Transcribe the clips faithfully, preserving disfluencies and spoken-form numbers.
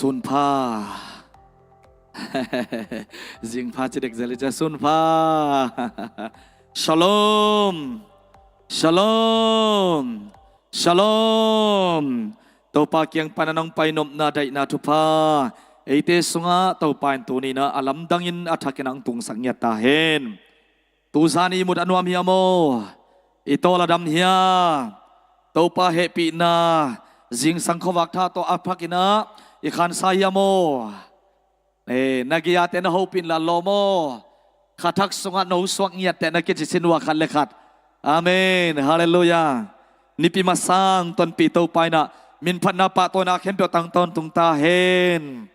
Sunpha. Zingpha ci dek zel hi cia, sunpha. Shalom. Shalom. Shalom. Topa kiang pana nong pai nopna daihna thupha eite sungah Topa in tuni-in a lamdangin a thakin ang tungsak ngiat ta hen. Tuzan i mut a nuam hiam aw? I tawl a dam hiam? Topa hehpihna zingsang khuavak tha tawh a phakin ah i khansa hiam aw? Eh, na gei-ate na hopih inla lawm aw. Kha thak sungah no suak ngiatteh na kici sin uh a, khat le khat. Amen. Halleluiah. Nipi masang tonpih Topa in ah minphatna pahtawina khempeuh tang tawntung ta hen.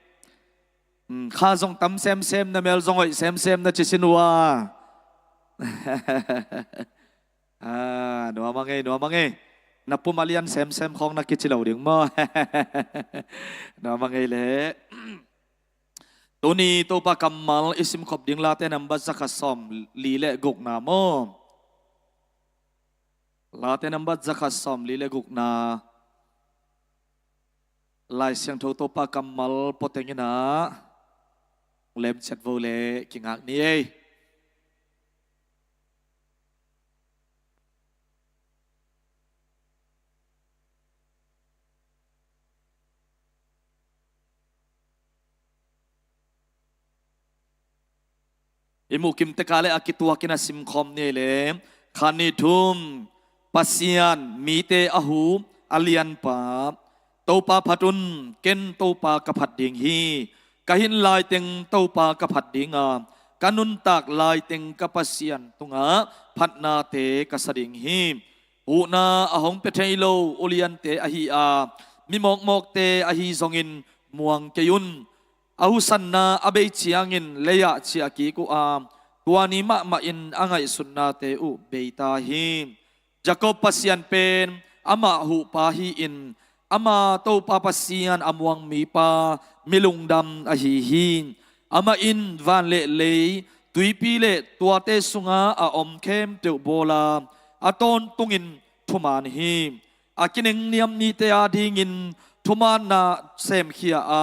Hmm, kha zong tam semsem, na mel zong hoih semsem na ci sin uh a. Ah, nuam a ngei, nuam a ngei. Na pum a lian semsem khawng na kici lo ding maw? Nuam a ngei leh. Tuni Topa kammal i simkhop ding Late nambat zakhat sawmli le gukna maw? Late nambat zakhat sawmli le gukna. Lai Siangtho Topa kammal pua teng in ah lemciat vo leh kingak ni ei. I muh kim tek a leh a kituakin a simkhawm ni ei leh. Khat, nih, thum. Pasian mite a hu a lianpa. Topa phat un, ken Topa ka phat ding hi. Ka hin laiteng Topa ka phat ding a, ka nuntak laiteng ka Pasian tungah phatnate ka sa ding hi. Huhna a hong pia thei lo uliante ahi a, mi mawkmawkte ahi zongin muang kei un. A husanna a bei ciangin lei-ah ciah kik uh a, tua ni mahmahin a ngaihsutnate uh bei ta hi. Jakob Pasian pen amah huhpa hi-in, ama Topa Pasian a muang mipa, mi lungdam ahi hi. Amah in van le lei, tuipi le tuate sungah a om khempeuh bawl a, a tawntungin thuman hi. A kinengniam mite adingin thumaanna semkhia a,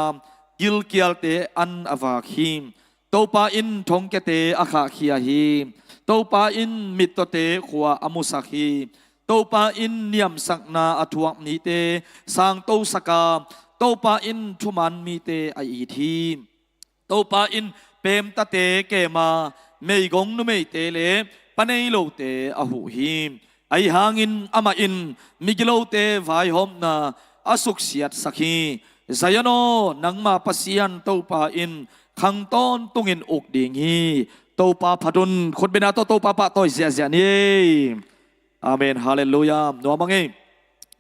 gilkialte an a vak hi. Topa in thongkiate a khahkhia hi. Topa in mittawte khua a musak hi. Topa in niamsakna a thuak mite sangtosak a, Topa in thuman mite a it hi. Topa in peemtate kem a, meigong numeite le pa nei lote a huh hi. Ahi hangin amah in migilote vaihawmna a suksiatsak hi. Zion aw, nangma Pasian Topa in khang tawntungin uk ding hi. Topa phat un. Khutbetna tawh Topa pahtawi ziahziah ni. Amen. Halleluiah. Nuam a ngei.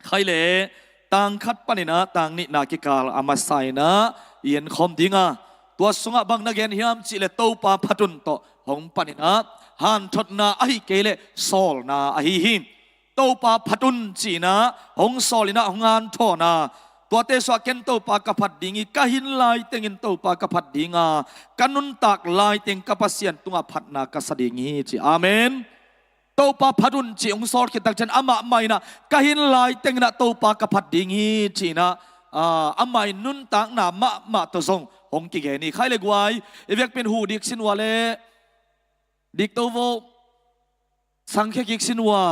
Khai le, tang khat panin ah tang nihna kikal a masa in ah i enkhawm ding a, tua sungah bang na gen hiam cih leh Topa phat un tawh hong panin ah, hanthotna ahi kei leh sawlna ahi hi. Topa phat un ci-in ah hong sawl in ah hong hanthawn a, tuate sungah ken Topa ka phat ding hi, ka hin laitengin Topa ka phat ding a, ka nuntak laiteng ka Pasian tungah phatna ka sa ding hi ci. Amen. Topa phat un ci hong sawl khit tak ciang amah mah in ah ka hin laitengin ah Topa ka phat ding hi ci-in ah, ah, amah in nuntakna mahmah tawh zong hong kigen hi. Khai le guai, i vekpi in huh dik sin uh a leh. Dik to vo. Sangkhia kik sin uh a.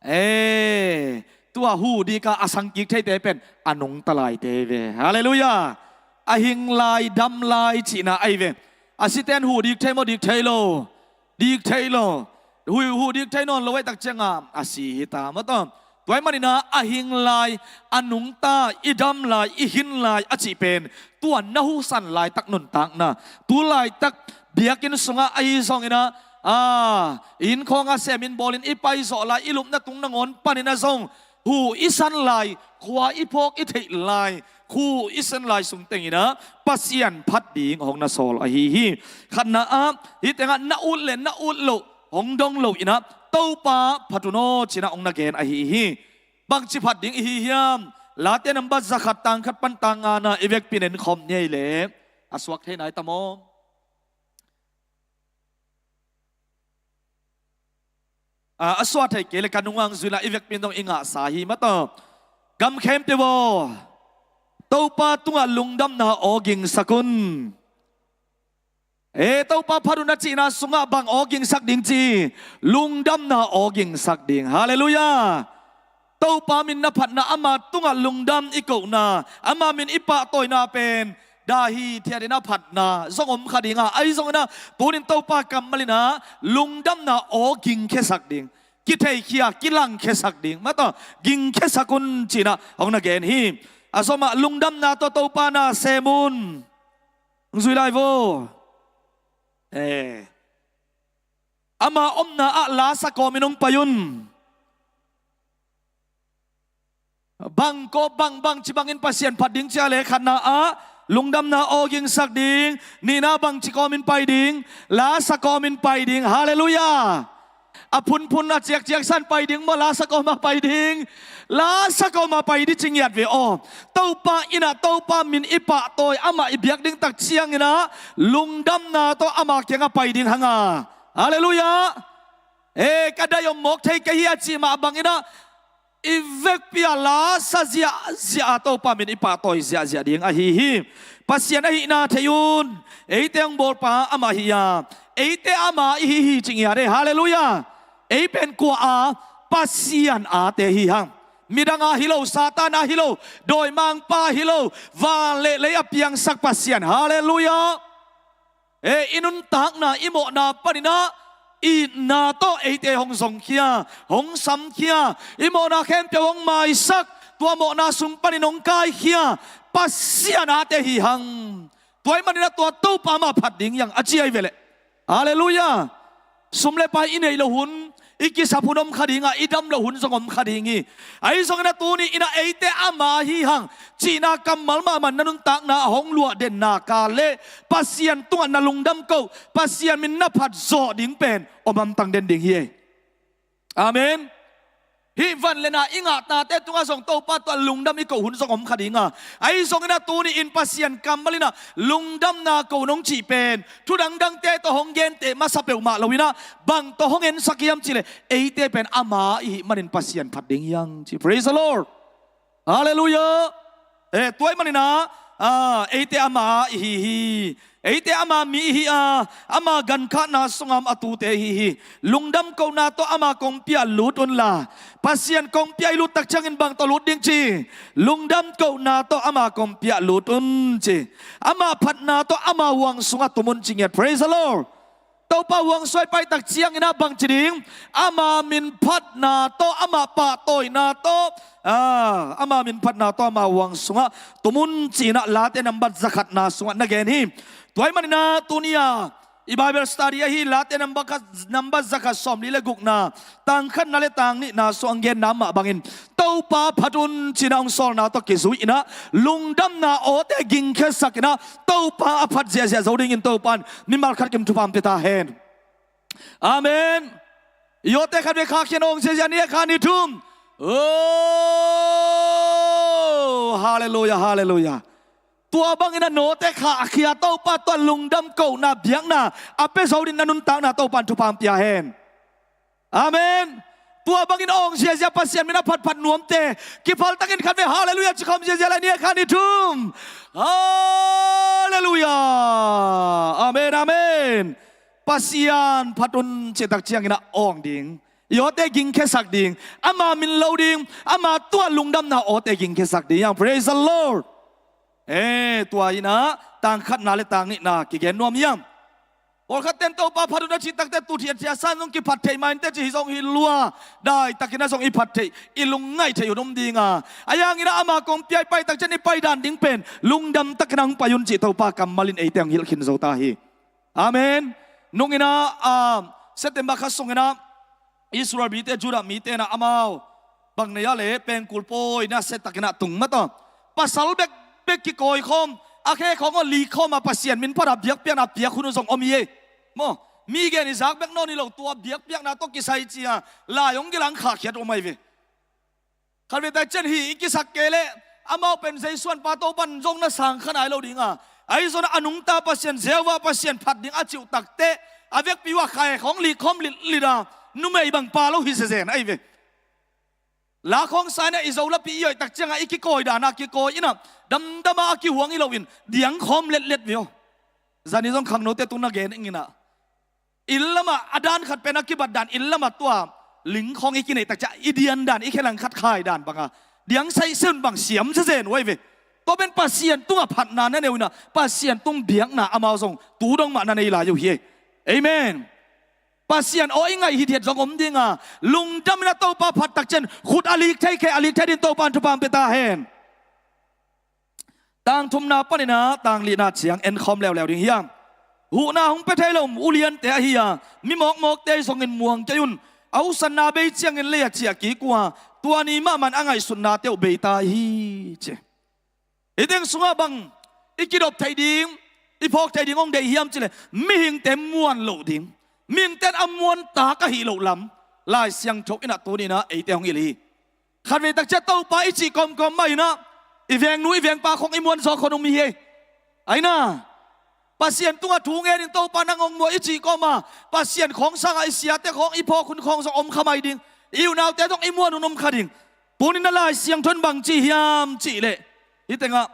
Eh, tua huh dik a a sangkik theite pen a nungta laite ve. Halleluiah. A hing lai, dam lai cihna ahi ve. A siten huh dik thei maw, dik thei lo? Dik thei lo. Huh, huh dik thei nawn lo ahih tak ciangin a si hi ta maw taw. Tua ahih manin ah a hing lai, a nungta, i dam lai, i hin lai a cih pen tua na husan laitak nuntakna, tu laitak biakinn sungah ahi zongin ah, ah, inn khawng a sem, inn bawlin i paizawh lai, i lupna tung nangawn panin ah zong huh i san lai, khua i phawk i theih lai, huh i san lai sung tengin ah Pasian phat ding hong na sawl ahi hi. Khatna ah, hih tengah na ut le na ut loh hong dong lo in ah, Topa phat un aw ci-in ah hong na gen ahi hi. Bangci phat ding i hi hiam? Late nambat zakhat, tang khat pan tang ngana i vekpi in enkhawm ni ei leh. A suak thei nai ta maw? A, a suak thei kei leh ka nung ang zui la, i vekpi in dong i ngahsa hi maw taw. Gam khempeuh aw, Topa tungah lungdamna aw gingsak un. E, Topa phat un a cihna sungah bang aw gingsak ding ci? Lungdamna aw gingsak ding. Halleluiah. Topa min na phatna, ama tungah lungdam i kohna, ama min i pahtawina pen dah hithiatin a phatna zong om kha ding a, ahi zongin ah tunin Topa kammal in ah lungdamna aw gingkhiasak ding, kitheikhia, kilangkhiasak ding, mataw, gingkhiasak un ci-in ah hong na gen hi. A sawmah, lungdamna tawh Topa na sem un. Hong zui lai vo. E. Ama omna ah la sa kawmin hong pai un. Bang kawm, bang, bangci bangin Pasian phat ding ci a leh, khatna ah lungdamna aw gingsak ding, nihna bangci kawmin pai ding? La sa kawmin pai ding. Halleluiah. A phunphun, a ciakciak san pai ding maw, la sa kawma pai ding? La sa kawma pai ding ci ngiat ve aw. Topa in ah Topa min i pahtawi, amah i biak ding tak ciangin ah lungdamna tawh ama kiangah pai ding hang a. Halleluiah. E, ka daih om mawk thei ka hi a cih mah bangin ah i vekpi-a la sa ziahziah a, Topa min i pahtawi ziahziah ding ahi hi. Pasian ahihna thei un. Eite hong bawlpa amah hi a, eite ama i hi hi ci ngiat e. Halleluiah. Ei pen kua a? Pasian ate hi hang. Midang a hi lo, Satan a hi lo, dawimangpa a hi lo, van le lei a piangsak Pasian. Halleluiah. E, i nuntakna, i mawhna panin ah itna tawh eite hong zongkhia, hong samkhia, i mawhna khempeuh hong maisak, tua mawhna sung panin hong kaikhia Pasian ate hi hang. Tua ahih manin ah tua Topa mah phat ding hi hang a ci ahi ve leh. Halleluiah. Sum le pai i neih loh hun, i kisap hun om kha ding a, i dam loh hun zong om kha ding hi. Ahi zongin ah tuni-in ah eite ama hi hang cihna kammal mahmah na nuntakna ah hong luah den nak leh, Pasian tungah na lungdam koh, Pasian min na phat zawh ding pen om hamtang den ding hi e. Amen. Hih van le na i ngah tate tungah zong Topa tungah lungdam i koh hun zong om kha ding a, ahi zongin ah tuni-in Pasian kammal in ah lungdamna ko nong cih pen thu dangdangte tawh hong genteh masa peuhmah loin ah, bang tawh hong ensak hiam cih leh, eite pen ama i hih manin Pasian phat ding hi hang ci. Praise the Lord. Halleluiah. E, tua ahih manin ah, a, eite ama i hi hi. Eite ama mi i hi a, ama gankhahna sungah om a tute i hi hi. Lungdam kohna tawh ama kongpi ah lut unla. Pasian kongpi ah i lut tak ciangin bang tawh lut ding ci? Lungdam kohna tawh ama kongpi ah lut un ci. Ama phatna tawh ama huang sungah tum un ci ngiat. Praise the Lord. Topa huang sungah i pai tak ciangin ah bangci ding? Ama min phatna tawh, ama pahtawina tawh, a, ama min phatna tawh ama huang sungah tum un ci-in ah Late nambat zakhatna sungah na gen hi. Tua ahih manin ah tuni-a i Bible study ahi Late nambat khat, nambat zakhat sawmli le gukna, tang khatna le tang nihna sungah hong genna mah bangin Topa phat un ci-in ah hong sawlna tawh kizui-in ah lungdamna awte gingkhiasak in ah Topa a phat ziahziah zo dingin Topa in mimal khat kim thupha hong pia ta hen. Amen. I awte khatvei khahkhia in, awng ziahziah, ni khat ni thum. Oh, halleluiah, halleluiah. Tua bangin ah nawte khahkhia, Topa tungah lungdam kohna, biakna a pia zo dingin na nuntakna Topa in thupha hong pia hen. Amen. Tua bangin awng ziahziah, Pasian min a phatphat nuamte kiphaltakin khatvei halleluiah ci khawm ziahziah lai, ni khat ni thum. Halleluiah. Amen, amen. Pasian phat un cih tak ciangin ah awng ding. I awte gingkhiasak ding. Ama min lo ding. Ama tungah lungdamna awte gingkhiasak ding. Praise the Lord. E, tua in ah tang khatna le tang nihna kigen nuam hiam? Pawlkhatte in Topa phat un a cih takteh tu thia thia san zong kiphat theih mah inteh ci hi zong hi lua. Daitakin ah zong i phat theih, i lungngaih theih hun om ding a. Ahi hangin ah ama kongpi ah i pai tak ciang i paidan ding pen lungdam takin ah hong pai un cih Topa kammal in eite hong hilh khin zo ta hi. Amen. Nung in ah, ah, September kha sung in ah Israel mite, Judah mite in ah amau bang nei a leh pengkul pawi na se takin ah tung mataw. Pasal bekbek kikawi khawm, a khe khawng aw lik khawm a Pasian min phat a biakpiakna piak hun uh zong om hi ei. Maw, mi gen i zak bek nawn hi lo, tua biakpiakna tawh kisai ci-a lai hong gilang khahkhiat om ahi ve. Khatvei tak ciang hih i kisak kei leh amau pen zeisuanpa Topa in zong na sang kha nai lo ding a, ahi zongin a nungta Pasian, Jehovah Pasian phat ding a cih uh takteh a vekpi uh a khe khawng lik khawm litlit a, numei bang pa lo hi zezen ahi ve. La khawng sa in ah i Zo lapi i hoih tak ciangah i kikawi dan ah kikawi in ah, Damdama a kihuang hi loin diang khawm letlet ve aw. Zani zong khangnote tung na gen ing inah, inn lamah a dan khat pen a kibat dan, inn lamah tua ling khawng i kineih takciah i dian dan, i khe langkhat khai dan banga diang saihsen bang siam zezen uh ahi ve. Tua pen Pasian tungah phatna na nei uh inah, Pasian tung biakna amau zong tu dong mah na nei lai uh hi. Amen. Pasian aw i ngaih hithiat zong om dinga, lungdam inah Topa phat takciang khut a lik thei khe, a lik thei din Topa in thupha pia ta hen. Tang thumna paninah tang lihna ciang en khawm leuleu ding hiam? Huhna hong pia thei lo uliante ahi a, mi mawkmawkte zongin muang kei un. A husanna bei ciangin lei a ciah kik uh a, tua ni mahmah a ngaihsutnate uh bei ta hi ci. Hih teng sungah bang i kidop theih ding, i phawk theih ding hong deih hiam cileh, mihingte muan loh ding, mihingte in a muantak ahih loh lam Lai Siangtho inah tuninah eite hong hilh hi. Khatvei takciah Topa i cih kawmkawm mah inah i vengnu i vengpa khawng i muan zawk khawng om hi. Aina, Pasian tungah thu ngenin Topa nang hong muah i cih kawma, Pasian khawng sangah i siate khawng, i phawk hun khawng zong om kha mai ding, i unaute zong i muan hun om kha ding. Tuninah Lai Siangtho in bang ci hiam cihleh, hih tengah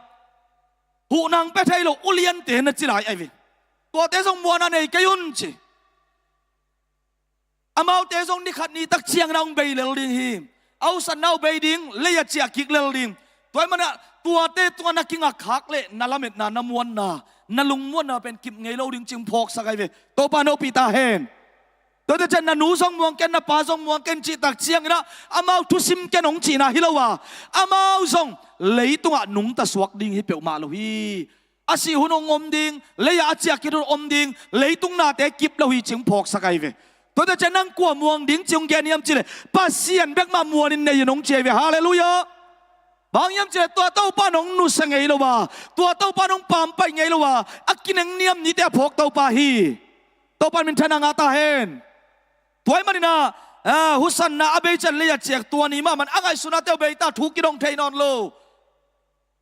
huhna hong pia thei lo uliante na ci lai ahi ve. Tuate zong muan a nei kei un ci. Amaute zong ni khat ni takciangin a hong bei lel ding hi. A husanna uh bei ding, lei a ciah kik lel ding. Tua ahih manin ah tuate tungah na kingakkhak leh na lametna, na muanna, na lungmuanna pen kip ngei lo ding cih phawksak ahi ve. Topa in hopih ta hen. Tuate ciang na nu zong muang ken, na pa zong muang ken cih takciangin ah amau thusim ken hong cihna hi lo a, amau zong leitungah nungta suak ding hi peuhmah lo hi. A sih hun hong om ding, lei-ah a ciah khit hun om ding, leitung nate kip lo hi cih phawksak ahi ve. Tuate ciang nang kua muang ding cih hong gen hiam cihleh, Pasian bek mah muanin nei in hong ci ahi ve. Halleluiah. Bang hiam cihleh tua Topa in hong nusia ngei lo a, tua Topa in hong pampaih ngei lo a, a kinengniam nite a phawk Topa hi. Topa in minthanna ngah ta hen. Tua ahih manin ah, ah, husanna a bei ciang lei a ciah, tua ni mahmah a ngaihsutnate uh bei ta, thu kidong thei nawn lo.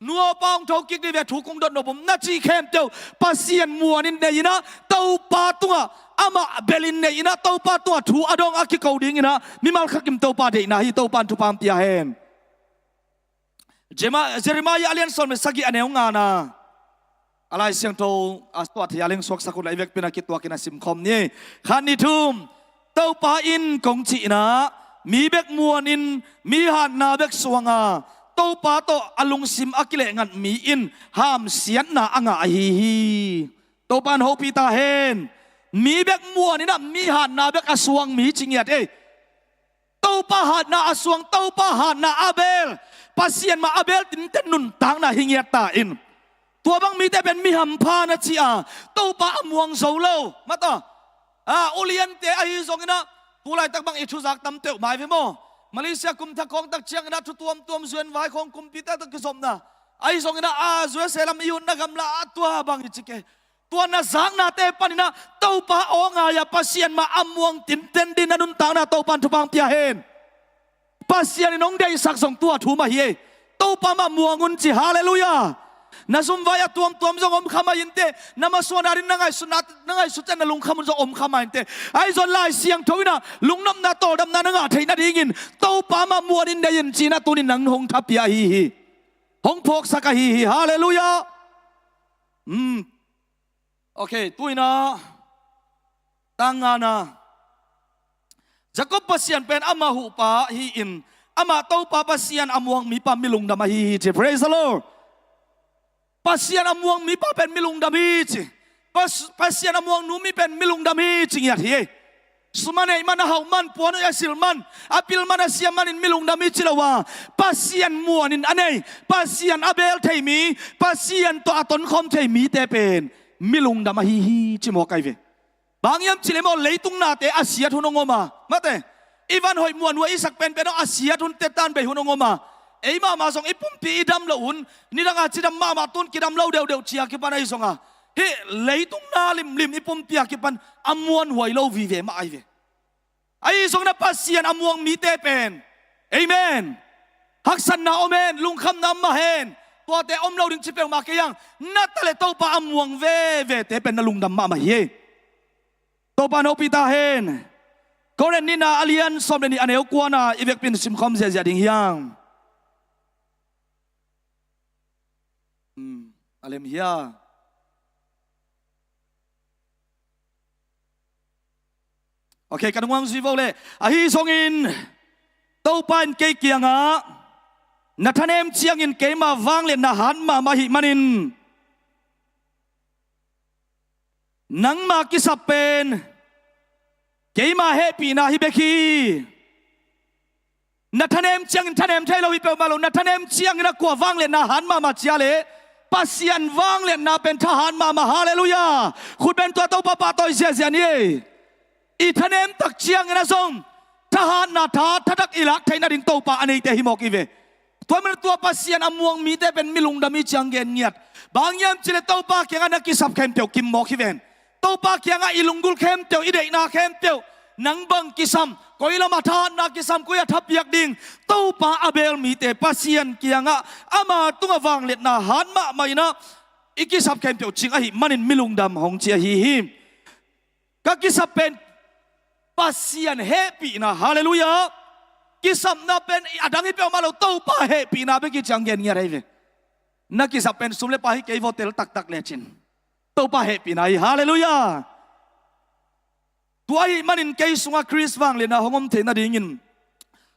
Nu aw pa hong thokik dih ve, thu kong dot nop om na cih khempeuh Pasian muanin nei inah, Topa tungah amah belin nei inah, Topa tungah thu a dong a kiko dinginah mimal khakim Topa deihna hi. Topa in thupha hong pia hen. Jema-, Jeremiah a lian sawm le sagih a neu ngana. A Lai Siangtho a suah thei a leng suaksak un la, i vekpi-in a kituakin a simkhawm ni. Khat, nih, thum. Topa in kong cihna, mi bek muanin mi hatna bek suanga, Topa tawh a lungsim a kilehngah mi in hamsiatna a ngah ahi hi. Topa in hopih ta hen. Mi bek muaninah mi hatna bek a suang mi ci ngiat ei. Topa hatna a suang, Topa hatna a beel, Pasian mah a beel tinten nuntakna hi ngiat ta in. Tua bang mite pen mi hampha na ci a, Topa a muang zo lo. Mata, a, uliante ahi zonginah, tu laitak bang i thuzak tam teuh mai ve maw? Malaysia kum thak khawng tak cianginah thu tuamtuam zuan vai khawng kumpite tawh kizopna. Ahi zonginah, a, U S A lam i utna gamla a tua bang i ci kei. Tua na zaknate paninah Topa aw ngai-a Pasian mah a muang tinten ding na nuntakna Topa in thupha hong pia hen. Pasian in hong deihsak zong tua thu mah hi ei. Topa mah muang un ci, halleluiah. Na zumvai a tuamtuam zong om kha mai inteh, na masuan adin na ngaihsutna, na ngaihsut ciang na lungkham un zong om kha mai inteh. Ahi zong Lai Siangtho inah lungnopna, tawldamna na ngah theih nadingin Topa mah muanin nei in ci-inah tunin nang hong thapia ahi hi. Hong phawksak ahi hi, halleluiah. Hmm. Ok, tu-inah tang ngana. Jacob Pasian pen amah huhpa hi-in, amah Topa Pasian a muang mipa mi lungdam ahi hi ci. Praise the Lord. Pasian a muang mipa pen mi lungdam hi ci. Pas-, Pasian a muang nu mi pen mi lungdam hi ci ngiat hi. Sum a neih man, a hauh man, puan hoih a silh man, a pil man, a siam manin mi lungdam hi ci lo a, Pasian muanin a nei, Pasian a beel thei mi, Pasian tawh a tonkhawm thei mite pen mi lungdam ahi hi ci mawk ahi ve. Bang hiam cihleh maw, leitung nate a siat hun hong om a, mate, i van hoih muanhuai i sak penpen aw, a siat hun tetan bei hun hong om a, ei mahmah zong i pumpi i dam loh hun, nidanga cidam mahmah, tun kidam lo deuhdeuh ci-a kipan ahi zonga, hih leitung na limlim i pumpi a kipan a muanhuai lo vive mah ahi ve. Ahi zongin a Pasian a muang mite pen, amen, haksatna om hen, lungkhamna om mah hen, tuate om lo ding ci peuhmah kei ang. Na ta le Topa a muang vevete pen na lungdam mahmah hi. Topa in hopih ta hen. Korin nihna a lian sawm le nih a neu kuana i vekpi-in simkhawm ziahziah ding hi hang. A lem hia? Ok, ka nungang zui vo le. Ahi zongin Topa in kei kiangah, na thanem ciangin keima vangliatna hat mahmah ahih manin, nangma kisap pen keima hehpihna hi bek hi. Na thanem ciangin thanem thei lo hi peuhmah lo, na thanem ciangin a kua vangliatna hat mahmah cia le Pasian vangliatna pen thahat mahmah. Halleluiah. Khutbeng tua Topa pahtawi ziahziah ni ei. I thanem tak ciangin a zong thahatna tha, thatak i lak theih nading Topa a neite hi mawk i ve. Tua man tua Pasian a muang mite pen mi lungdam i ciang gen ngiat. Bang hiam cih leh Topa kiangah na kisap khempeuh kim mawk hi ven. Topa kiangah i lunggulh khempeuh, i deihna khempeuh, nang bang kisam, koi lamah thahatna kisam, koi a thapiak ding, Topa a beel mite Pasian kiangah ama tungah vangliatna hat mahmah in ah i kisap khempeuh cing ahih manin mi lungdam hong ci ahi hi. Ka kisap pen Pasian hehpihna. Halleluiah. Kisapna pen a dang hi peuhmah lo, Topa hehpihna bek hi ciang gen ngiat ahi ve. Na kisap pen sum le pai hi kei vo, tel taktak lecin Topa hehpihna hi. Halleluiah. Tua ahih manin kei sungah Khrist vangliatna hong om theih nadingin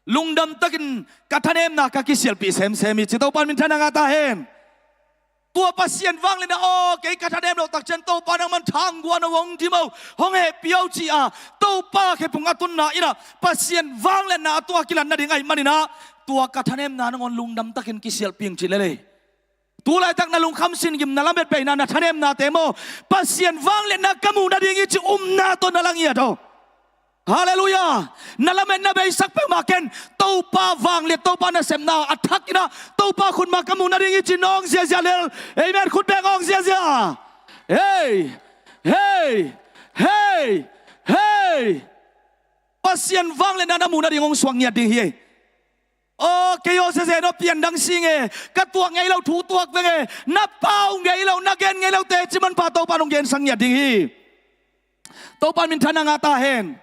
lungdam takin ka thanemna ka kisialhpih semsem hi ci. Topa in minthanna ngah ta hen. Tua Pasian vangliatna, aw, kei ka thanem loh tak ciang Topa nangman thangguan aw, hong dim aw, hong hehpih aw ci-a Topa khephung a tunna in ah Pasian vangliatna a tungah kilat nading ahih manin ah tua ka thanemna nangawn lungdam takin kisialhpih ing ci lel ei. Tu laitak na lungkham sin gim, na lamet beina, na thanemnate maw, Pasian vangliatna ka muh nading hi ci umna tawh na la ngiat aw. Halleluiah. Na lametna beisak peuhmah ken, Topa vangliat, Topa nasepna a thak in ah Topa khutma ka muh nading hi ci nawng ziahziah lel. Amen. Khutbeng awng ziahziah. Hei, hei, hei, hei. Pasian vangliatna na muh nading hong suak ngiat ding hi ei. Aw, kei aw, sese no pian dang si nge, ka tuak ngei lo thu tuak ve nge, na pau ngei lo, na gen ngei lo teci manpha Topa in hong gensak ngiat ding hi. Topa in minthanna ngah ta hen.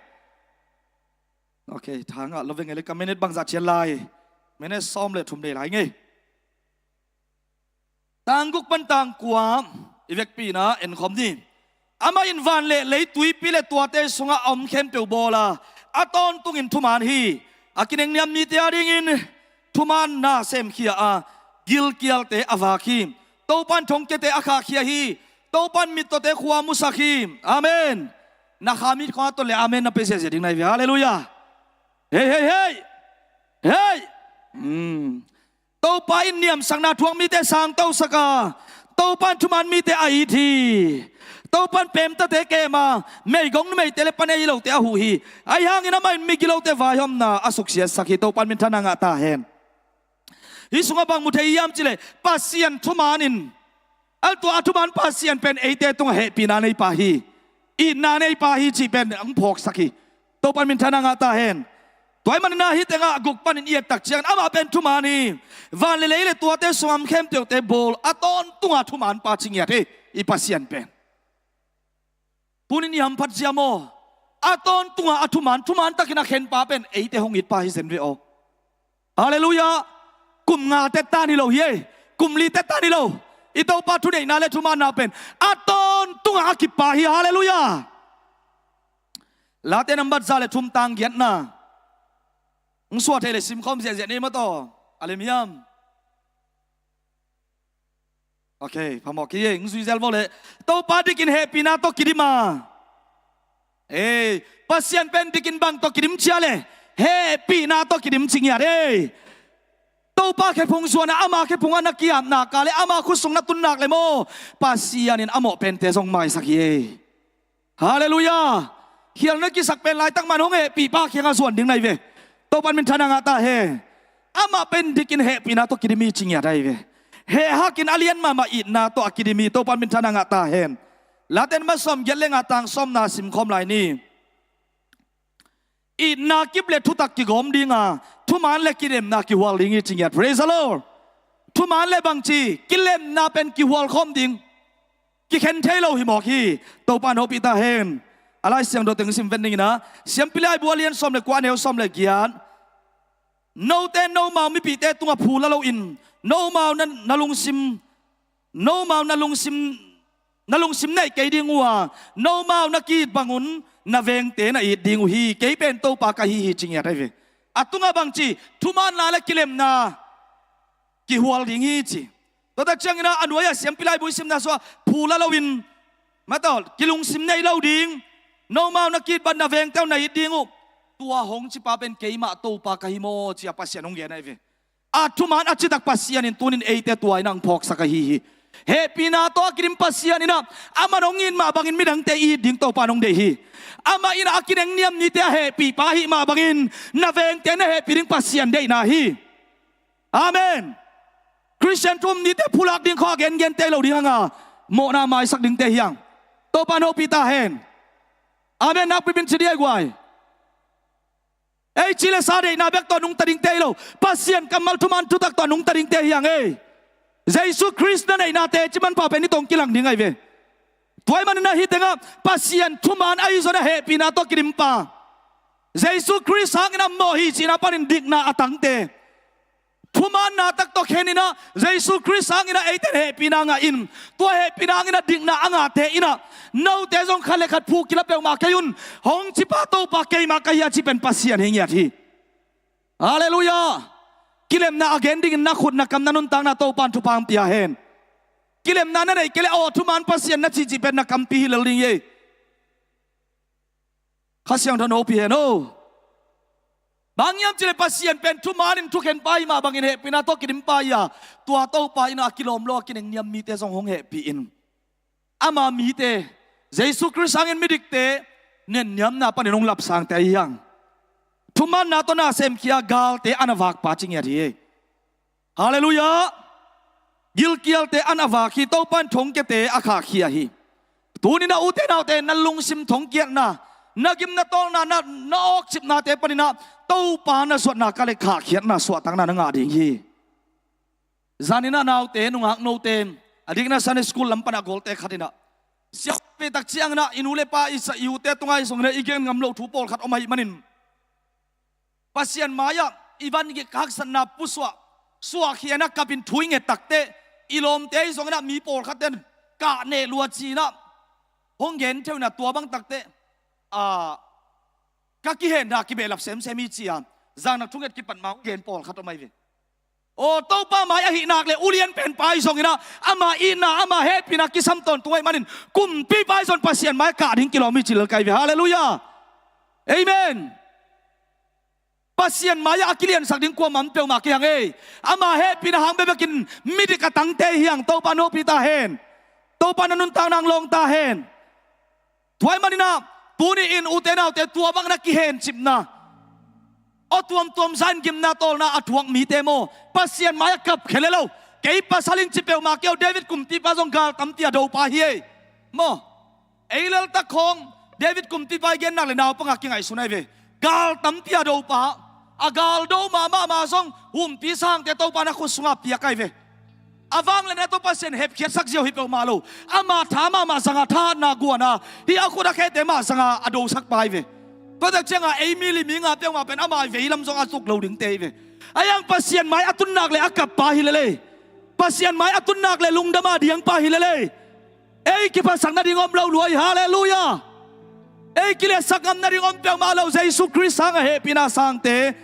Ok, tha ngah lo ve nge le ka minute bangzah cian lai. Minute sawm le thum dei lai nge. Tang guk pan tang kua i vekpi-in ah enkhawm ni. Amah in van le lei, tuipi le tuate sungah a om khempeuh bawl a, a tawntungin thuman hi. A kinengniam mite adingin thumaanna semkhia a, gilkialte a vak hi. Topa in thongkiate a khahkhia hi. Topa in mittawte khua musak hi. Amen. Na kha mit khawng a ton le amen na pia ziahziah ding na hi ve. Halleluiah. Hei, hei, hei. Hei. Hmm. Topa in niamsakna thuak mite sangtosak a, Topa in thuman mite a it hi. Topa in peemtate kem a, meigong numeite le pa nei lote a huh hi. Ahi hangin amah in migilote vaihawmna a suksiatsak hi. Topa in minthanna ngah ta hen. Hih sungah bang mu thei hiam cih leh Pasian thuman in, a tua a thuman Pasian pen eite tungah hehpihna neipa hi, itna neipa hi cih pen hong phawksak hi. Topa in minthanna ngah ta hen. Tua ahih manin ah hih tengah guk panin i et tak ciangin amah pen thuman hi. Van le lei le tuate sungah a om khempeuhte bawl a tawntungah thumanpa ci ngiat hi. I Pasian pen. Tuni-in i hamphat zia maw, a tawntungah a thuman, thuman takin a khenpa pen eite hong itpa hi zen ve aw. Halleluiah. Kum nga tetta hi lo hi ei. Kum li tetta hi lo. I Topa thuneihna le thumaanna pen a tawntungah a kippa hi. Halleluiah. Late nambat za le thum tang giatna. Hong suah thei le simkhawm ziahziah ni maw taw. A lem hiam? Ok, phamawh kei ei, hong zui zel vo le. Topa dikin hehpihna tawh kidim a. Ei, Pasian pen dikin bang tawh kidim cia le, hehpihna tawh kidim ci ngiat ei. Topa khephung zuan a, ama khephung a na ki-apna ka le ama khut sung na tun nak le maw, Pasian in a mawh pente zong maisak hi ei. Halleluiah. Khial na kisak pen laitak man hong hehpihpa kiangah zuan ding na hi ve. Topa in minthanna ngah ta hen. Amah pen dikin hehpihna tawh kidim hi ci ngiat ahi ve. Heh hakin a lian mahmah itna tawh a kidim hi. Topa in minthanna ngah ta hen. Late nambat sawm giat le nga tang sawmna simkhawm lai ni. Itna kip le thutak kigawm ding a, thuman le kilemna kihual ding hi ci ngiat. Praise the Lord. Thuman le bangci kilemna pen kihual khawm ding. Kikhen thei lo hi mawk hi. Topa in hopih ta hen. A Lai Siangtho teng sim ven dingin ah, Siampi Laibu a lian sawm le kua, a neu sawm le giat. Note nomau mipihte tungah phu la loin, nomau na, na lungsim Nomau na lungsim, na lungsim neih kei ding uh a, nomau na ki-it bangun na vengte na it ding uh hi. Kei pen Topa ka hi hi, ci ngiat ahi ve. A tungah bangci, thumaanna le kilemna kihual ding hi, ci. Tua tak ciangin ah a nuai-ah siampi laibu i simna sungah phu la loin, mataw, kilungsim neih lo ding, nomau na ki-it bang na vengte uh na it ding uh. Tua hong cipa pen keimah Topa ka hi maw, ci-a Pasian hong gen ahi ve. A thumaan a citak Pasian in tunin eite tua in hong phawksak ahi hi. Hehpihna tawh a kidim Pasian in ah, amah in hong it mah bangin midangte i it ding Topa in hong deih hi. Amah in ah a kinengniam mite a hehpihpa ahih mah bangin na vengte na hehpih ding Pasian deihna hi. Amen. Khristian thu um nite phulak ding khawng a gengente hi lo ding hang a, mawhna maisak dingte hi hang. Topa in hopih ta hen. Amen. Nakpi bangin ci ding, ei guai. Ei, ci le sa deihna bek tawh nungta dingte hi lo, Pasian kammal thumaan thutak tawh nungta dingte hi hang ei. Jesu Khrist na neihnate ci manpha pen hih tawh hong kilang ding ahi ve. Tua ahih manin ah hih tengah Pasian thumaan ahi zongin a hehpihna tawh kidimpa, Jesu Khrist hangin a mawh hi cihna panin dikna a tangte, thumaanna tak tawh khen in ah, Jesu Khrist hangin ah eite in hehpihna ngah in, tua hehpihna hangin ah dikna a ngahte in ah, note zong khat le khat phu kila peuhmah kei un, hong cipa Topa keimah ka hi a cih pen Pasian hi ngiat hi. Halleluiah. Kilemna a gen dingin na khut, na kam, na nuntakna Topa in thupha hong pia hen. Kilemna na neih kei leh, aw, thumaan Pasian na cihcih pen na kampi hi lel ding hi ei. Kha Siangtho in hopih hen aw. Bang hiam cih leh Pasian pen thumaanin thukhenpa ahih mah bangin hehpihna tawh kidimpa hi a, tua Topa in ah a kilawm lo a kinengniam mite zong hong hehpih in, ama mite, Jesu Khrist hangin midikte nenniamna panin hong lapsangte ahi hang. Thumaanna tawh na semkhia galte an a vakpa ci ngiat hi. Halleluiah. Gilkialte an a vak hi, Topa in thongkiate a khahkhia hi. Tunin ah ute naute, na lungsim thongkiatna, na gim na tawlna, na, na awkcipnate panin ah Topa na zuatna ka le khahkhiatna, suahtakna na ngah ding hi. Zanin ah naute, nungak note, a dikna Sunday school lam pan a golte khat in ah, siapi tak ciangin ah i nu le pa, i sa, i ute tungah ahi zongin ah i gen ngam loh thu pawlkhat om ahih manin, Pasian mai-ah i van gik haksatna pusuah, suahkhia in ah kapin thu i nget takteh, i lawmte ahi zongin ah mi pawlkhat ten kah neh lua ci-in ah hong gen theuh in ah, tua bang takteh, a, ka kihenna kibehlap semsem hi ci-a, zangnak thunget kipat ma hong gen pawlkhat om ahi ve. Aw, Topa mai ahih nak le ulian penpa ahi zongin ah, ama itna, ama hehpihna kisam tawntung ahih manin, kumpipa ahi zong Pasian mai kah ding kilawm hi ci lel ka hi ve. Halleluiah. Amen. Pasian mai-ah a kiliansak ding kuamah om peuhmah kei hang ei. Ama hehpihna hang bekbekin midik a tangte hi hang, Topa in hopih ta hen. Topa in a nuntakna hong lawng ta hen. Tua ahih manin ah, tuni-in ute naute, tua bang na kihencipna, aw tuamtuam zahin gimna tawlna a thuak mite maw, Pasian mai-ah kapkhia le lo. Kei pasal in ci peuhmah kei aw, David kumpipa zong gal tampi a dopa hi ei. Maw? Ei leltak khawng, David kumpipa i gennak le naupangah kingaihsun ahi ve. Gal tampi a dopa, a gal do mahmah ma zong humpi sangte Topa in a khut sungah piak ahi ve. A vangliatna tawh Pasian hepkhiatsak ziau hi peuhmah lo. Ama tha mahmah zanga thahatna guana, hih a khut a khete mah zanga a dosakpa ahi ve. Tua tak ciangah ei mi li mi nga peuhmah pen ama veilam zong a tuk lo dingte ahi ve. Ahi hang Pasian mai a tunnak le a kappa hi lel ei. Pasian mai a tunnak le lungdam a diangpa hi lel ei. Ei kiphasak nading om lo lua hi. Halleluiah. Ei kiliatsak ngam nading om peuhmah lo, Jesu Khrist hang a hehpihna sangte.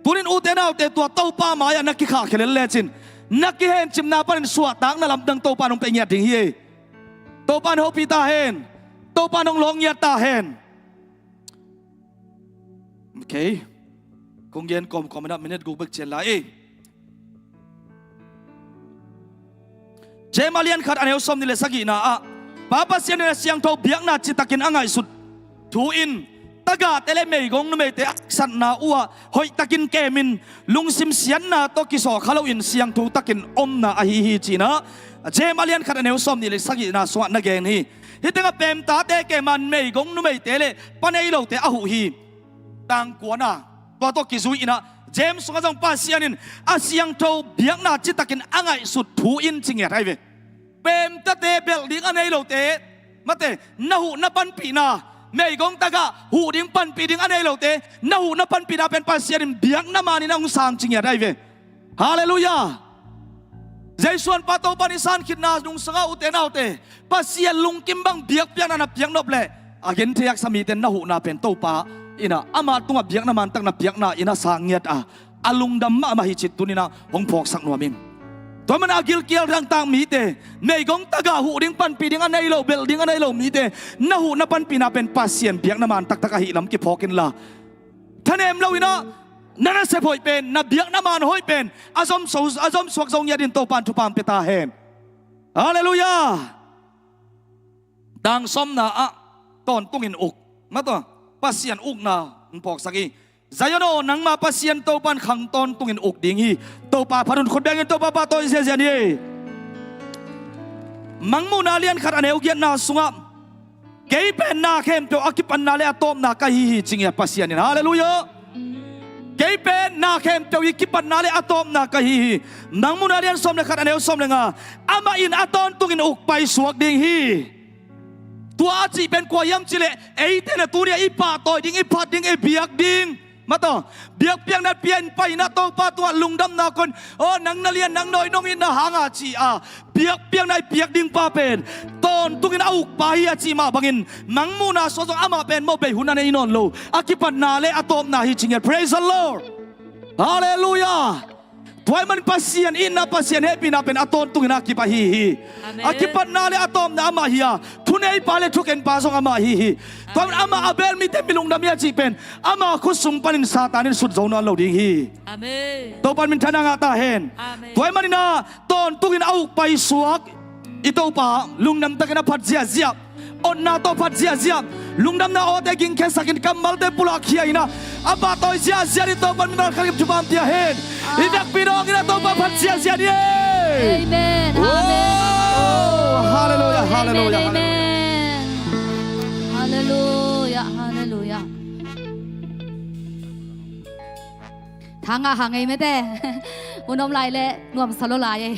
Tunin ute naute, tua Topa mai-ah na kikhahkhia lel lecin, na kihencipna panin suahtakna lamdang Topa in hong pia ngiat ding hi ei. Topa in hopih ta hen. Topa in hong lawng ngiat ta hen. Ok. Kong gen kawmkawm in ah minute guk bek cian lai ei. James a lian khat a neu sawmnih le sagihna ah, Pa Pasian in a siangtho biakna citakin a ngaihsut thu in, tagahte le meigong numeite a haksatna uhah hoihtakin kemin, lungsim siatna tawh kisawlkha loin siangtho takin omna ahi hi, ci-in ah James a lian khat a neu sawmnih le sagihna sungah na gen hi. Hih tengah pemtate kemin, meigong numeite le pa nei lote a huh hi. Tang kuana, tua tawh kizui-in ah James sungah zong Pasian in a siangtho biakna citakin a ngaihsut thu in ci ngiat ahi ve. Pemtate belh ding a nei lote, mate, na huh na panpihna, meigong tagah huh ding panpih ding a nei lote, na huh na panpihna pen Pasian in biakna manin a hong sang ci ngiat ahi ve. Halleluiah. Jesu an pa Topa in i san khitna nungsanga, ute naute, Pasian lungkim bang biakpiakna na piak nop leh a genthei haksa mite na huhna pen Topa in ah amah tungah biakna mantak na piakna in a sang ngiat a, a lungdam mahmah hi cih tuni-in ah hong phawksak nuam ing. Tua manin a gilkial dangtak mite, meigong takin huh ding, panpih ding a nei lo, belh ding a nei lo mite na huhna panpihna pen Pasian biakna man taktak ahih lam kiphawk inla, thanem lo-in ah na nasep hoih pen, na biakna man hoih pen a zom so, a zom suak zo ngiat dingin Topa in thupha hong pia ta hen. Halleluiah. Dang sawmna ah tawntungin uk. Mah tawh Pasian ukna hong phawksak hi. Zion aw, nangma Pasian Topa in khang tawntungin uk ding hi. Topa phat un. Khut bengin Topa pahtawi ziahziah ni. Mangmuhna lian khat a neu giatna sungah, "Kei pen na khempeuh a kipatna le a tawpna ka hi hi," ci ngiat Pasian in. Halleluiah. "Kei pen na khempeuh i kipatna le a tawpna ka hi hi." Mangmuhna lian sawm le khat a neu sawm le nga, "Amah in a tawntungin uk paisuak ding hi." Tua a cih pen kua hiam cih leh, eite in a tuni-a i pahtawi ding, i phat ding, i biak ding. Mah tawh, biakpiakna pia in pai-in ah Topa tungah lungdamna koih in, "Aw, nang na lian, nang na hoih, nong itna hangin," ci-a biakpiakna i piak ding pa pen tawntungin a uk pa hi a cih mah bangin, Mangmuhna sungah zong amah pen mawh bei hun a nei nawn lo, a kipatna le a tawpna hi ci ngiat. Praise the Lord. Halleluiah. Tua ahih manin Pasian itna, Pasian hehpihna pen a tawntungin a kip ahi hi. Amen. A kipatna le a tawpna amah hi a, thuneipa le thukenpa zong amah ahi hi. Tua ahih manin amah a bel mite mi lungdam hi a cih pen ama khut sung panin Satan in sut zo nawn lo ding hi. Amen. Topa in minthanna ngah ta hen. Amen. Tua ahih manin ah tawntungin a uk paisuak i Topa, lungdam takin a phat ziahziah, otna tawh phat ziahziah, lungdamna awte gingkhiasakin kammalte pulakkhia-in ah a pahtawi ziahziah dingin Topa in mimal khat kim thupha hong pia hen. I vekpi dawngin ah Topa phat ziahziah ni. Amen. Amen. Oh, halleluiah, halleluiah, amen, halleluiah. Amen. Halleluiah, halleluiah. Thangah hang ei mete. Hun om lai leh nuamsa lo lai ei.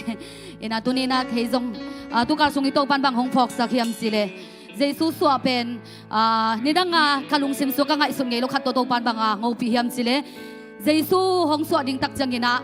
Ina tuni-in ah kei zong, ah, tukal sung i Topa in bang hong phawksak hiam cih leh, Jesu suah pen, ah, nidanga ka lungsim sungah ka ngaihsut ngei lo khat tawh Topa in bang a hong hopih hiam cih leh, Jesu hong suah ding tak ciangin ah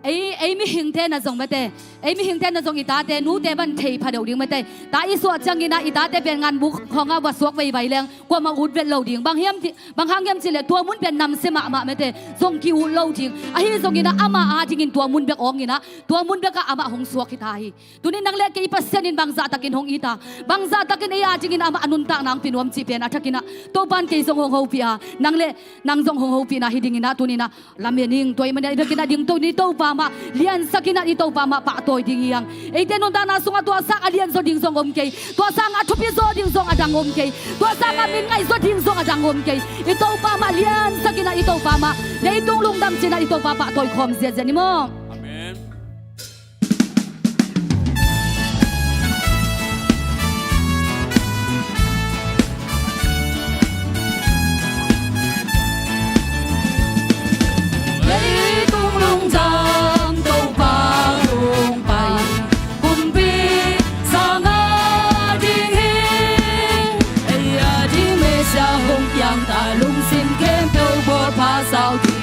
ei, ei mihingte in ah zong mete, ei mihingte in ah zong i tate, nute bang thei pha deuh ding mete. Ta i suah ciangin ah i tate pen nganbuk khawngah va suak veivai leng kuamah ut vet lo ding. Bang hiam cih, bang hang hiam cih leh tua mun pen namsia mahmah mete, zong ki-ut lo ding. Ahi zongin ah amah adingin tua mun bek awngin ah, tua mun bekah amah hong suak hi ta hi. Tuni-in nang le kei Pasian in bangzah takin hong it a, bangzah takin ei adingin amah a nuntakna hong pia nuam cih pen a thakin ah Topa in kei zong hong hopih a, nang le nang zong hong hopihna hi dingin ah tuni-in ah lamen ing. Tua ahih manin ah i biakinn ah dingto ni, Topa mah liansak in ah, i Topa mah pahtawi ding hi hang. Eite nuntakna sungah tua sangin a lianzaw ding zong om kei, tua sangin a thupizaw ding zong a dang om kei, tua sangin a min ngaihzaw ding zong a dang om kei. I Topa mah liansak in ah, i Topa mah leitung lungdam ci-in ah, i Topa pahtawi khawm ziahziah ni maw. Amen. Leitung lungdam Topa hong pai, kumpi sang a ding hi. Ei a ding Messiah hong piang ta, lungsim khempeuh bawlpha sau ding.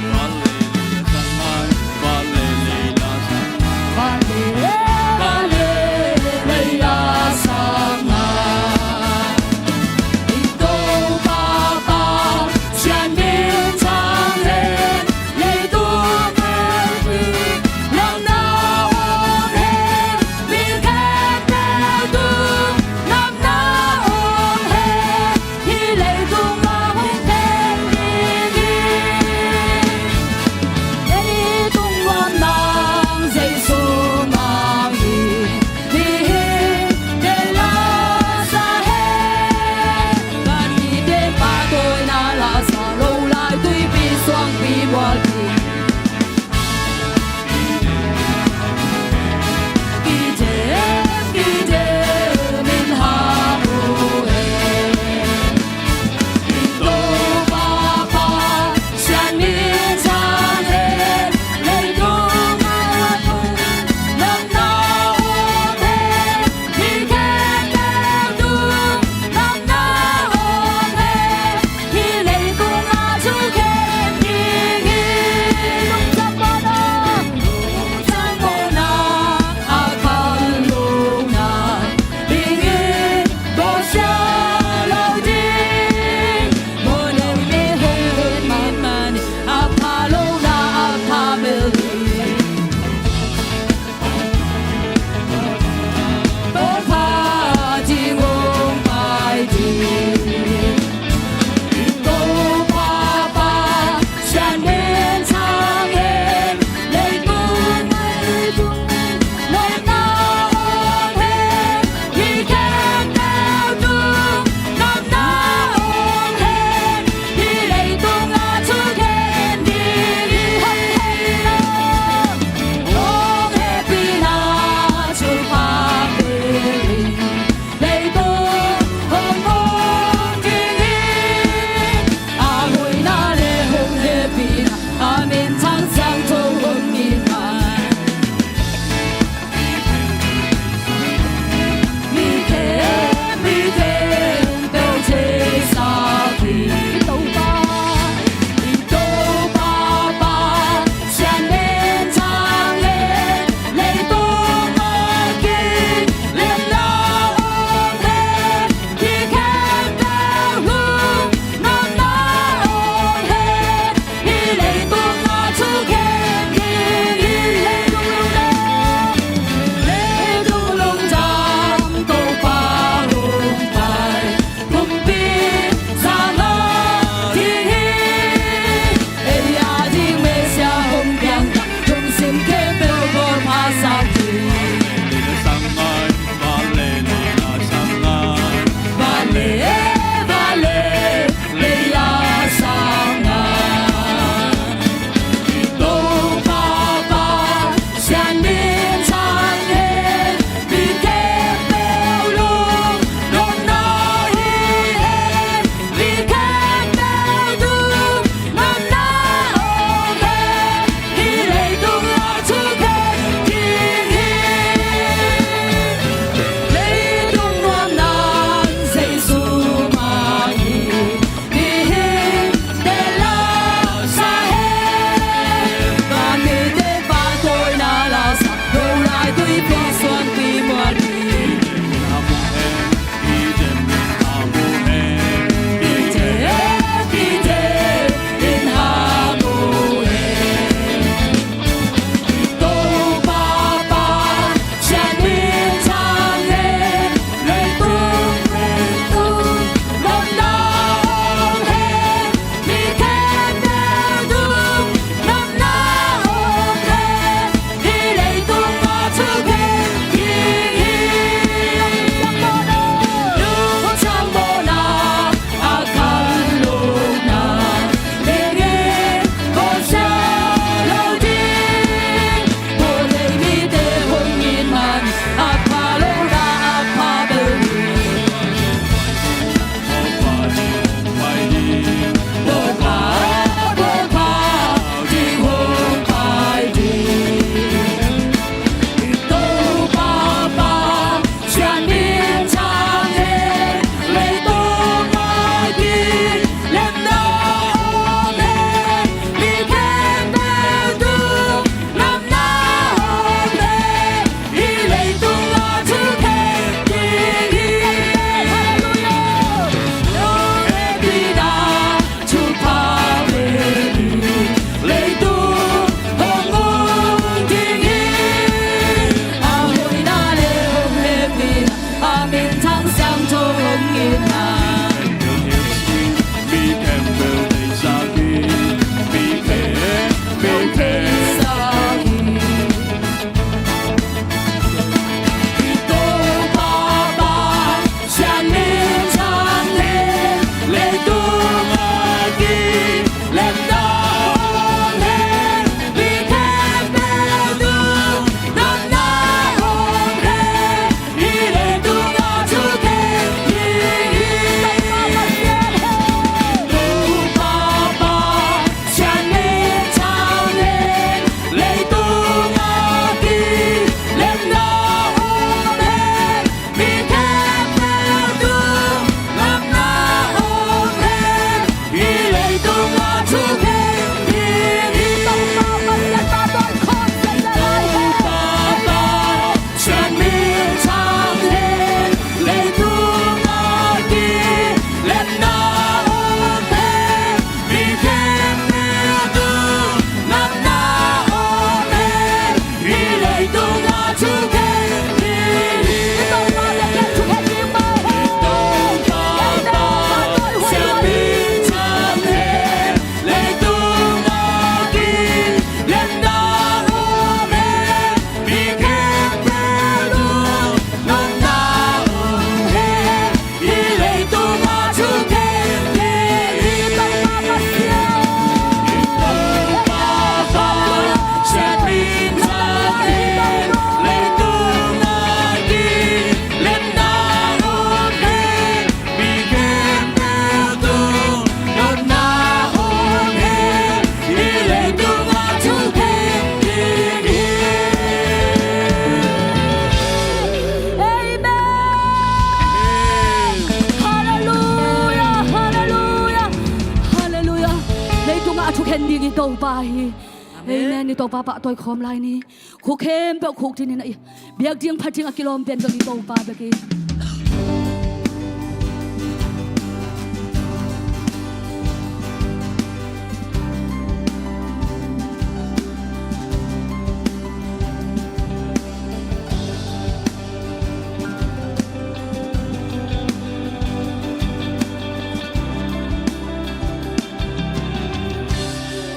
Khen ding i Topa hi. Amen. Amen. I Topa pahtawi khawm lai ni. Khuk khempeuh khuk dingin a i biak ding phat ding a kilawm pen bek i Topa bek hi.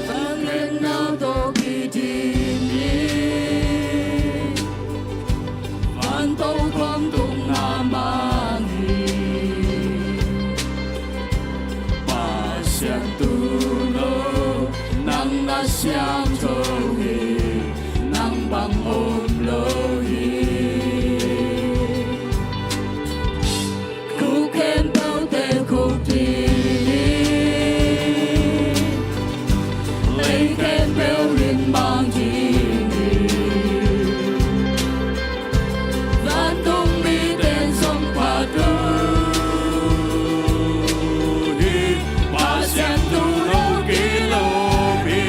Van khen nau tawh kidim hi. Van to kong tung na mang hi. Pasian tuuno, nang na siangtho hi. Nang bang om lo hi. Khuk khempeuhte khuk ding hi. Lei khempeuh limang ding hi. Vantung mite zong phat uh hi. Pasian tuuno kilawm hi.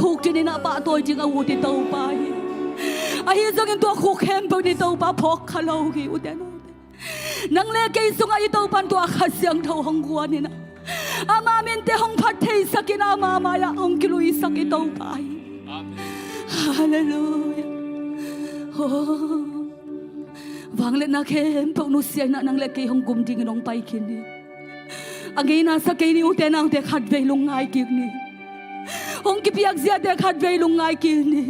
khukdin in a pahtawi ding a ut i Topa hi. Ahi zongin tua khuk khempeuh in i Topa phawk kha lo hi, ute naute. Nang le kei sungah i Topa in tua Kha Siangtho hong guan in a, ama minte hong phat theisak in a, ama mai-ah hong kiluisak i Topa hi. Halleluiah. Oh. Vangliatna khempeuh nusia in a, nang le kei hong gum dingin hong pai khin hi. A ngeina sa kei ni, ute naute, khatvei lungngai kik ni. Hong kipiak ziate khatvei lungngai kik ni.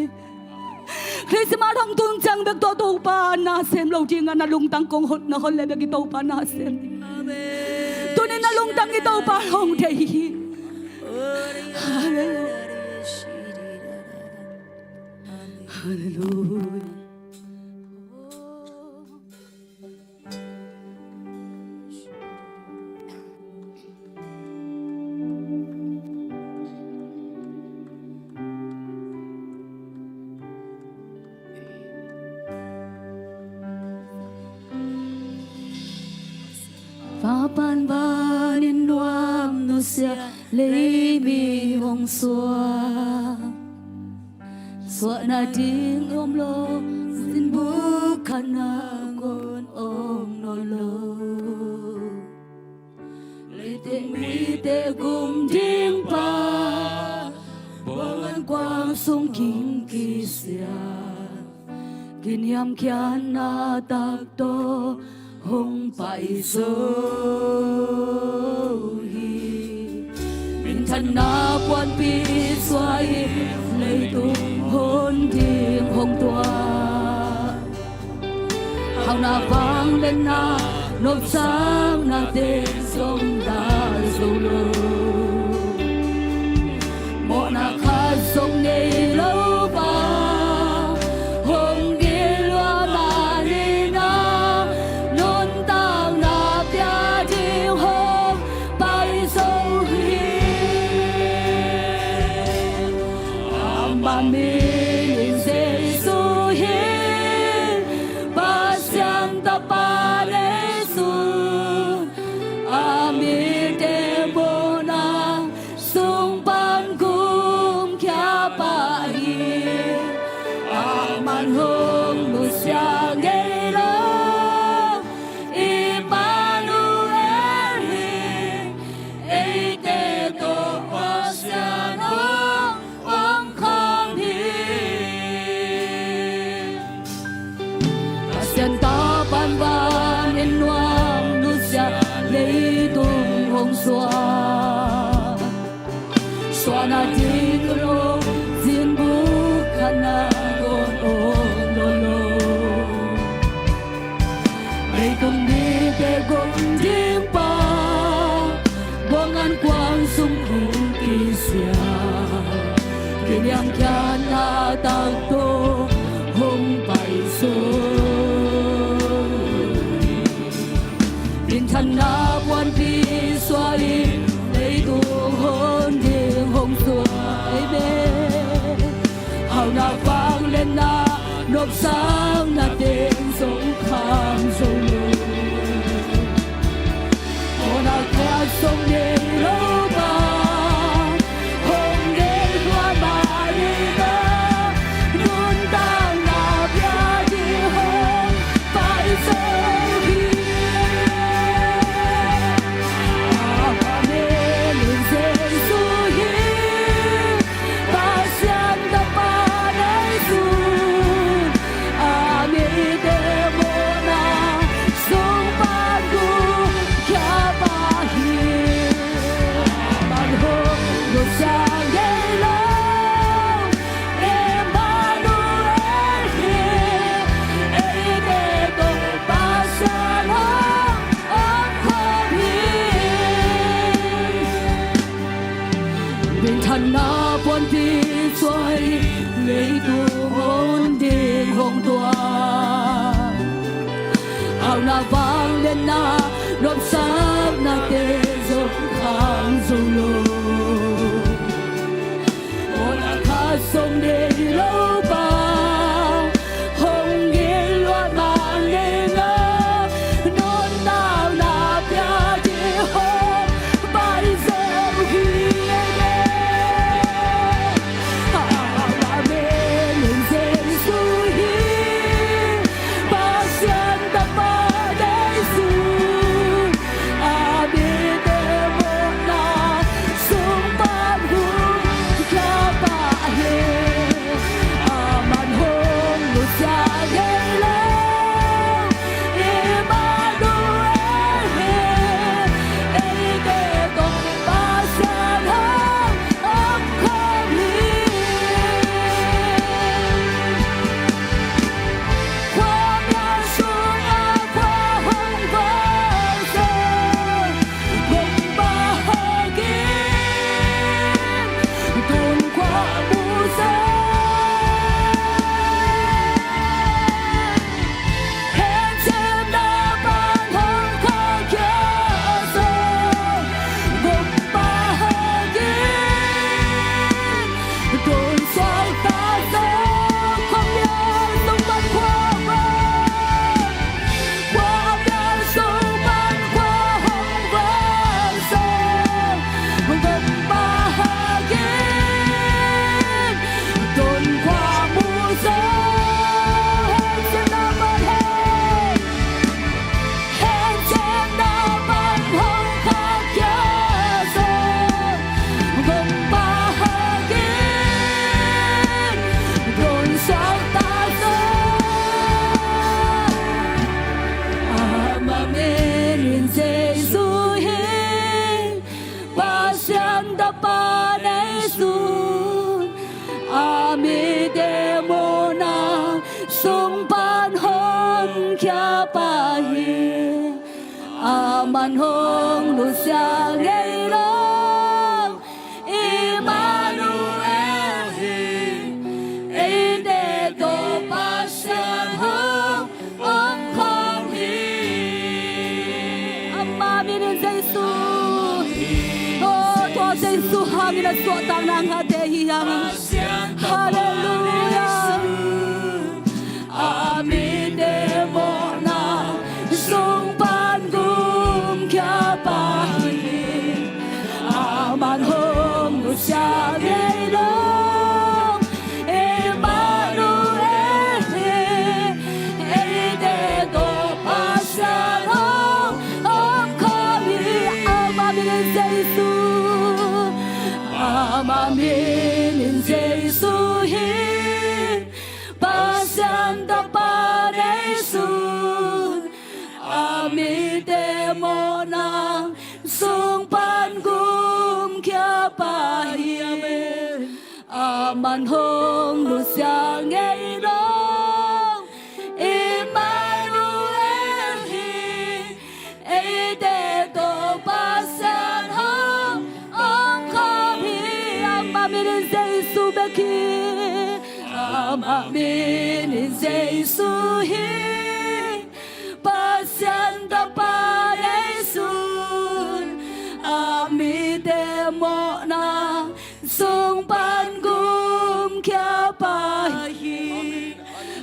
Christmas hong tun ciang bek tawh Topa na sem lo ding a, na lungtang kong hon, na hon le bek i Topa na sem. Amen. Tuni na lungtang i Topa hong thei hi. Halleluiah. Halleluiah. Fapa in van in nuam nusia lei mi hong suak. Suahna ding om lo, zinbuk khatna ngawn om nawn lo. Leitung mite gum ding pa, buangan kuang sung kim kisia, kiniamkhiatna tak tawh hong pai zo hi. Minthanna puanpi suah in leitung hon ding hong tuak. Hauhna, vangliatna, nopsakna teng zong dal zo lo. Mawhna khat zong nei lo pa, hong gil lua mah ni na, nuntakna pia ding hong pai zo hi. Ama min in Jesu hi, Pasian Tapa Jesu, a mite mawhna sung pan kumkhia pa hi. Aman hong nusia ngei lo, Immanuel hi, eite tawh Pasian hong om khawm hi. Pasian Tapa in van in nuam nusia leitung hong suak. Suahna ding lo, zinbuk khatna ngawn om nawn lo. Leitung mite gum ding pa, buangan kuang sung kim kisia, kiniamkhiatna tak tawh hong pai zo hi. Minthanna puanpi suah in leitung hon ding hong suak. Amen. Hauhna, vangliatna, nopsakna teng zong kham zo lo. Mawhna khat zong nei lo pa, hong gil lua mah ni na, nuntakna pia ding hong pai zo hi. Ama min in Jesu hi, Pasian Tapa Jesu, a mite mawhna sung pan kumkhia pa hi. Aman hong nusia ngei lo, Immanuel hi, eite tawh Pasian hong om khawm hi. Minthanna puanpi suah in leitung hon ding hong tuak. Hauhna, vangliatna, nopsakna teng zong kham zo lo. Mawhna khat zong nei lo pa, hong gil lua mah ni na, nuntakna pia ding hong pai zo hi. Amen. Tun suak ta zo, khua pial sung pan khua vang, khua pial sung pan khua hong vang zo, gumpa hagin tun khua mu zo, hen siangtho pan hen. Hen siangtho pan hong khahkhia zo, gumpa hagin tun suak ta zo. Ama min in Jesu hi, Pasian Tapa nei Jesu, a mite mawhna sung pan hong khia pa hi. Aman hong nusia ngei lo, Emmanuel hi, eite tawh Pasian hong om khawm hi. Ama min in Jesu. Oh, tua Jesu hangin a suahtakna ngahte hi hang. Halleluiah. A mite mawhna sung pan gumkhia pa hi. Aman hong nusia ngei lo, Emmanuel hi, eite tawh Pasian hong om khawm hi. Ama min in Jesu, ama min in Jesu hi, Pasian Tapa nei Jesu, a mite mawhna sung pan gumkhia pa hi. Amen. Aman hong nusia ngei lo, Emmanuel hi, eite tawh Pasian hong om khawm hi. Ama min in Jesu bek hi. Ama min in Jesu hi, Pasian Tapa nei Jesu, a mite mawhna sung pan gumkhia pa hi.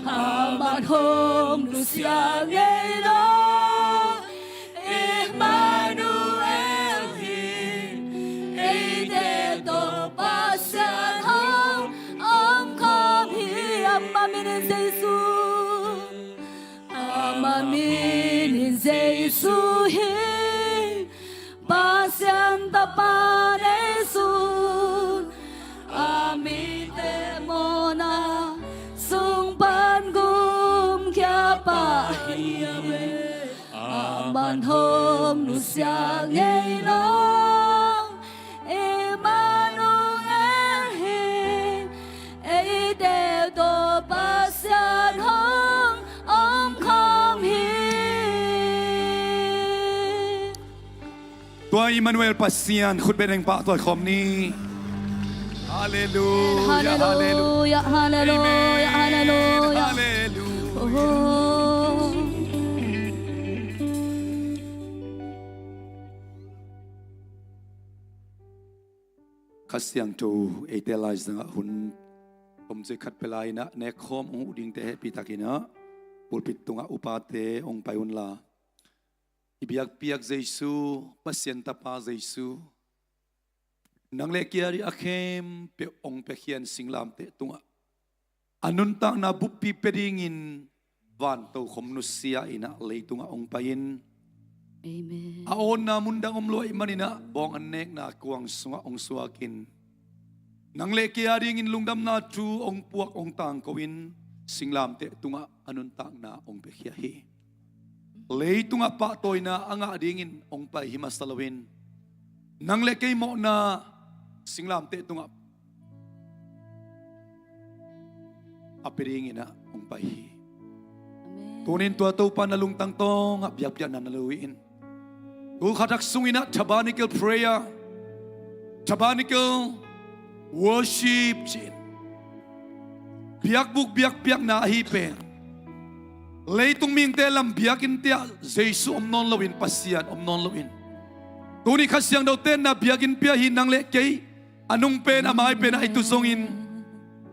Aman hong nusia ngei lo, Emmanuel hi, eite tawh Pasian hong om khawm hi. Ama min in Jesu, ama min in Jesu hi, Pasian Tapa nei Jesu, a mite mawhna sung pan gumkhia pa hi. Amen. Aman hong nusia ngei lo, Emmanuel hi, eite tawh Pasian hong om khawm hi. Tua Emmanuel Pasian khutbeng pahtawi khawm ni. Halleluiah, halleluiah, halleluiah, halleluiah. Oh. Kha Siangtho eite laizangah hun tomcik khat pia lai-inah nekkhawm hong uh dingte hehpihtakinah pulpit tungah upate hong pai unla, i biakpiak Jesu, Pasian Tapa Jesu, nang le kei a ding a khempeuh hong piakhia in singlamteh tungah a nuntakna buppi pia dingin vantokhom nusia-inah leitungah hong pai-in, amen, a awnna mundang om lo ahih maninah bawng an nekna kuang sungah hong suakin, nang le kei a dingin lungdamna thu hong puak hong tangko-in singlamteh tungah a nuntakna hong piakhia hi. Leitungah pahtawina a ngah dingin hong pai hi masa loin, nang le kei mawhna singlamteh tungah a pia dinginah hong pai hi. Amen. Tunin tua Topa na lungtang tawngah biakpiakna na lui-in, tu khatak sunginah tabernacle prayer, tabernacle worship ci-in biakbuk biakpiakna ahi pen leitung mihingte lam biakinn te-ah Jesu om nawn loin, Pasian om nawn loin, tuni Kha Siangtho tenna biakinn pia hi. Nang le kei a nung pen a mai penah i tu zongin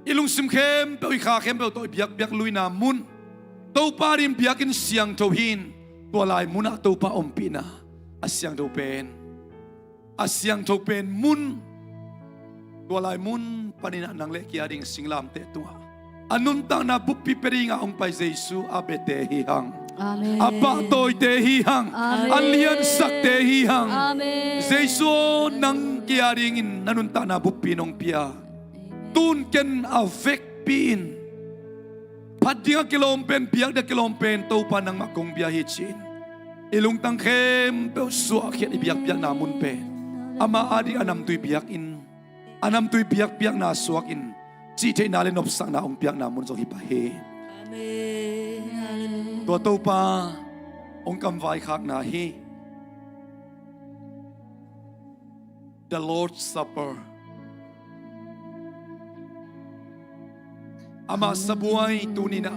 i lungsim khempeuh, i kha khempeuh tawh i biakpiak luina mun, Topa adingin biakinn siangtho hi-in, tua lai munah Topa ompihna a siangtho pen, a siangtho pen mun, tua lai mun panin ah nang le kei ading singlamteh tungah a nuntakna buppi pia dinga hong pai Jesu a biate hi hang. Amen. A pahtawite hi hang. Amen. A liansakte hi hang. Amen. Jesu aw, nang kei adingin na nuntakna buppi nong pia. Tun ken a vekpi-in phat ding a kilawm pen, biak ding a kilawm pen Topa nangmah kong bia hi ci-in i lungtang khempeuh suahkhiat i biakpiakna mun pen, amah ading a namtui biakinn, a namtui biakpiakna suakin cihtheihna le nopsakna hong piakna mun zong hi pah hi. Amen. Tua Topa hong kam vaikhakna hi. The Lord's Supper. Amah sabuai tuni-in ah,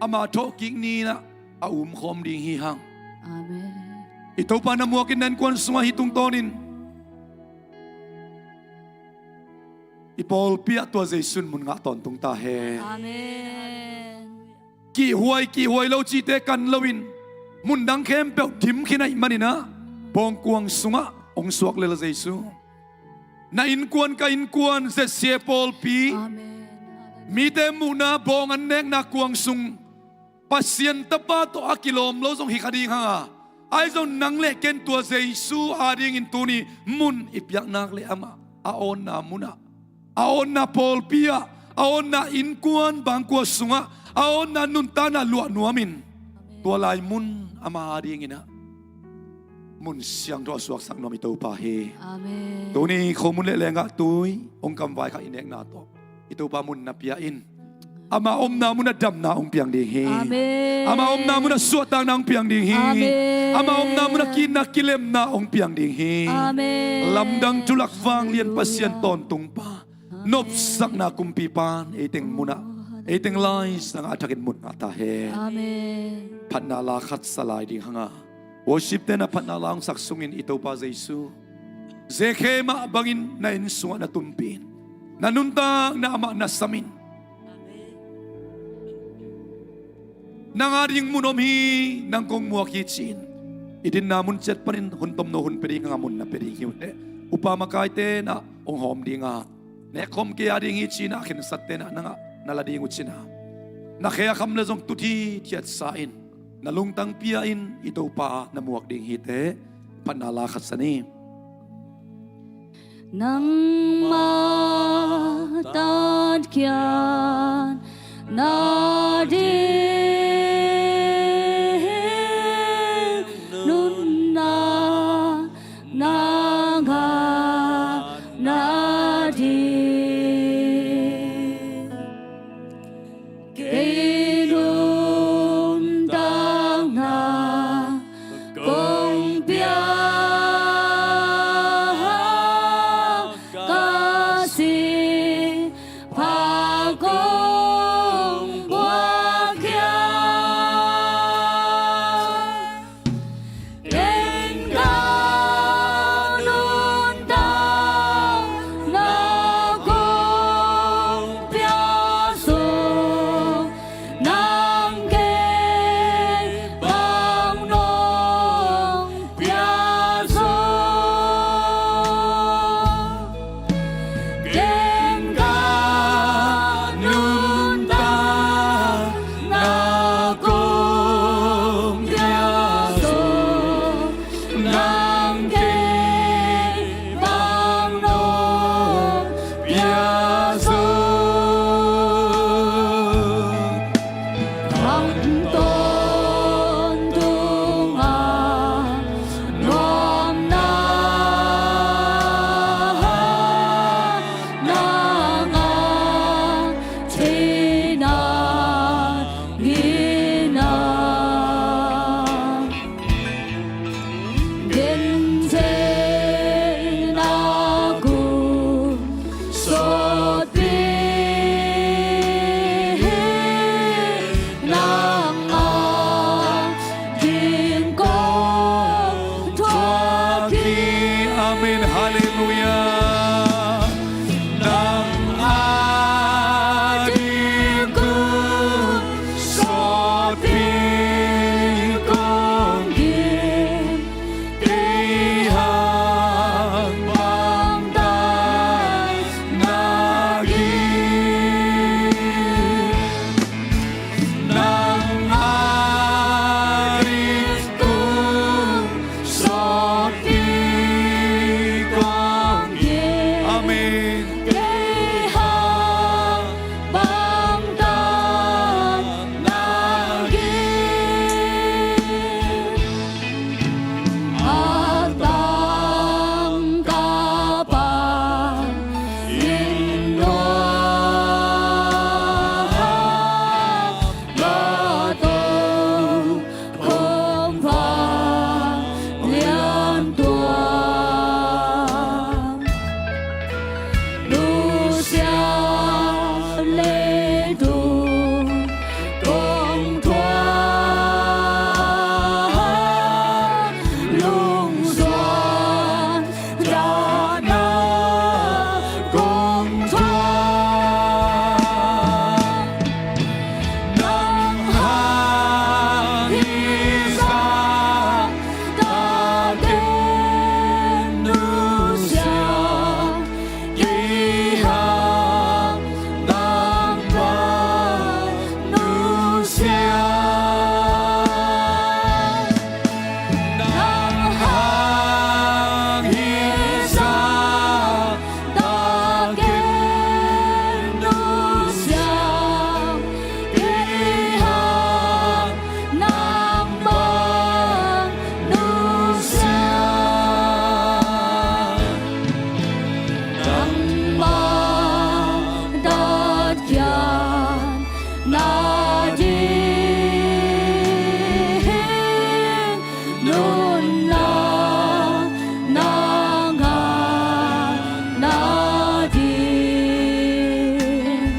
amah thawhkik ni-in ah a umkhawm ding hi hang. Amen. I Topa na muakin na innkuan sungah hih tungtawnin i pawlpi ah tua Jesu in mun ngah tawntung ta hen. Amen. Kihhuai, kihhuai lo cihte kan loin, mun dang khempeuh dim khin ahih manin ah, bawngkuang sungah hong suak lel Jesu. Na innkuan, ka innkuan, Z C A pawlpi, Amen. Mite muhna bawng an nekna kuang sung Pasian Tapa tawh a kilawm lo zong hi kha ding hang a, ahi zong nang le ken tua Jesu adingin tuni mun i piak nak leh amah a awnna munah, a awnna pawlpi ah, a awnna innkuan bangkua sungah, a awnna nuntakna luah nuamin, tua lai mun amah adingin ah mun siangtho a suaksak nuam i Topa hi. Amen. Tuni khomun le lengah tui hong kam vaikhak i nekna tawh i Topa mun na pia in. Amah omna munah damna hong piang ding hi. Amen. Amah omna munah suahtakna hong piang ding hi. Amen. Amah omna munah ki-itna kilemna hong piang ding hi. Amen. Lamdang thulak vanglian Pasian tawntungpa, nopsakna kumpipa in eiteng munah, eiteng lai sangah a thakin mun ngah ta hen. Amen. Phatna la khat sa lai ding hang a, worship te'n a phatna la hong sak sungin i Topa Jesu, Zechariah bangin na inn sungah na tumpih in, na nuntakna amah na samin, nang ading mun om hi, nang kong muak hi ci-in i dinna mun ciat panin hun tomno hun pia ding hang a, mun na pia ding hi uh teh, upa makaite'n ah hong hawm ding a, nekkhawm kei ading hi ci-in a khensatte'n ah nangah na la ding uh cin a, na khe a kham leh zong tut hithiat sa in, na lungtang pia in, i Topa na muak ding hi teh. Phatna la khat sa ni. Nangmah tatkhiat nading nunna na ngah nading kei nuntakna kong piak ka si pha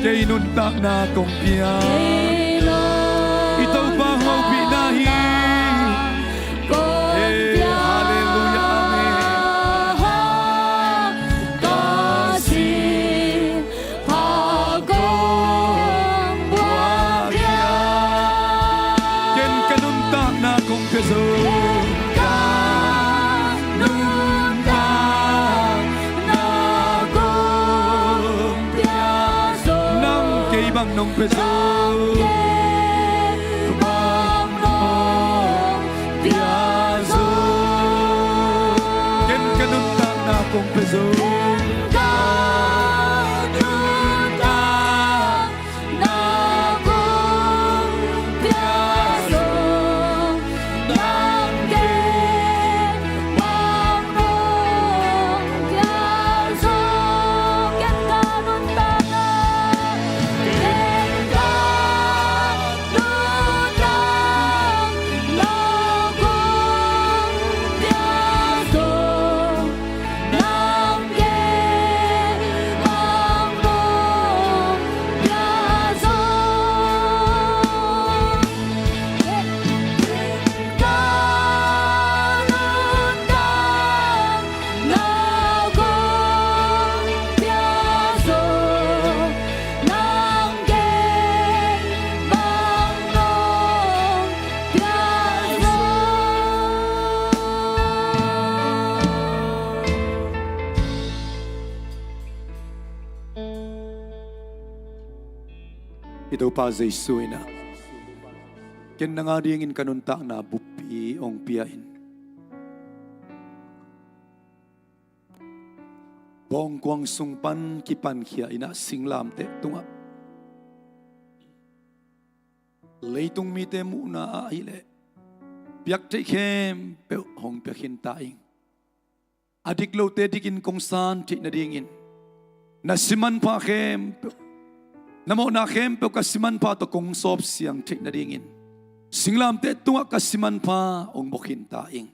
Kei nuntakna kong pia. I Topa hopihna hi. Halleluiah, amen. Ka sin pha kong buak hia. Ken ka nuntakna kong pia zo. Ken ka nuntakna kong pia zo. Nang kei bang nong pia zo. Nang kei bang nong pia zo. Ken ka nuntakna kong pia zo. Ken ka nuntakna kong pia zo. Nang kei bang nong pia zo. Ken ka nuntakna, ken ka nuntakna kong pia zo. Nang kei bang nong pia zo. Ka nuntakna kong pia zo. Nang kei bang nong pia zo. I Topa Jesu in ah, ken nang a dingin ka nuntakna buppi hong pia in. Bawngkuang sung pan kipankhia in ah singlamteh tungah leitung mite muhna ah ahih leh piak theih khempeuh hong pia khin ta ing. A dik lote dikin kong san theih nadingin, na simanpha khempeuh, na mawhna khempeuh ka simanpha tawh kong sawpsiang theih nadingin singlamteh tungah ka simanpha hong bawh khin ta ing.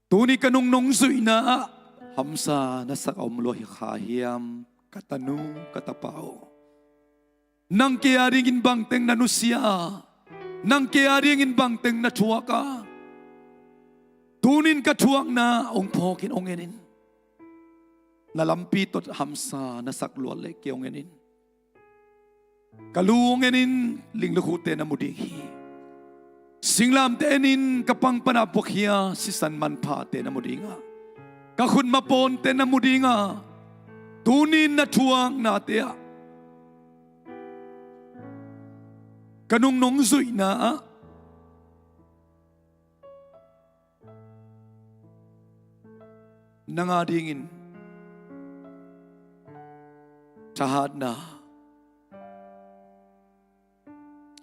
Tuni ka nungnung zuihna ah hamsa na sak a om lua hi kha hiam, ka tanu, ka tapa aw? Nang kei a dingin bangteng na nusia a, nang kei a dingin bangteng na thuak a, tunin ka thuakna hong phawkin hong en in. Na lampi tawh hamsa na sak luat leh kei hong en in. Ka lu hong en in, linglukhute na mu ding hi. Singlamteh en in, ka pang pana buakkhia sisan manphate na mu ding a, ka khutma pawnte na mu ding a, tunin na thuaknate ah ka nungnung zuihna ah nang a dingin thahatna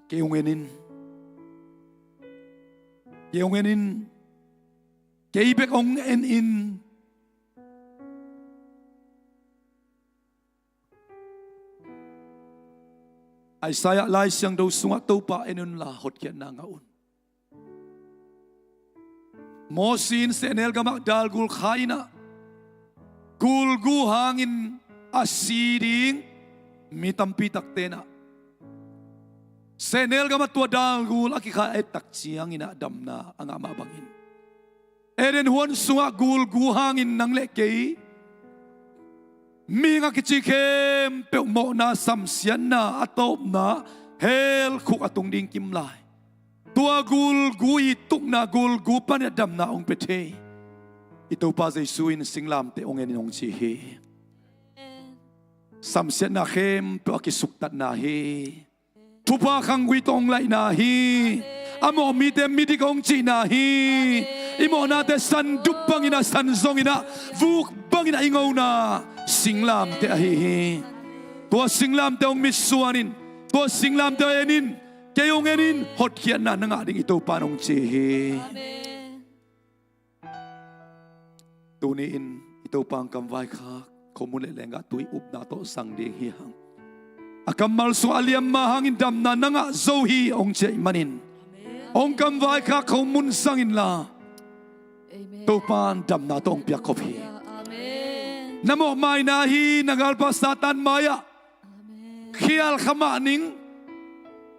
kei hong en in. Kei hong en in. Kei bek hong en in. Isaiah Lai Siangtho sungah, Topa en unla hotkhiatna ngah un. Mosi in sehnel gamah dalgul kha in ah, gulgu hangin a si ding mi tampi takte in ah, sehnel gamah tua dalgul a kikha a et tak ciangin ah damna a ngah mah bangin, Eden huan sungah gulgu hangin nang le kei, mihing a kici khempeuh mawhna, samsiatna, a tawpna, hell khuk a tung ding kim lai. Tua gulgu i tukna gulgu panin ah damna hong pia thei i Topa Jesu in singlamteh hong en in hong ci hi. Samsiatna khempeuh a kisuktatna hi. Thupha khanggui tawh hong laihna hi. A mawh mite midik hong cihna hi. I mawhnate sandup bangin ah, san zongin ah, vuk bangin ah i ngona singlamteh ahi hi. Tua singlamteh hong mitsuan in, tua singlamteh hong en in. Kei hong en in, hotkhiatna na ngah ding i Topa in hong ci hi. Amen. Tuni-in i Topa hong kamvaikhak khomun le lenggah tui upna tawh zang ding hi hang. A kammal sungah a liamma hangin damna na ngah zo hi hong ci ahih manin, hong kamvaikhak khomun zang inla, Topa in damna tawh hong piakkhop hi. Amen. Na mawhmaina hi, na galpa Satan mai-ah khial kha mah ning,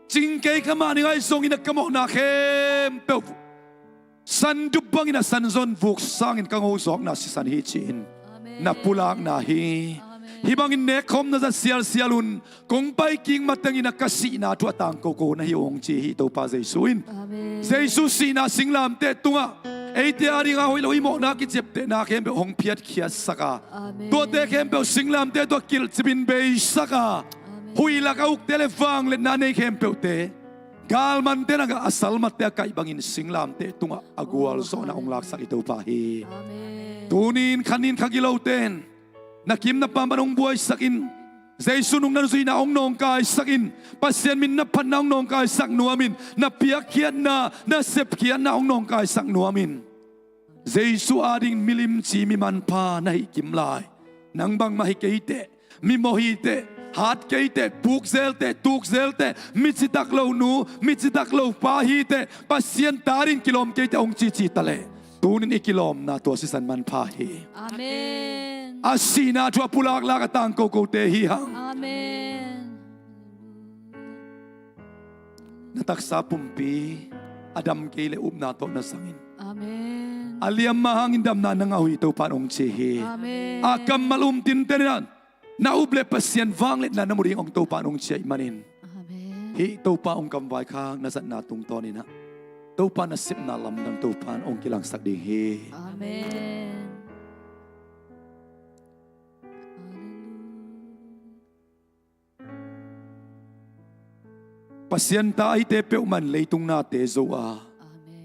cingkei kha mah ning, ahi zongin a ka mawhna khempeuh sandup bangin a sanzon vuk sangin ka ngozawkna sisan hi ci-in na pulakna hi. Hih bangin nekkhawm na zat sialsial un. Kong pai kik matengin a ka sihna thu a tangkoko na hi ung ci hi Topa Jesu in. Jesu sihna singlamteh tungah eite a dingah hoih lo i mawhna kiciaptehna khempeuh hong phiatkhiatsak a, tuate khempeuh singlamteh tungah kilhcipin beisak a, huih lak a ukte le vangliatna nei khempeuhte, galmante na gah a salmatte a kaih bangin singlamteh tungah a gualzawhna hong laksak i Topa hi. Tunin khanin kha gilote in na kim na pam pan hong buaisakin, Jesu nung na zuihna hong nawngkaisakin, Pasian min na phatna hong nawngkaisak nuamin, na piakkhiatna, na sepkhiatna hong nawngkaisak nuamin, Jesu ading milimci mi manpha na hih kim lai, nang bangmah hi kei teh, mimawh hi teh, hat kei teh, pukzel teh, tukzel teh, mi citak lo nu, mi citak lo pa hi teh, Pasian ta ading kilawm kei teh hong cici taleh, tunin i kilawmna tua sisan manpha hi. A sihna thu a pulaklak a tangkokote hi hang. Na taksa pumpi a dam kei le upna tawh na zangin, a liamma hangin damna na ngah uh hi Topa in hong ci hi. A kammal um tinten in na up le Pasian vangliatna na mu ding hong Topa in hong ci ahih manin, hih Topa hong kamvaikhak na zatna tungtawn in ah Topa nasepna lamdang Topa in hong kilangsak ding hi. Pasian ta ahite peuhmah in leitung nate zo a,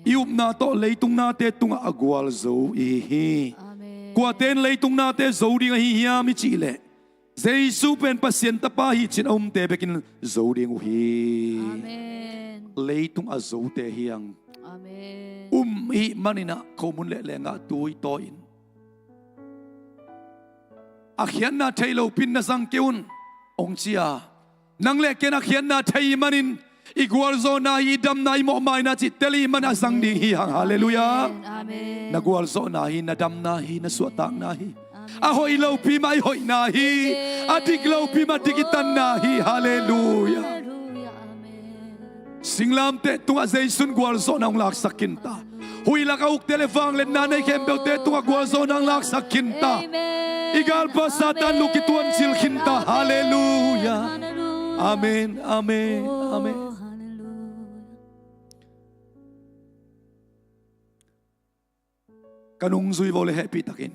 i upna tawh leitung nate tungah a gualzo i hi hi. Kuate in leitung nate zo ding ahi hiam i cih leh, Jesu pen Pasian Tapa hi cin a umte bekin zo ding uh hi. Leitung a zote hi hang. Um ihih manin ah khomun le lenggah tui tawi-in a khiatna thei lopin na zang kei un, hong ci a. Nang le ken a khiatna thei manin i gualzawhna hi, i damna, i mawhmaina cih tel ihih manin a zang ding hi hang. Halleluiah. Na gualzawhna hi, na damna hi, na suahtakna hi. A hoih lopi mah i hoihna hi. A dik lopi mah dik i tanna hi. Halleluiah. Singlamteh tungah Jesu in gualzawhna hong laksak khinta. Huih lak a ukte le vangliatna nei khempeuhte tungah gualzawhna hong laksak khinta. I galpa Satan lu kituancil khinta. Halleluiah. Amen. Amen. Amen. Ka nungzui vo le hehpih takin,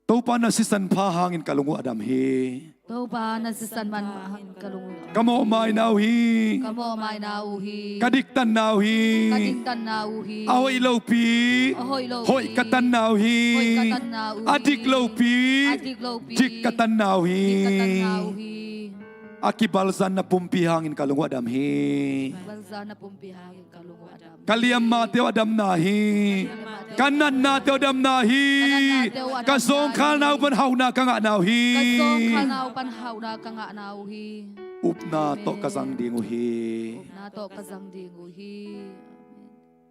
Topa na sisan pha hangin ka lung uh a dam hi. Topa na sisan man hangin ka lung uh a dam. Ka mawhmaina uh hi. Ka mawhmaina uh hi. Ka diktanna uh hi. Ka diktanna uh hi. A hoih lopi. A hoih lopi. Hoih ka tanna uh hi. Hoih ka tanna uh hi. A dik lopi. A dik lopi. Dik ka tanna uh hi. Dik ka tanna uh hi. A kibalzanna pumpi hangin ka lung uh a dam hi. Kibalzanna pumpi hangin ka liammate uh a damna hi. Ka natnate uh a damna hi. Ka zawngkhalna uh pan hauhna ka ngahna uh hi. Upna tawh ka zang ding uh hi.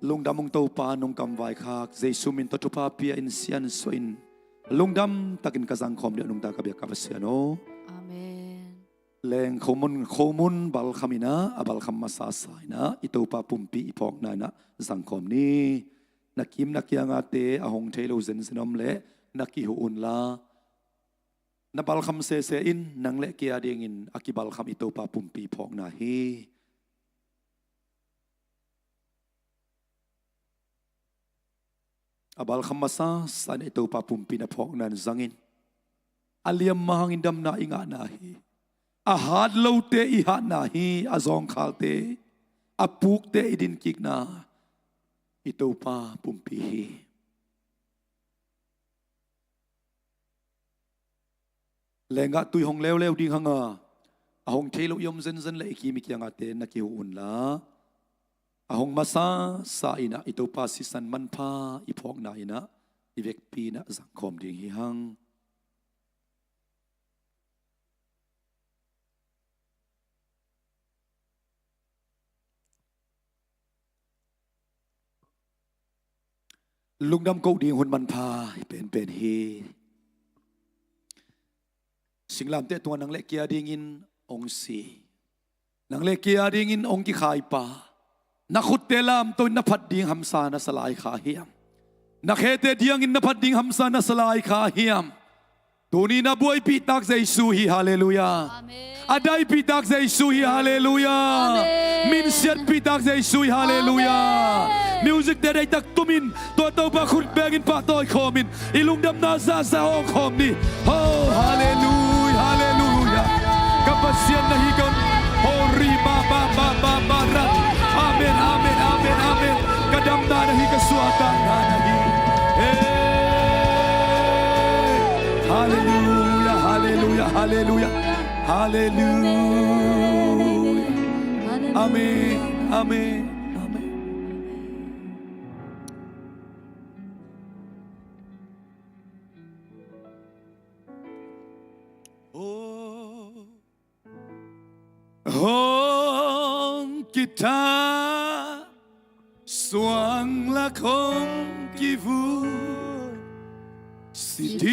Lungdam ung Topa, nong kamvaikhak Jesu min tawh thupha pia-in siansuah in lungdam takin ka zangkhawm ding a nungta ka biak ka Pasian aw. Amen. Leng khomun, khomun balkham in ah, a balkham masa sa in ah i Topa pumpi i phawkna in ah zangkhawm ni. Na kim na kiangate a hong thei lo zenzen om leh na kihuh unla, na balkham sese in nang le kei a dingin a kibalkham i Topa pumpi phawkna hi. A balkham masa sa in ah i Topa pumpi na phawkna in zangin, a liammang hangin damna i ngahna hi. A hat lote i hatna hi. A zawngkhalte, a pukte i dinkikna i Topa pumpi hi. Lenggah tui hong leuleu ding hang a, a hong thei lo i om zenzen leh i kim i kiangate na kihuh unla, a hong masa sa in ah i Topa sisan manpha i phawkna in ah i vekpi in ah zangkhawm ding hi hang. Lungdam koh ding hun manpha hi penpen hi. Singlamteh tungah nang le kei a dingin hong si, nang le kei a dingin hong kikhaipa, na khutte lamto in na phat ding hamsa na sa lai kha hiam? Na khete dingin na phat ding hamsa na sa lai kha hiam? Tuni na buaipih tak Jesu hi, halleluiah. Amen. A daipih tak Jesu hi, halleluiah. Amen. Minsiatpih tak Jesu hi, halleluiah. Amen. Music te deitak tumin, tua Topa khut bengin pahtawi khawmin, i lungdamna zahzah hawng khawm ni. Ho, halleluiah, halleluiah. Ka Pasian na hi ka, ho, ri, ma, ma, ma, ma, ma, ra. Amen, amen, amen, amen. Ka damna na hi, ka suahtakna na hi. Hey. Halleluiah, halleluiah, halleluiah, halleluiah. Amen, amen, amen. Oh. Hong kitha, suang lak hong kivut, siting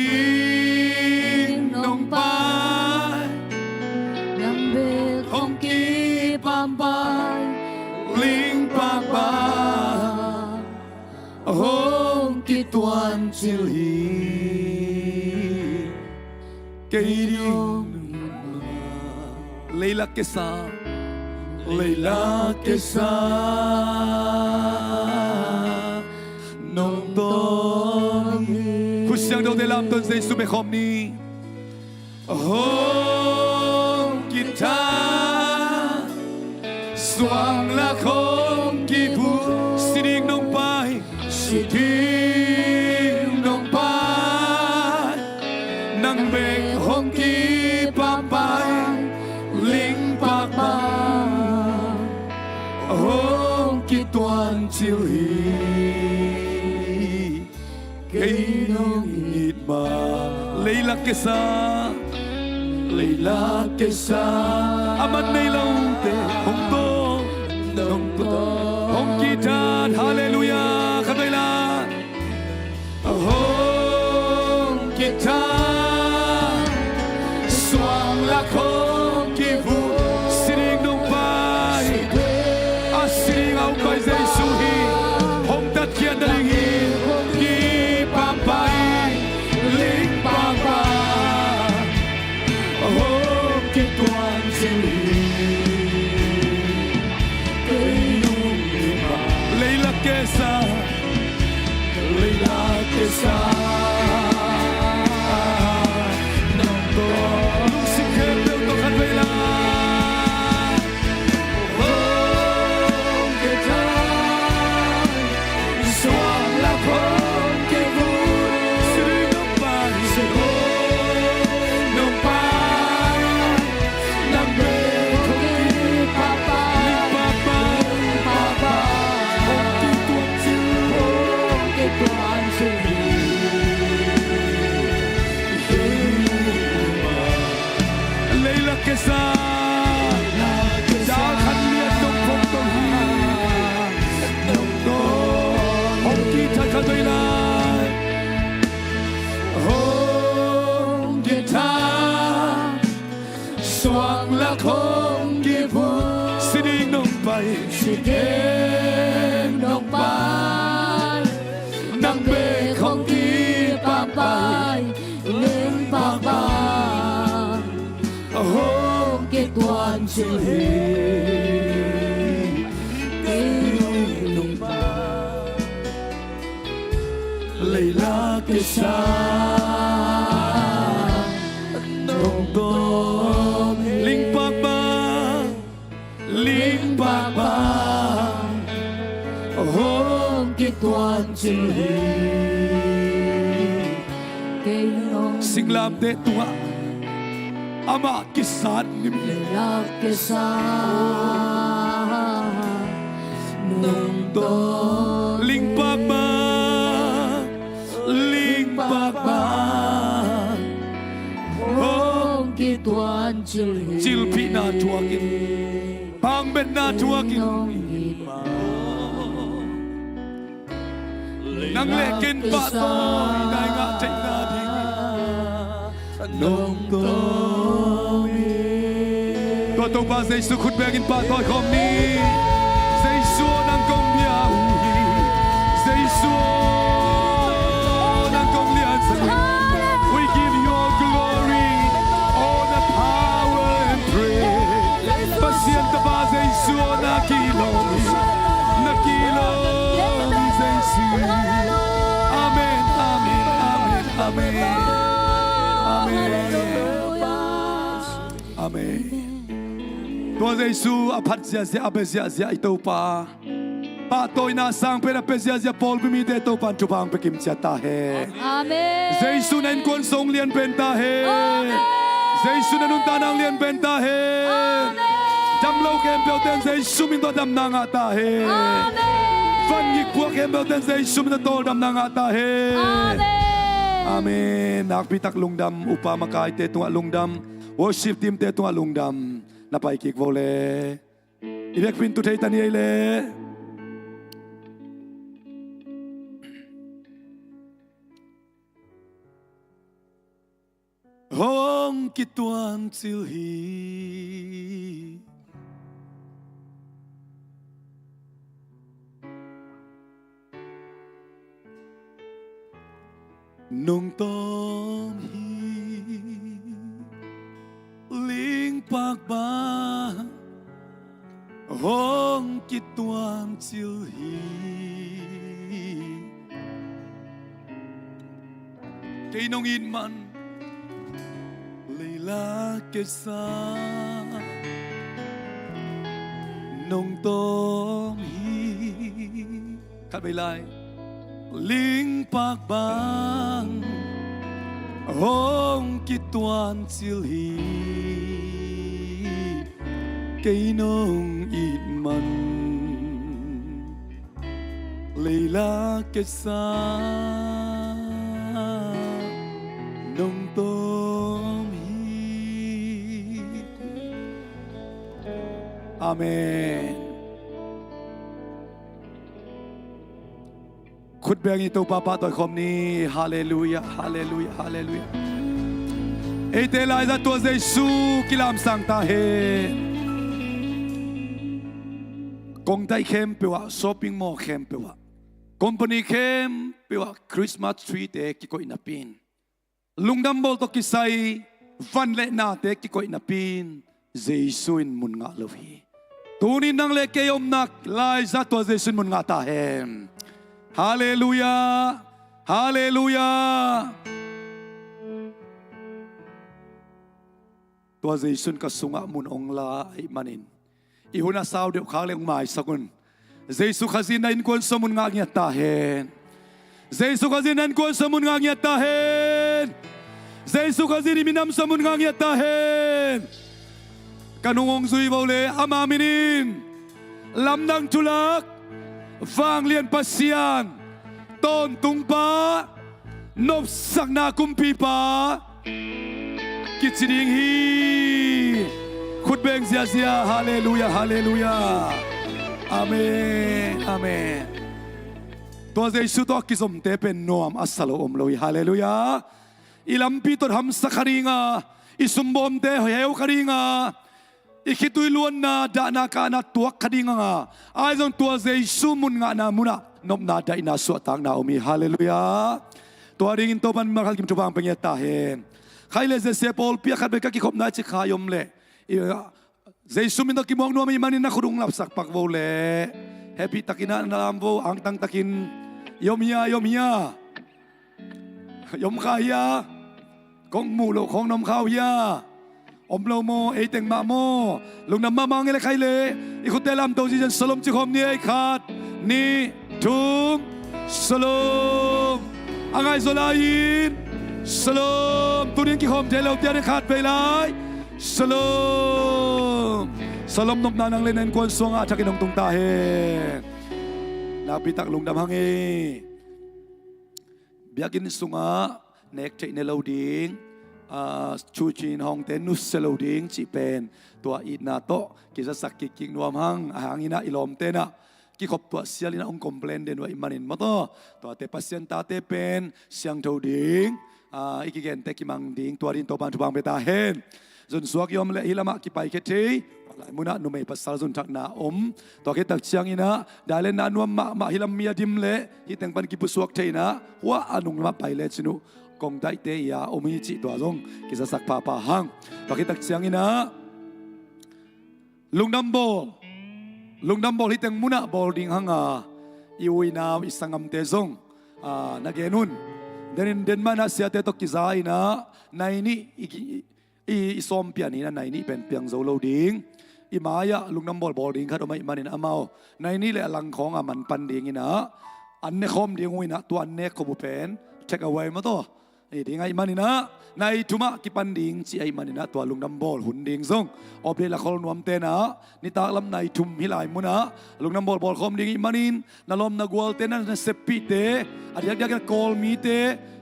nong pai, nang bek hong kipampai, ling pakpak hong kituancil hi. Kei ding leilak kesa, leilak kesa nong tawng hi. Khut siangthote lamton Jesu bia khawm ni. Hong kitha, suang lak hong kivut, sining nong pai, sining nong pai, nang bek hong kipampai, ling pakpak hong kituancil hi. Kei nong it mah. Leilak kesa, leilak kesa. A man nei lote hong tawng, hong tawng, hong kitha. Halleluiah. Khat vei la. Hong kitha, suang lak hong kivut, sining nong pai. A sining a hong pai Jesu hi. Hong tatkhiat nading hi. Kipampai, ling pakpak hong kituancil hi. Kei nong it mah. Leilak kesa, leilak kesa nong tawng. Lungsim khempeuh tawh khat vei la. Hong kitha, suang lak hong kivut, sining nong pai, sining nong pai. Nang bek hong kipampai, ling pakpak, ling pakpak hong kituancil, hong kituancil hi. Leilak kesa, leilak kesa. Dak khat lian nong phong tong hi. Nong tawng, hong kitha khat vei lai. Hong kitha, suang lak hong kivut, sining nong pai, sining nong pai, nang bek hong kipampai, ling pakpak hong kituancil hi. Kei nong it mah. Leilak kesa nong tawng hi. Ling pakpak, ling pakpak hong kituancil hi. Kei nong. Singlamteh tungah amah kisat lim. Leilak kesa nong tawng hi. Ling pakpak, ling pakpak hong kituancil hi. Cilphihna thuakin, pangbetna thuakin, nong it mah. Nang le ken pahtawi nai ngah theihna ding. Nong tawm hi. Tua Topa Jesu khut bengin pahtawi khawm ni. Jesu aw, nang kong bia uh hi. Jesu aw, nang kong liansak uh hi. We give you all glory, all the power and praise. Pasian Tapa Jesu aw, na kilawm hi. Na kilawm hi Jesu. Amen, amen, amen, amen. Amen. Amen. Tua Jesu a phat ziahziah, a bia ziahziah i Topa, pahtawina sang pen a pia ziahziah pawlpi mite Topa in thupha hong pia kim ciat ta hen. Amen. Jesu na innkuan sung lian pen ta hen. Amen. Jesu na nuntakna lian pen ta hen. Amen. Damlo khempeuhte in Jesu min tawh damna ngah ta hen. Amen. Van ngik puak khempeuhte in Jesu min tawh tawldamna ngah ta hen. Amen. Amen. Nakpi tak lungdam, upa makaite tungah lungdam, worship team te tungah lungdam. Na pai kik vo le. I biakpi in tu thei ta ni ei le. Hong kituancil hi. Nong tawm hi. Lingpak bang hong kituancil hi. Kei nong it man leilak kesa nong tawm hi. Khat vei lai. Lingpak bang hong kituancil hi. Kei nong it man leilak kesa nong tawm hi. Amen. Khut beng i Topa pahtawi khawm ni. Halleluiah, halleluiah, halleluiah. Eite laizat tua Jesu kilamsang ta hen. Kongtaih khempeuh ah, shopping mall khempeuh ah, company khempeuh ah Christmas tree te kikoih napi in, lungdam bawl tawh kisai van le nate kikoih napi in Jesu in mun ngah lo hi. Tuni nang le kei omna laizat tua Jesu in mun ngah ta hen. Halleluiah. Halleluiah. Tua Jesu in ka sungah mun hong la ahih manin, i hun a sau deuh khak le hong maisak un. Jesu Khazih in na innkuan sung mun ngah ngiat ta hen. Jesu Khazih in na innkuan sung mun ngah ngiat ta hen. Jesu Khazih in i minam sung mun ngah ngiat ta hen. Ka nung hong zui vo le ama min in lamdang thulak, vanglian Pasian, tawntungpa, nopsakna kumpipa kici ding hi. Khut beng ziahziah. Halleluiah, halleluiah. Amen, amen. Tua Jesu tawh a kizomte pen nuam a sa lo om lo hi. Halleluiah. I lampi tot hamsa kha ding a, i sumbawmte heu kha ding a, i khitui luanna dahna kahna tuak kha ding a, ahi zong tua Jesu mun ngahna munah nopna daihna suahtakna om hi. Halleluiah. Tua dingin Topan malkhat kim thupha hong pia ngiat ta hen. Khai le zese pawlpi ah khat vei ka kikhopna i cik kha i om leh, i, Jesu min tawh kimuak nuam ahih manin na khut hong lapsak pak vo le. Hehpih takin ah na lam vo, angtang takin. I om hia, i om hia? I om kha hia? Kong muh loh khawng na om kha uh hia? Om lo maw, ei teng mah maw? Lungdam mahmah ing ei le khai le. I khutte lamto zizen shalom ci khawm ni ei. Khat, nih, thum, shalom. A ngaihzaw lai-in shalom. Tuni in kikhawm thei lo tia ni khat vei lai. Shalom. Shalom nopna nang le na innkuan sungah a thakin hong tung ta hen. Nakpi tak lungdam hang ei. Biakinn sungah nek theih ne lo ding, ah, thuciin hawngte nusia lo ding cih pen tua itna tawh kizasak kikkik nuam hang. Ahang inah i lawmte inah kikhop tuah sial inah hong complain den uh ahih manin maw taw, tuate Pasian tate pen siangtho ding, Ah, i kigente kimang ding, tua dingin Topa'n thupha hong pia ta hen. Zunsuak i om leh hih lamah kipaikhia thei, lai munah numei pasal zunthakna om. Tua khit tak ciangin ah, dailenna nuam mahmah, hih lam mi a dim leh hih teng pan kipusuak thei in ah, hua a nung lamah pai lecin uh kong daihte i a om hi cih tua zong kizasak phapha hang. Tua khit tak ciangin ah, lungdam bawl, lungdam bawl hih teng munah bawl ding hang a, i u i nau i sanggamte zong, ah, na gen un. Denin den mah in ah siate tawh kiza in ah, nai nih i, i, i sawm pian hi in ah, nai nih pen piang zo lo ding. I mai-ah lungdam bawl bawl ding khat om ahih manin amau nai nih le a lang khawng a man pan ding in ah, an ne khawm ding uh in ah, tua an nek khawm uh pen take away maw taw, i ding ahih manin ah, nai thum ah kipan ding ci ahih manin ah, tua lungdam bawl hun ding zong update la khol nuamte in ah, nitak lam nai thum hih lai munah lungdam bawl bawl khawm ding ahih manin, na lawm na gualte, na, na seppihte, a diakdiak in ah Kawlmite,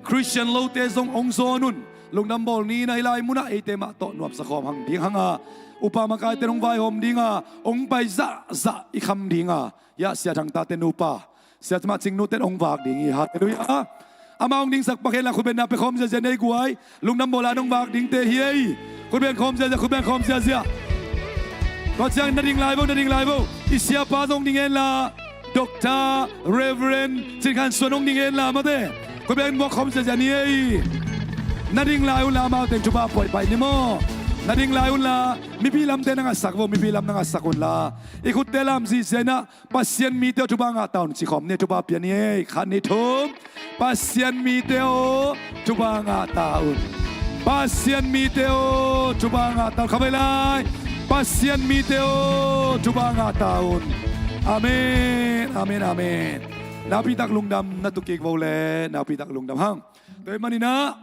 Khristian lote zong hong zawn un. Lungdam bawl ni in ah hih lai munah eite mah tawh nuamsa khawm hang ding hang a, upa makaite in hong vaihawm ding a, hong pai zahzah i kham ding a, hiah Sia Thang tate nupa, Sia Cing Mah Cing nute in hong vak ding hi. Halleluiah. Amah hong dingsak pak hen la, khutbetna pia khawm ziazia ni ei guai. Lungdam bawl a hong vak dingte hi ei. Khutbeng khawm ziazia, khutbeng khawm ziazia. Tua ciang na ding lai vo, na ding lai vo. I siapa zong ding hen la, Doctor Reverend Cin Khan Suan hong ding hen la, mate. Khutbeng muak khawm ziazia ni ei. Na ding lai un la, amau teng thupha pia pai ni maw. Na ding lai un la, mipi lamte na ngasak vo, mipi lam na ngasak un la. I khutte lam zihziah in ah, Pasian mite aw, thupha ngah ta un ci khawm ni, thupha pia ni ei. Khat, nih, thum. Pasian mite aw, thupha ngah ta un. Pasian mite aw, thupha ngah ta un. Khatvei lai. Pasian mite aw, thupha ngah ta un. Amen, amen, amen. Nakpi tak lungdam, na tu kik vo le, nakpi tak lungdam hang. Tua ahih manin ah,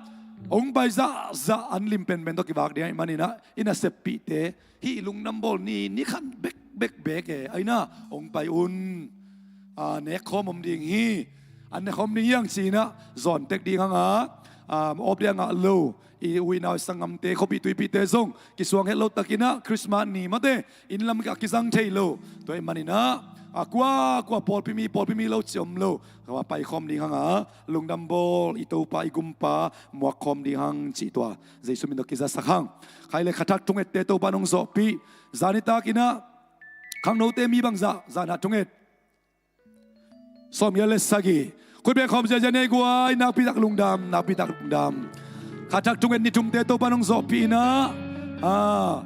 hong pai zahzah an lim penpen tawh kivak ding ahih manin ah, i na seppihte, hih lungdam bawl ni, ni khat bek, bek, bek e, a inn ah hong pai un. Ah, nek khawm om ding hi. An nek khawm ding hi hang ci in ah, zawn tek ding hang a, ah, awp ding a ngah lo i u i nau i sanggamte, khuapih tuipihte zong kisuang het lo takin ah, Christmas ni mate, inn lam a kizang thei lo. Tua ahih manin ah, ah, kua, kua pawlpi mi, pawlpi mi lo ci om lo. Kua pai khawm ding hang a, lungdam bawl, i Topa, i Gumpa muak khawm ding hang cih tua Jesu min tawh kizasak hang. Khai le kha thak thungette Topa'n hong zawhpih. Zan nitak in ah, khangnote mi bangzah, zan nitak thunget? Sawmgiat le sagih. Khutbeng khawm ziazia ni ei guai, nakpi tak lungdam, nakpi tak lungdam. Kha thak thunget ni thumte Topa'n hong zawhpih in ah, ah,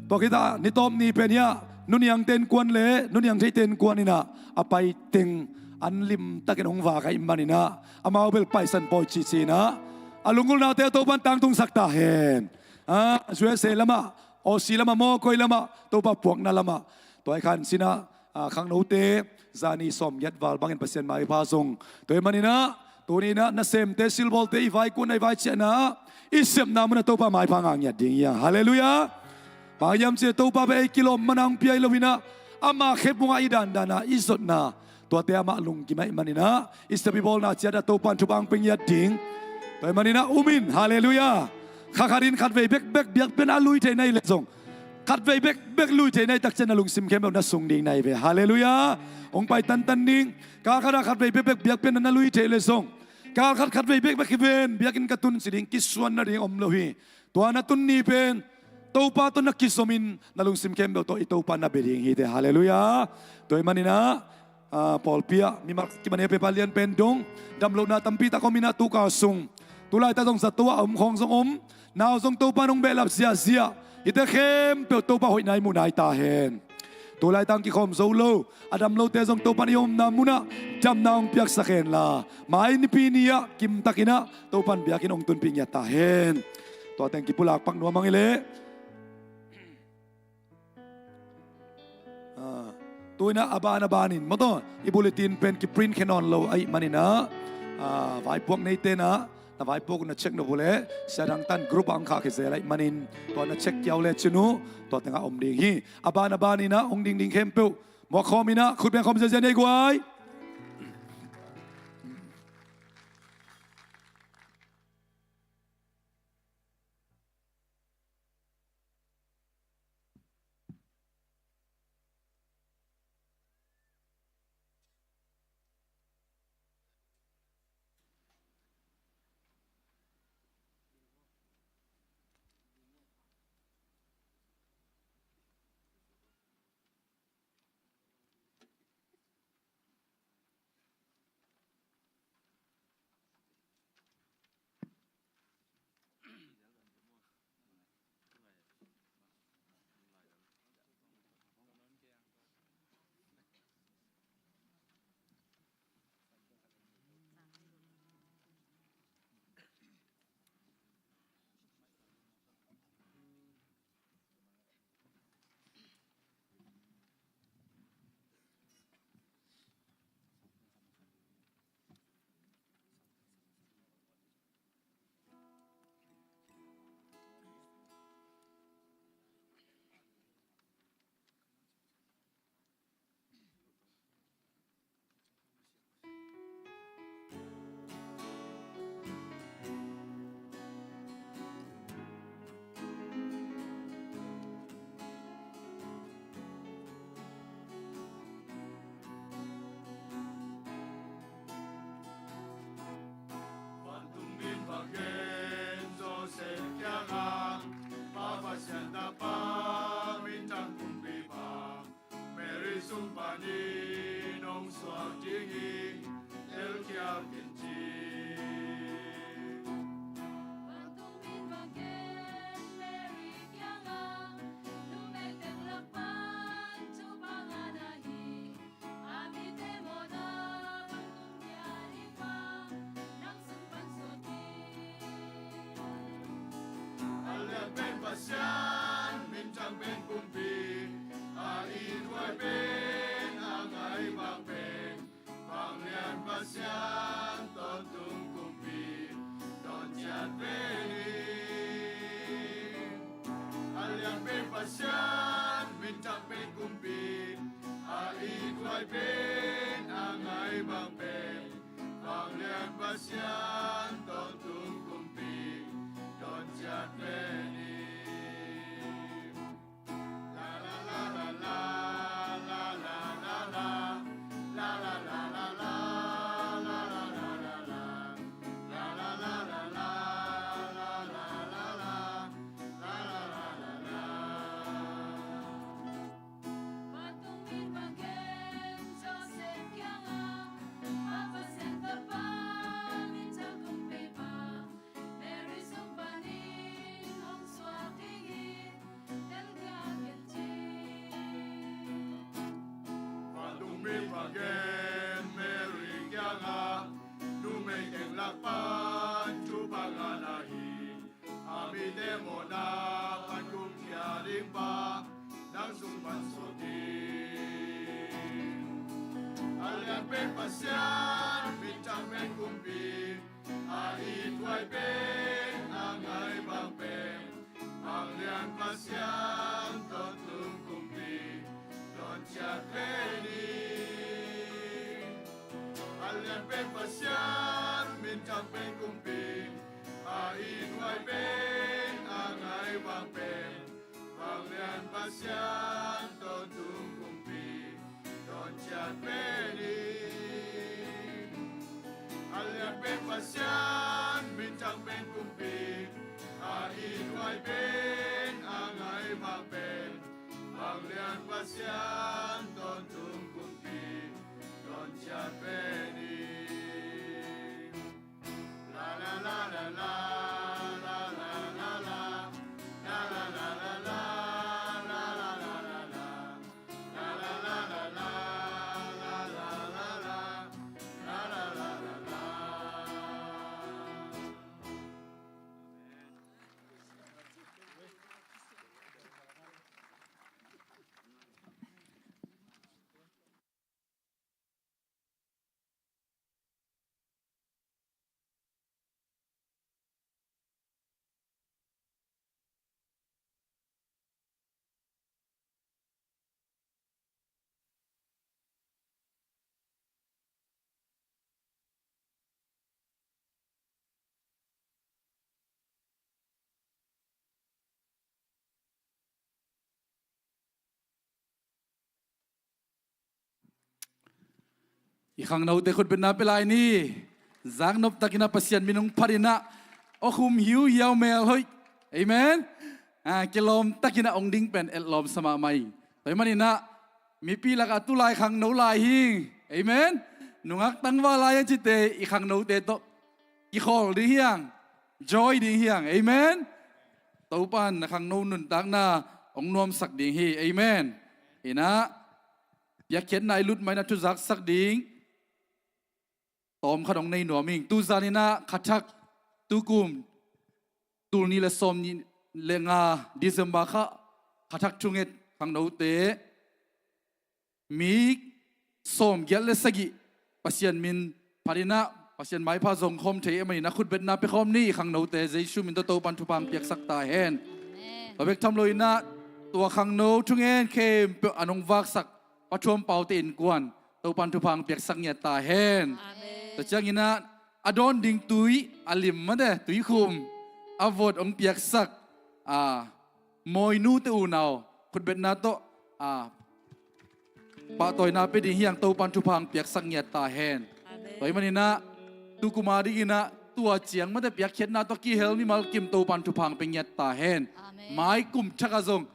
tua khit ah, ni tawp ni pen hiah, Nu Niang te innkuan le, Nu Niang Theih te innkuan in ah, a pai teng an lim takin hong vak ahih manin ah, amau bel paisan pawi cici in ah, a lunggulhnaute Topa'n tangtungsak ta hen. Ah, U S A lamah, Aussie lamah maw, koi lamah, Topa puakna lamah. Tua ahih khan cin ah, ah, khangnote, zani sawmgiat val bangin Pasian maipha zong. Tua ahih manin ah, tuni in ah, nasemte, silbawlte, i vaikuana, i vaiciahna ah, i sepna munah Topa maipha ngah ngiat ding hi hang. Halleluiah. Bang hiam cih leh Topa bek ei kilawm man a hong pia hi lo in ah, ama khephung ah i dandan a i zotna, tuate amah lungkim ahih manin ah, i sep i bawlna ciat ah Topa'n thupha hong pia ngiat ding. Tua ahih manin ah um in, halleluiah. Kha khat in khatvei bekbek biakpiakna a lui theihna hi leh zong, khatvei bekbek lui theihna hi tak ciang na lungsim khempeuh na sung ding na hi ve, halleluiah. Hong pai tantan ding. Kal khat ah khatvei bekbek biakpiakna na lui theih leh zong, kal khat khatvei bekbek hi ven, biakinn ka tun ci ding, kisuan nading om lo hi. Tua na tun ni pen Topa tawh na kizom in, na lungsim khempeuh tawh i Topa na bia ding hi teh, halleluiah. Tua ahih manin ah, ah, pawlpi ah mimal kiman e, pepa lian pen dong, damlohna tampi tak om in ah, tu kal sung, tu laitak zong zato ah a om khawng zong om, nau zong Topa'n hong behlap ziahziah, hihte khempeuh Topa hoihna i muh nai ta hen. Tu laitak kikhawm zo lo, a dam lote zong Topa'n i omna munah damna hong piaksak hen la, mai Nipi ni ah kimtakin ah Topa'n biakinn hong tunpih ngiat ta hen. Tua teng kipulak pak nuam hang i leh. Ah, tu in ah a ban a ban in, maw taw, i bulletin pen kiprint khe nawn lo ahih manin ah, ah, vaipuak neite in ah, na vaipuak uh na check nop uh leh, Sia Thang tan group ah hong khahkhia zel ahih manin, tua na check kiau lecin uh, tua teng ah om ding hi. A ban a ban in ah hong ding ding khempeuh muak khawm in ah, khutbeng khawm ziazia ni ei guai. suak ding hi, telkhial ken ci. Vantung min va gen Mary kiangah, numei teng lak pan thupha ngah na hi. A mite mawhna vantung kia ding Pa, nang sung pan suak in. A lian pen Pasian, minthang pen kumpi, a ithuai pen, a ngai bang pen, Vanglian Pasian tawntung kumpi, dawn ciat ve ni. A lian pen Pasian, minthang pen kumpi, a ithuai pen, a ngai bang pen, Vanglian Pasian tawntung kumpi, dawn ciat ve ni. Vantung min va gen Mary kiangah, numei teng lak pan thupha ngah na hi. A mite mawhna pan kumpi a ding Pa, nang sung pan suak in. A lian pen Pasian, minthang pen kumpi, a ithuai pen, a ngai bang pen, Vanglian Pasian tawntung kumpi, dawn ciat ve ni. A lian pen Pasian, minthang pen kumpi, a ithuai pen, a ngai bang pen, Vanglian Pasian tawntung kumpi, dawn ciat ve ni. A lian pen Pasian, minthang pen kumpi, a ithuai pen, a ngai bang pen, Vanglian Pasian tawntung kumpi, dawn ciat ve ni. I khangnote khutbetna pia lai ni. Zaknop takin a Pasian min hong phat in a, awkhum hiuhiau mel hoih. Amen. A, kilawm takin a hong ding pen etlawm sa mahmah ing. Tua ahih manin a, mipi lakah tulai khangno lai hi. Amen. Nungak tangval lai a cite i khangnote tawh kikhawl ding hi hang, joy ding hi hang. Amen. Topa'n na khangno nuntakna hong nuamsak ding hi. Amen. In a, piakkhiatna i lut ma-in a thuzaksak ding tawmkhat hong nei nuam ing. Tuzan in a khathak, tukum tul nih le sawmnih le nga December kha, khathak thunget khangnote mi sawmgiat le sagih Pasian min phat in a, Pasian maipha zong khawm thei ahih manin a khutbetna pia khawm ni. Khangnote Jesu min tawh Topa'n thupha hong piaksak ta hen. Amen. Tua bek tham lo in a, tua khangno thungen khempeuh a nong vaksak Pa Thuam Paute innkuan, Topa'n thupha hong piaksak ngiat ta hen. Amen. Tua ciangin a, a dawn ding tui, a lim mate, tuikhum, a vot hong piaksak, a, mawinute unau khutbetna tawh, a, pahtawina pia ding hi hang. Topa'n thupha hong piaksak ngiat ta hen. Amen. Tua ahih manin a, tukum a dingin a, tua ciang mate piakkhiatna tawh kihel mimal kim Topa'n thupha hong pia ngiat ta hen. Amen. Mai kum thak ah zong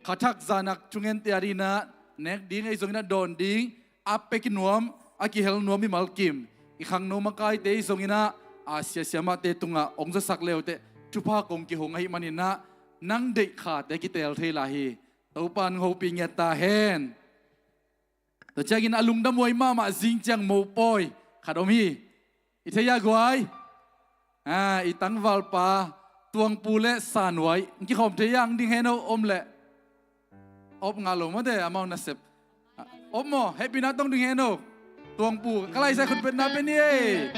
khathak zan a thungente a dingin a, nek ding ahi zongin a dawn ding, a pek nuam, a kihel nuam mimal kim, i khangno makaite i zong inah, a siasia mahte tungah hong zasak leuteh thupha kong kihong ahih maninah, nang deih khate kiteel thei lai hi. Topa in hong hopih ngiat ta hen. Tua ciangin a lungdam huai mahmah zing ciang mopawi khat om hi. I thei a guai. Ah, i tangvalpa Tuangpu le Sanuai. Kikhawm thei a ding hen aw om leh. Op ngah lo mate, amau nasep. Op maw, hehpihna tawh ding hen aw. Tuangpu, ka laisai khutbetna pe ni ei.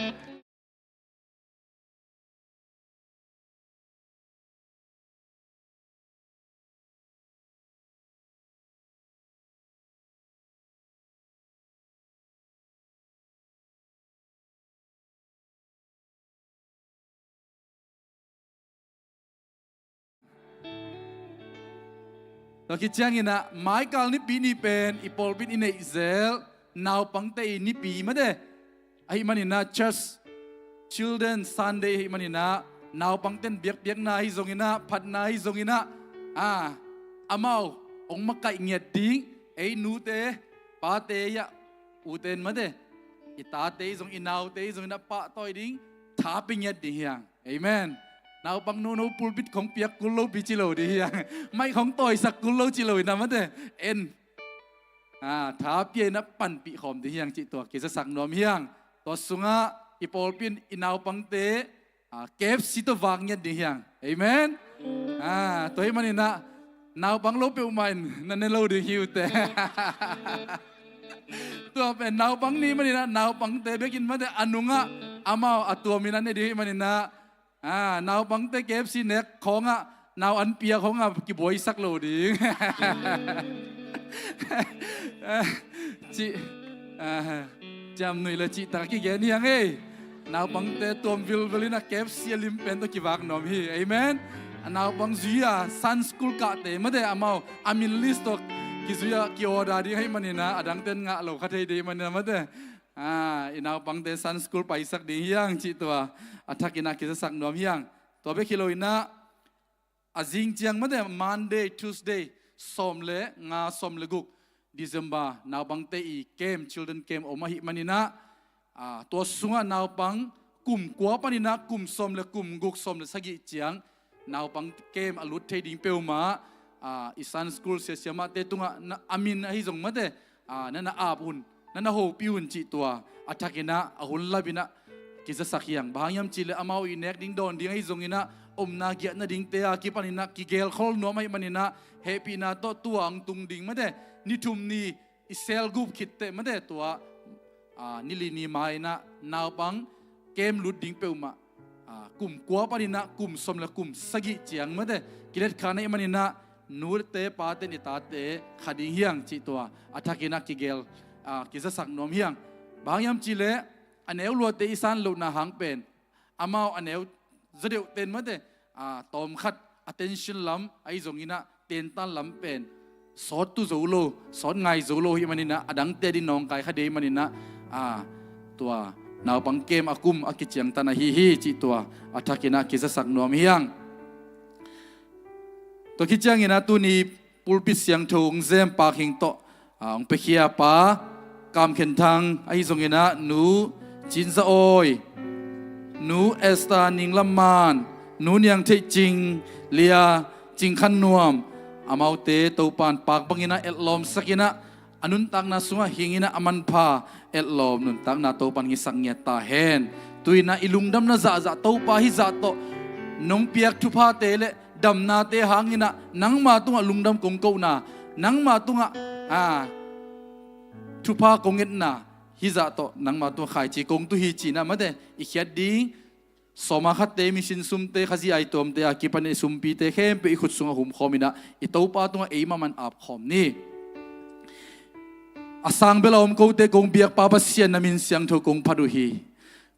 Tua khit cianginah maikal nipi ni pen i pawlpi in i neih zel naupangte i nipi mate. Ahih maninah church, Children Sunday ahih maninah naupangten biakpiakna ahi zonginah, phatna ahi zonginah, a, amau hong makaih ngiat ding, ei nute, pate, ia, uten mate, i tate i zong, i naute i zonginah pahtawi ding, tha pia ngiat ding hiang. Amen. Naupang nono pulpit khong piak kul lo pi ci lo ding hiang. Maih khong tawisak kul lo ci lo inah mate. En. Ah, tha pia inah panpih khawm ding hiang cih tua kizasak nuam hiang. Tua sungah i pawlpi in i naupangte, ah, K F C tawh vak ngiat ding hiang. Amen. Ah, tua hih maninah naupang lo peuhmah in na ne lo ding hi uh teh. Tua pen naupang ni maninah naupangte bekin mate a nungah amau a tuamin a ne ding hih maninah, ah, naupangte K F C nek khawngah nau an pia khawngah kibuaisak lo ding. Cih, ah, ciamnuih le cihtak a kigen hiang ei. Naupangte tuam vilvel inah K F C a lim pen tawh kivak nuam hi. Amen. A naupang zui a Sunday school kahte mate amau a min list tawh kizui a ki-order ding ahih maninah a dangten ngah lo kha thei ding maninah mate. Ah, i naupangte Sunday school paisak ding hiang cih tua a thakinah kizasak nuam hiang. Tua bek hi lo inah a zing ciang mate Monday, Tuesday, sawm le nga, sawm le guk December naupangte i camp, children camp om ahih maninah, ah, tua sungah naupang kum kua paninah kum sawm le kum guk, sawm le sagih ciang naupang camp a lut thei ding peuhmah, ah, i Sunday school siasia mahte tungah na, a min ahi zong mate, ah, na na ap un, na na hopih un cih tua a thakinah a hun lapinah kizasak hiang. Bang hang hiam cihleh amau i nek ding dawn ding ahi zonginah omna giahna dingte a kipaninah kigelkhol nuam ahih maninah hehpihna tawh tua hong tung ding mate ni thum ni i selgup khitteh mate tua, ah, ni li ni mainah naupang camp lut ding peuhmah, ah, kum kua paninah kum sawm le kum sagih ciang mate kiletkhan ahih maninah nute pate ni tate kha ding hiang cih tua a thakinah kigel, ah, kizasak nuam hiang. Bang hang hiam cihleh a neu luate i san lohna hang pen amau a neu zaw deuh ten mate, ah, tawmkhat attention lam ahi zonginah tentan lam pen sawt tu zo lo, sawt ngai zo lo hih maninah a dangte ding nawngkai kha ding hih maninah, ah, tua naupang camp a kum a kiciangtan ahi hi cih tua a thakinah kizasak nuam hiang. Tua khit cianginah tuni pulpit siangtho hong zem Pak Hing tawh, ah, hong piakhia pa Kam Khen Thang ahi zonginah nu Cin Za Awi, nu Esther Ning Lam Man, nu Niang Theih Cing, Lia Cing Khan Nuam, amaute Topa in Pak banginah etlawmsak inah a nuntakna sungah hing inah a manpha etlawm nuntakna Topa in hong hisak ngiat ta hen. Tu inah i lungdamna zahzah Topa hih zah tawh nong piak thuphate le damnate hanginah nangma tungah lungdam kong kohna, nangma tungah, ah, thupha kong etna hih zah tawh nangma tungah khaici kong tu hi cinah mate i khiat ding sawma khatte, mission sumte, Khazih ai tuamte a kipanin i sumpite khempeuh i khut sungah humkhawm inah i Topa tungah ei mahmah in apkhawm ni. A sang bela om kote kong biakpa Pasian, na min siangtho kong phat uh hi.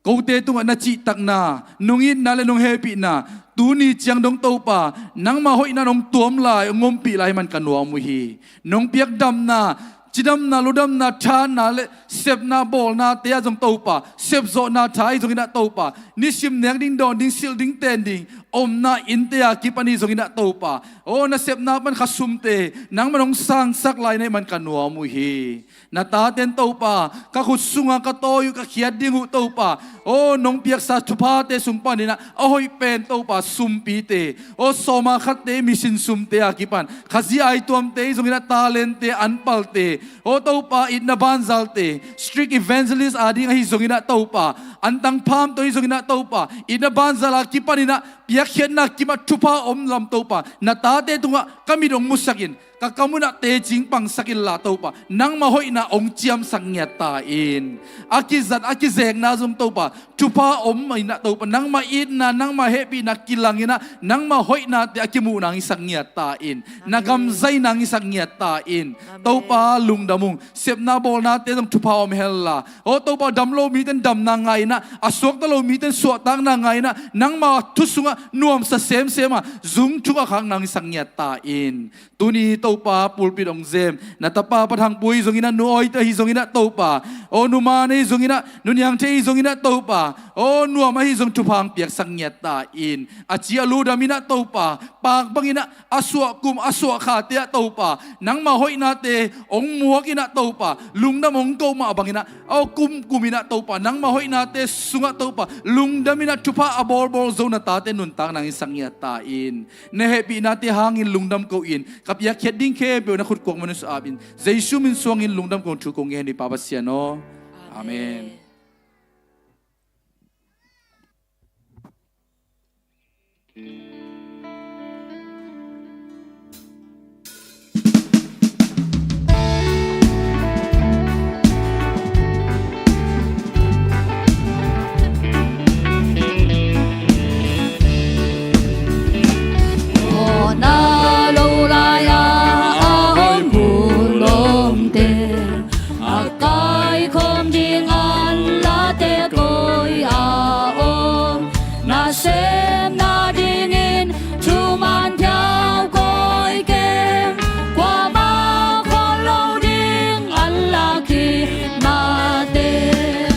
Kote tungah na cihtakna, nong itna le nong hehpihna tuni ciang dong Topa nangma hoihna nong tuam lai, hong ompih lai man ka nuam uh hi. Nong piak damna Cidamna, ludamna, thahatna le sepna bawlnate ah zong Topa, sepzawhna tha ahi zongin ah Topa, nisim nek ding, dawn ding, silh ding, ten ding, omna innte a kipan ahi zongin ah Topa, aw, na sepna pan kha sumte nangman hong sangsak lai na hih man ka nuam uh hi. Na taten Topa, ka khut sungah ka tawi uh, ka khiat ding uh Topa, aw, nong piaksa thuphate sung panin ah a hoih pen Topa, sumpite, aw, sawma khatte, mission sumte a kipan, Khazih aituamte ahi zongin ah, talentte, anpalte, aw Topa, itna banzalte, street evangelist a ding ahi zongin ah Topa, antang phamto ahi zongin ah Topa, itna banzal a kipanin ah piakkhiatna kim ah thupha om lam Topa, na tate tungah ka mit hong musak in, ka kam un ah teci hong pangsak inla Topa, nangmah hoihna hong ciamsak ngiat ta in. A kizat, a kizekna zong Topa, thupha om in ah Topa, nangmah itna, nangmah hehpihna kilang in ah, nangmah hoihnate a kimuh nang hisak ngiat ta in. Na gam zai nang hisak ngiat ta in. Topa, lungdam ung. Sepna bawlnate zong thupha om henla, aw Topa, dam lo miten damna ngah in ah, a suakta lo miten suahtakna ngah in ah, nangmah thu sungah nuamsa semsem a, zung thuk a khak nang hisak ngiat ta in. Tuni Topa, pulpit hong zem na tapa Pa Thang Pu ahi zongin ah, nu Awi te ahi zongin ah Topa, aw, nu Man ahi zongin ah, nu Niang Thei ahi zongin ah Topa, aw, nuam ahi zong thupha hong piaksak ngiat ta in. A ci a ludam in ah Topa, pak bangin ah a suah kum, a suah khate ah Topa, nangmah hoihnate hong muak in ah Topa, lungdam hong koh mah bangin ah, aw, kum kum in ah Topa, nangmah hoihnate sungah Topa, lungdam in ah thupha a bawlbawl zo na tate nuntak nang hisak ngiat ta in. Na hehpihnate hangin lungdam ko in, ka piakkhiat ding khempeuh na khut kuak man uh sa ap in, Jesu min suangin lungdam kong thu kong ngen hi Pa Pasian aw. Amen. Mawhna lo lai-a a om uh lawmte, a kaikhawm ding an late koi a om. Nasemna dingin thuman phial koi keng, kuamah khual lo ding an lak hi mah teh.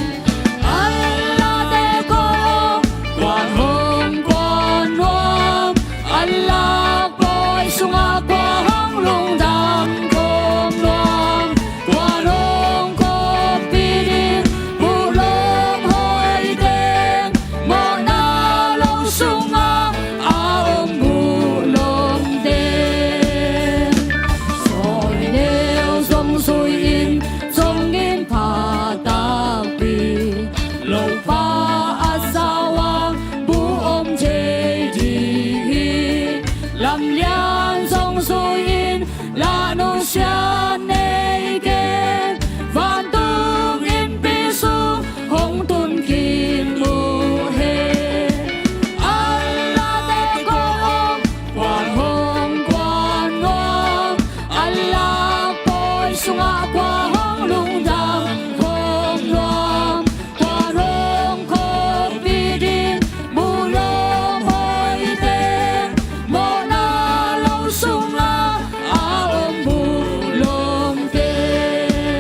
An late koi om, kuan hong kuan nuam, an lak pawi sungah kua hong lungdam khawm nuam, kua hong khawmpi ding buhlawm hoih teng, mawhna lo sungah a om buhlawm teng. Sawi neu zong zui in, zong in pha takpi, lopa a sau a bu om thei ding hi. Lamlian zong zui in, la nusia nei keng, vantung innpi sung hong tun khin uh hen. An late koi om, kuan hong kuan nuam, an lak pawi sungah kua hong lungdam khawm nuam, kua hong khawmpi ding buhlawm hoih teng, mawhna lo sungah a om buhlawm teng.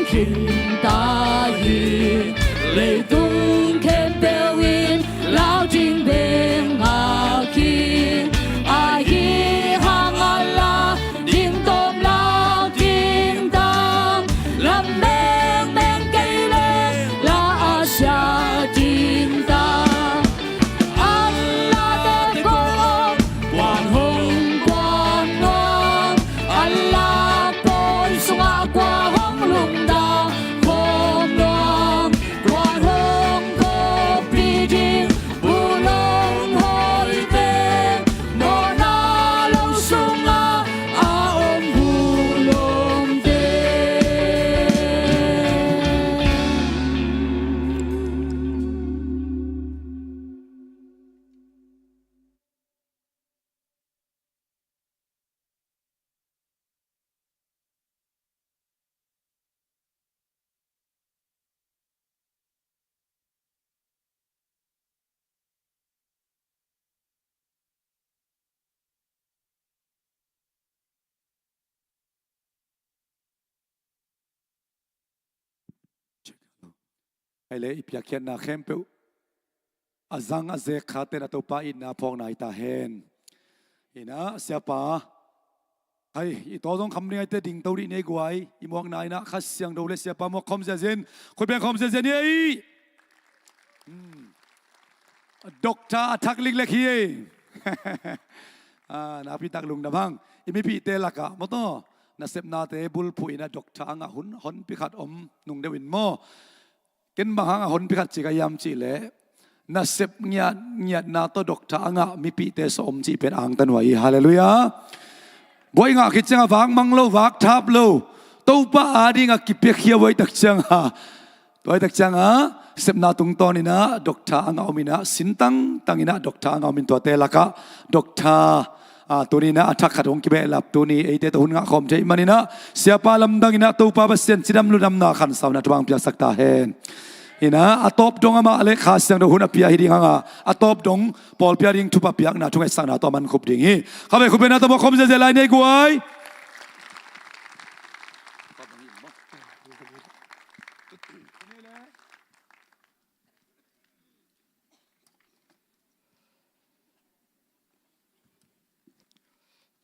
khinta hi. Leitung khempeuh in lau ding bek ngak hi. Ahi hangah la ding tawm, la ding tam, lam mengmeng kei leh la a sia ding tam. An la tete kua om, kuan hong kuan nuam, an la pawi sungah kua hong lungdam khawm nuam, kuan hong kawppih ding bulong hawite, mawhna lo sungah a om bulongte. Hei le, i piakkhiatna khempeuh a zang a zek khaten a Topa itna phawkna hi ta hen. Inah, siapa, hei, i taw zong kham ding aite dingto dih ni ei guai. I muakna inah Kha Siangtho le siapa muak khawm ziazin, khut beng khawm ziazin hi ei. Hmm. Doctor a thak liklek hi ei. Ah, nakpi tak lungdam hang. I mipihte lakah maw taw, nasepnate bulphuh inah doctor a ngah hun honpi khat om nung deuh in maw. Ken bang hangah honpi khat ci ka hiam cih leh, nasep ngiat, ngiatna tawh doctor a ngah mipihte sawm cih pen angtan uh ahi. Halleluiah. Buai ngah khit ciangah vak mang lo, vak thap lo, Topa adingah kipiakhia buai tak ciangah, tua hi tak ciangah sepna tungtawn inah doctor a ngah om inah, sintang tang inah doctor a ngah om in, tuate lakah doctor, ah, tuni inah a thak khat hong kibehlap, tuni eite tawh hun ngah khawm thei man inah, siapa lamdang inah Topa Pasian cidam ludamna khansauna thupha hong piaksak ta hen. Inah a tawp dong amah le Kha Siangtho hun a pia hi ding hangah, a tawp dong pawlpi a ding thupha piakna thungetsakna tawh a man khup ding hi. Kha vei khut bengna tawh muak khawm ziazia lai ni ei guai.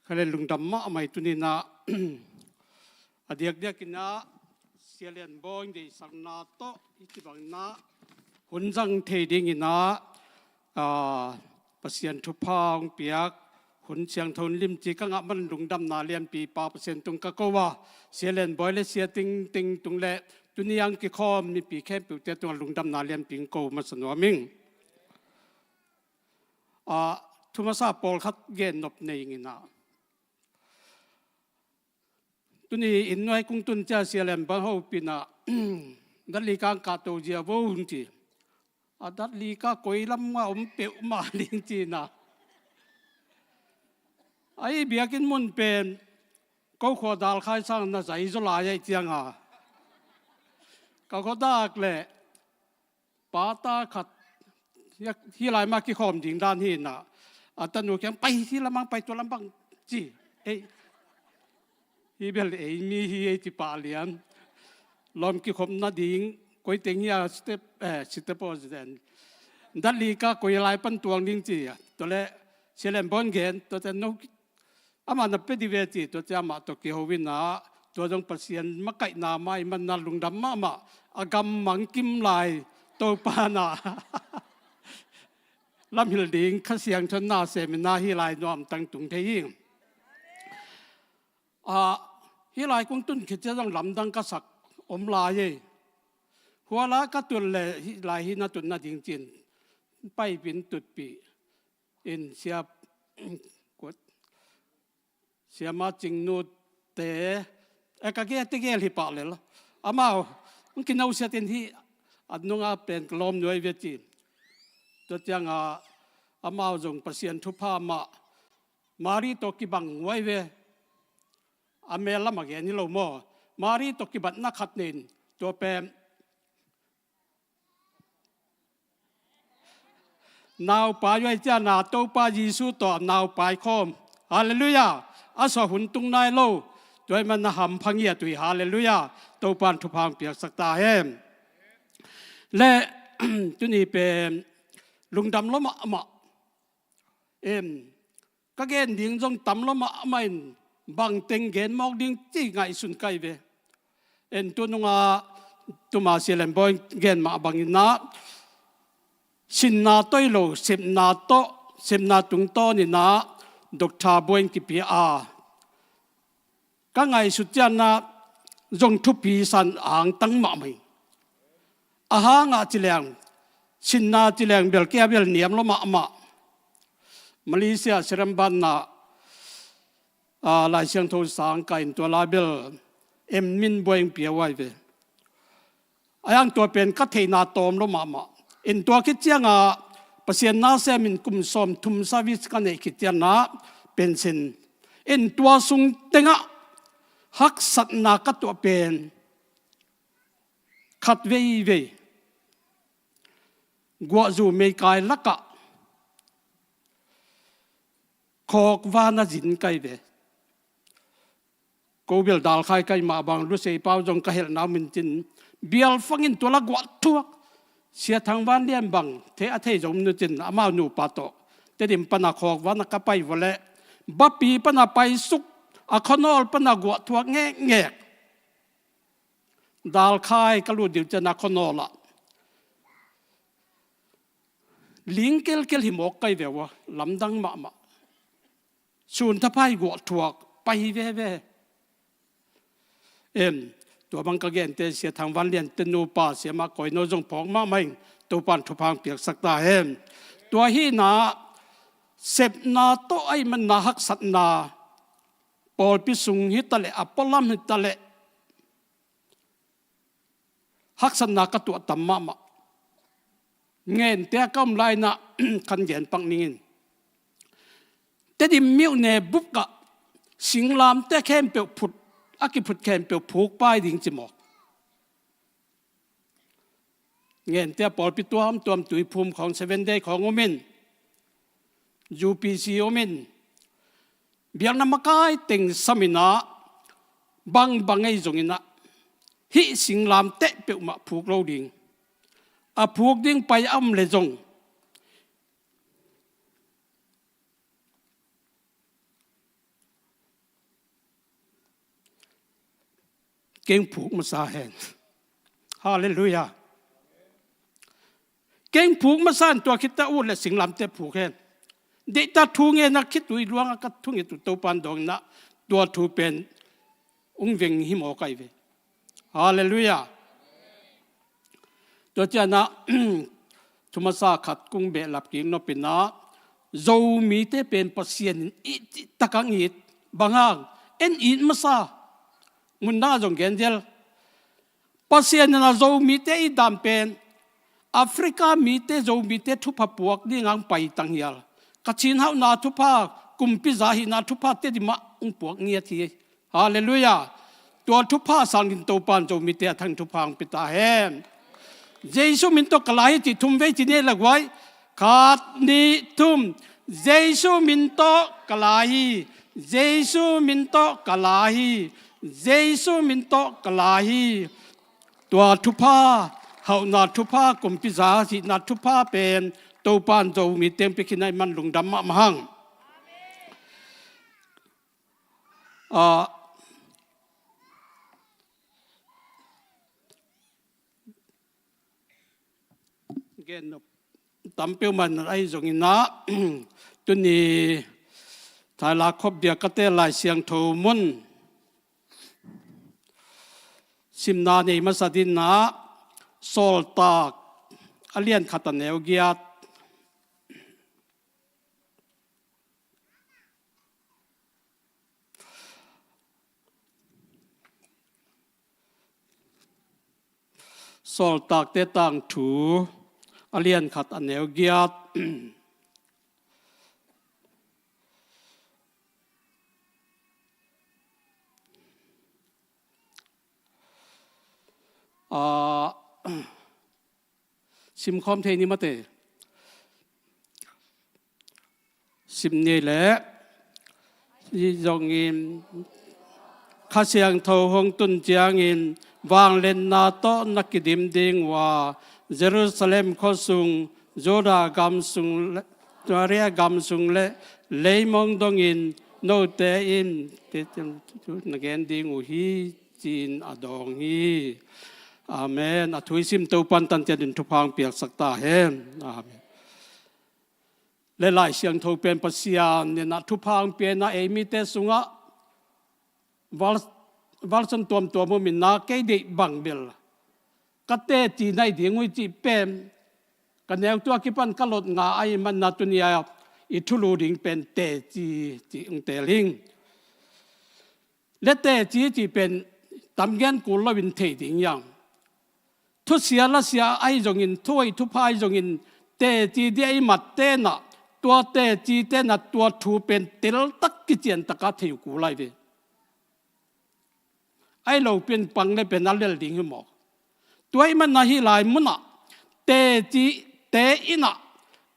Kha le lungdam mahmah hi tuni inah, a diakdiak inah Sia Lian Bawi deihsakna tawh hih ci bang inah hun zang thei ding inah, ah, Pasian thupha hong piak, hun siangtho hun limci ka ngah man lungdamna lianpi Pa Pasian tung ka ko a, Sia Lian Bawi le Sia Ting Ting tung le tuni a hong kikhawm mipi khempeuhte tungah lungdamna lianpi hong ko masa nuam ing. Ah, thu masa pawlkhat gen nop nei ing inah. Tuni inn nuai kong tun ciang Sia Lian Bawi hopih inah, dat li kang kahto zia vo hong ci. A dat li ka koi lamah om peuhmah ding ci inah. Ahi biakinn mun pen ko khua Dalkhai sang na zai zaw lai ahih ciangah, ka khua dak leh pata khat, hih lai mah kikhawm ding dan hi inah, a tanu kiang pai, hih lam hang pai, tua lam bang ci. Ei, hih bel ei mi hi ei ci pah lian. Lawm kikhop nading koi teng hi a, step, eh, step aw zen. Dat li ka koi lai pan tuang ding ci a. Tua leh Sia Lian Bawi gen, tua teh no, amah na pia dih ve ci, tua ciang amah tawh kiho inah, tua zong Pasian makaihna mah ahih manin lungdam mahmah, a gam mang kim lai Topa inah lamhilh ding Kha Siangtho in na sem inah hih lai nuam tang tung thei hi. Ah, hih lai kong tun khit ciang zong lamdang ka sak om lai hi. Hua lai ka tun leh hih lai hi na tun nading ci-in paipih in tutpih in sia, kut, Siama Cingnu te, eh, ka gel te gel hi pah lel. Amau hong kinosiat in hih a nunga pen ka lawm nuai ve ci. Tua ciangah amau zong Pasian thupha mah, Mari tawh kibang huai ve. A mel lam a gen hi lo maw. Mari tawh kibatna khat nei in, tua pen naupai huai ciangah Topa Jesu tawh naupai khawm. Halleluiah. A suah hun tung nai lo. Tua ahih manin na hampha ngiat uh hi. Halleluiah. Topa'n thupha hong piaksak ta hen. Le tuni pen lungdam lua mahmah. Em, ka gen ding zong tam lua mahmah in bangteng gen mawk ding ci ngaihsun ka hi ve. En, tu nungah tuma Sia Lian Bawi in gen mah bangin ah, sinna tawh hi lo, sepna tawh, sepna tungtawn in ah Doctor Bawi in kipia a, ka ngaihsut ciangin ah zong thupi sa in angtang mahmah hi. A hang ah ci leng, sinna ci leng bel kei a bel niam lua mahmah. Malaysia Seremban ah, a, Lai Siangtho sang ka in tua lai bel M Min Bawi in pia uh ahi ve. A hang tua pen ka theihna tawm lua mahmah. En, tua khit ciangah Pasian na sem in kum sawmthum service ka neih khit ciangah pension. En, tua sung tengah haksatna ka tuah pen khat veivei, guahzu meikai lakah khawkvana zin ka hi ve. Ko bel dalkhai ka hih mah bang, Lusei pau zong ka helhna om in cin, bialfang in tua la guahthuak. Sia Thang Van Lian bang thei, a thei zong om nu cin, amau nupa tawh Tedim pana khawkvana ka pai vua leh, bapi pana paisuk, a khuanawl pana guahthuak ngekngek. Dalkhai ka lut ding ciangah khuanawl ah ling kelkel hi mawk ka hi ve ua, lamdang mahmah. Sun thapai guahthuak pai veve. Em, tua bang ka gente, Sia Thang Van Lian te nupa, Siamah Koi No zong phawk mahmah ing, Topa'n thupha hong piaksak ta hen. Tua hi in ah, sepna tawh ahih manin ah haksatna, pawlpi sung hi ta leh, a pualam hi ta leh, haksatna ka tuah tam mahmah. Ngente a ka om lai in ah, khan gen pak ning in. Tedim myone bup ah singlamteh khempeuh phut, a kiphut khempeuh phuk pai ding ci mawk. Ngente a pawlpi tuamtuam, Tuiphum khawng, Seven Day khawng om in, U P C om in, biakna makai teng sam in ah, bangbang ahi zongin ah, hih singlamteh peuhmah phuk lo ding. A phuk ding pai a om leh zong, keng phuk masa hen. Halleluiah. Keng phuk masa hen, tua khit teh ut leh singlamteh phuk hen. Deihtak thu ngen a khit uh hi, luang a ka thunget uh Topa'n dawng in ah, tua thu pen ung veng hi mawk ka hi ve. Halleluiah. Tua ciangah, thu masa khat kong behlap kik nop in ah, Zomite pen Pasian in it, it tak hong it. Bang hang? En it masa. Mun dang ah zong gen zel. Pasian in ah Zomite it dan pen, Africa mite, Zomite thupha puak ding hong pai tanghial. Kachin hauhna thupha, kumpi za hihna thupha Tedim ah hong puak ngiat hi. Halleluiah. Tua thupha sangin Topa'n Zomite a thang thupha hong pia ta hen. Jesu min tawh ka la hi cih thum vei ci ni ei la guai. Khat, nih, thum. Jesu min tawh ka la hi. Jesu min tawh ka la hi. Jesu min tawh ka la hi. Tua thupha, hauhna thupha, kumpi za hihna thupha pen Topa'n Zomite hong pia khin ahih man lungdam mahmah hang. Ah, gen nop tam peuhmah ahi zongin ah, tuni Thaila Khop Bia ka teel Lai Siangtho mun simna nei masa dingin ah, Sawltak a lian khat a neu giat. Sawltakte tangthu a lian khat a neu giat. Ah, simkhawm thei ni mate. Sim ni leh, hi zongin, Kha Siangtho hong tun ciangin vangliatna tawh na kidim ding uh a, Jerusalem khuasung, Judah gam sung le Samaria gam sung le leimong dongin note in na gen ding uh hi, ci-in a dawng hi. Amen. A thu i sim Topa'n tan ciatin thupha hong piaksak ta hen. Amen. Le Lai Siangtho pen Pasian in a thupha hong pia-in a, ei mite sungah val, val san tuamtuam om in a, kei deih bang bel ka teci na hi ding uh hi cih pen ka neu tua kipan ka lot nga ahih manin a, tuni-a i thulu ding pen teci cih hong teel ing. Le teci cih pen tam gen kul loin thei ding hi hang. Thusia lasia ahi zongin, thuhoih thupha ahi zongin, teci ding a i matte in a, tua tecite in a tua thu pen teltak kiciantak a thei uh kul lai ve. Ahi lo pen pang le pen a lel ding hi mawk. Tua ahih manin a hih lai munah tecite in a,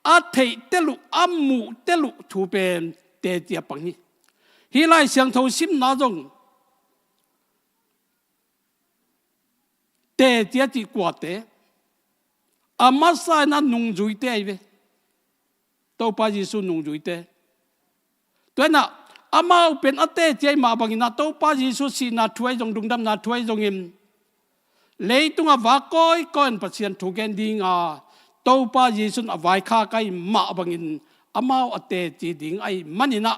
a theih tel uh, a muh tel uh thu pen teci a pang hi. Hih Lai Siangtho simna zong teci a cih kuate, a masa in a nungzuite ahi ve. Topa Jesu nungzuite. Tua in a, amau pen a teci ahih mah bangin a, Topa Jesu sihna thu ahi zong, lungdamna thu ahi zongin, leitungah vak kawikawi in Pasian thu gen ding a, Topa Jesu in a vaikhak ahih mah bangin amau a teci ding ahih manin a,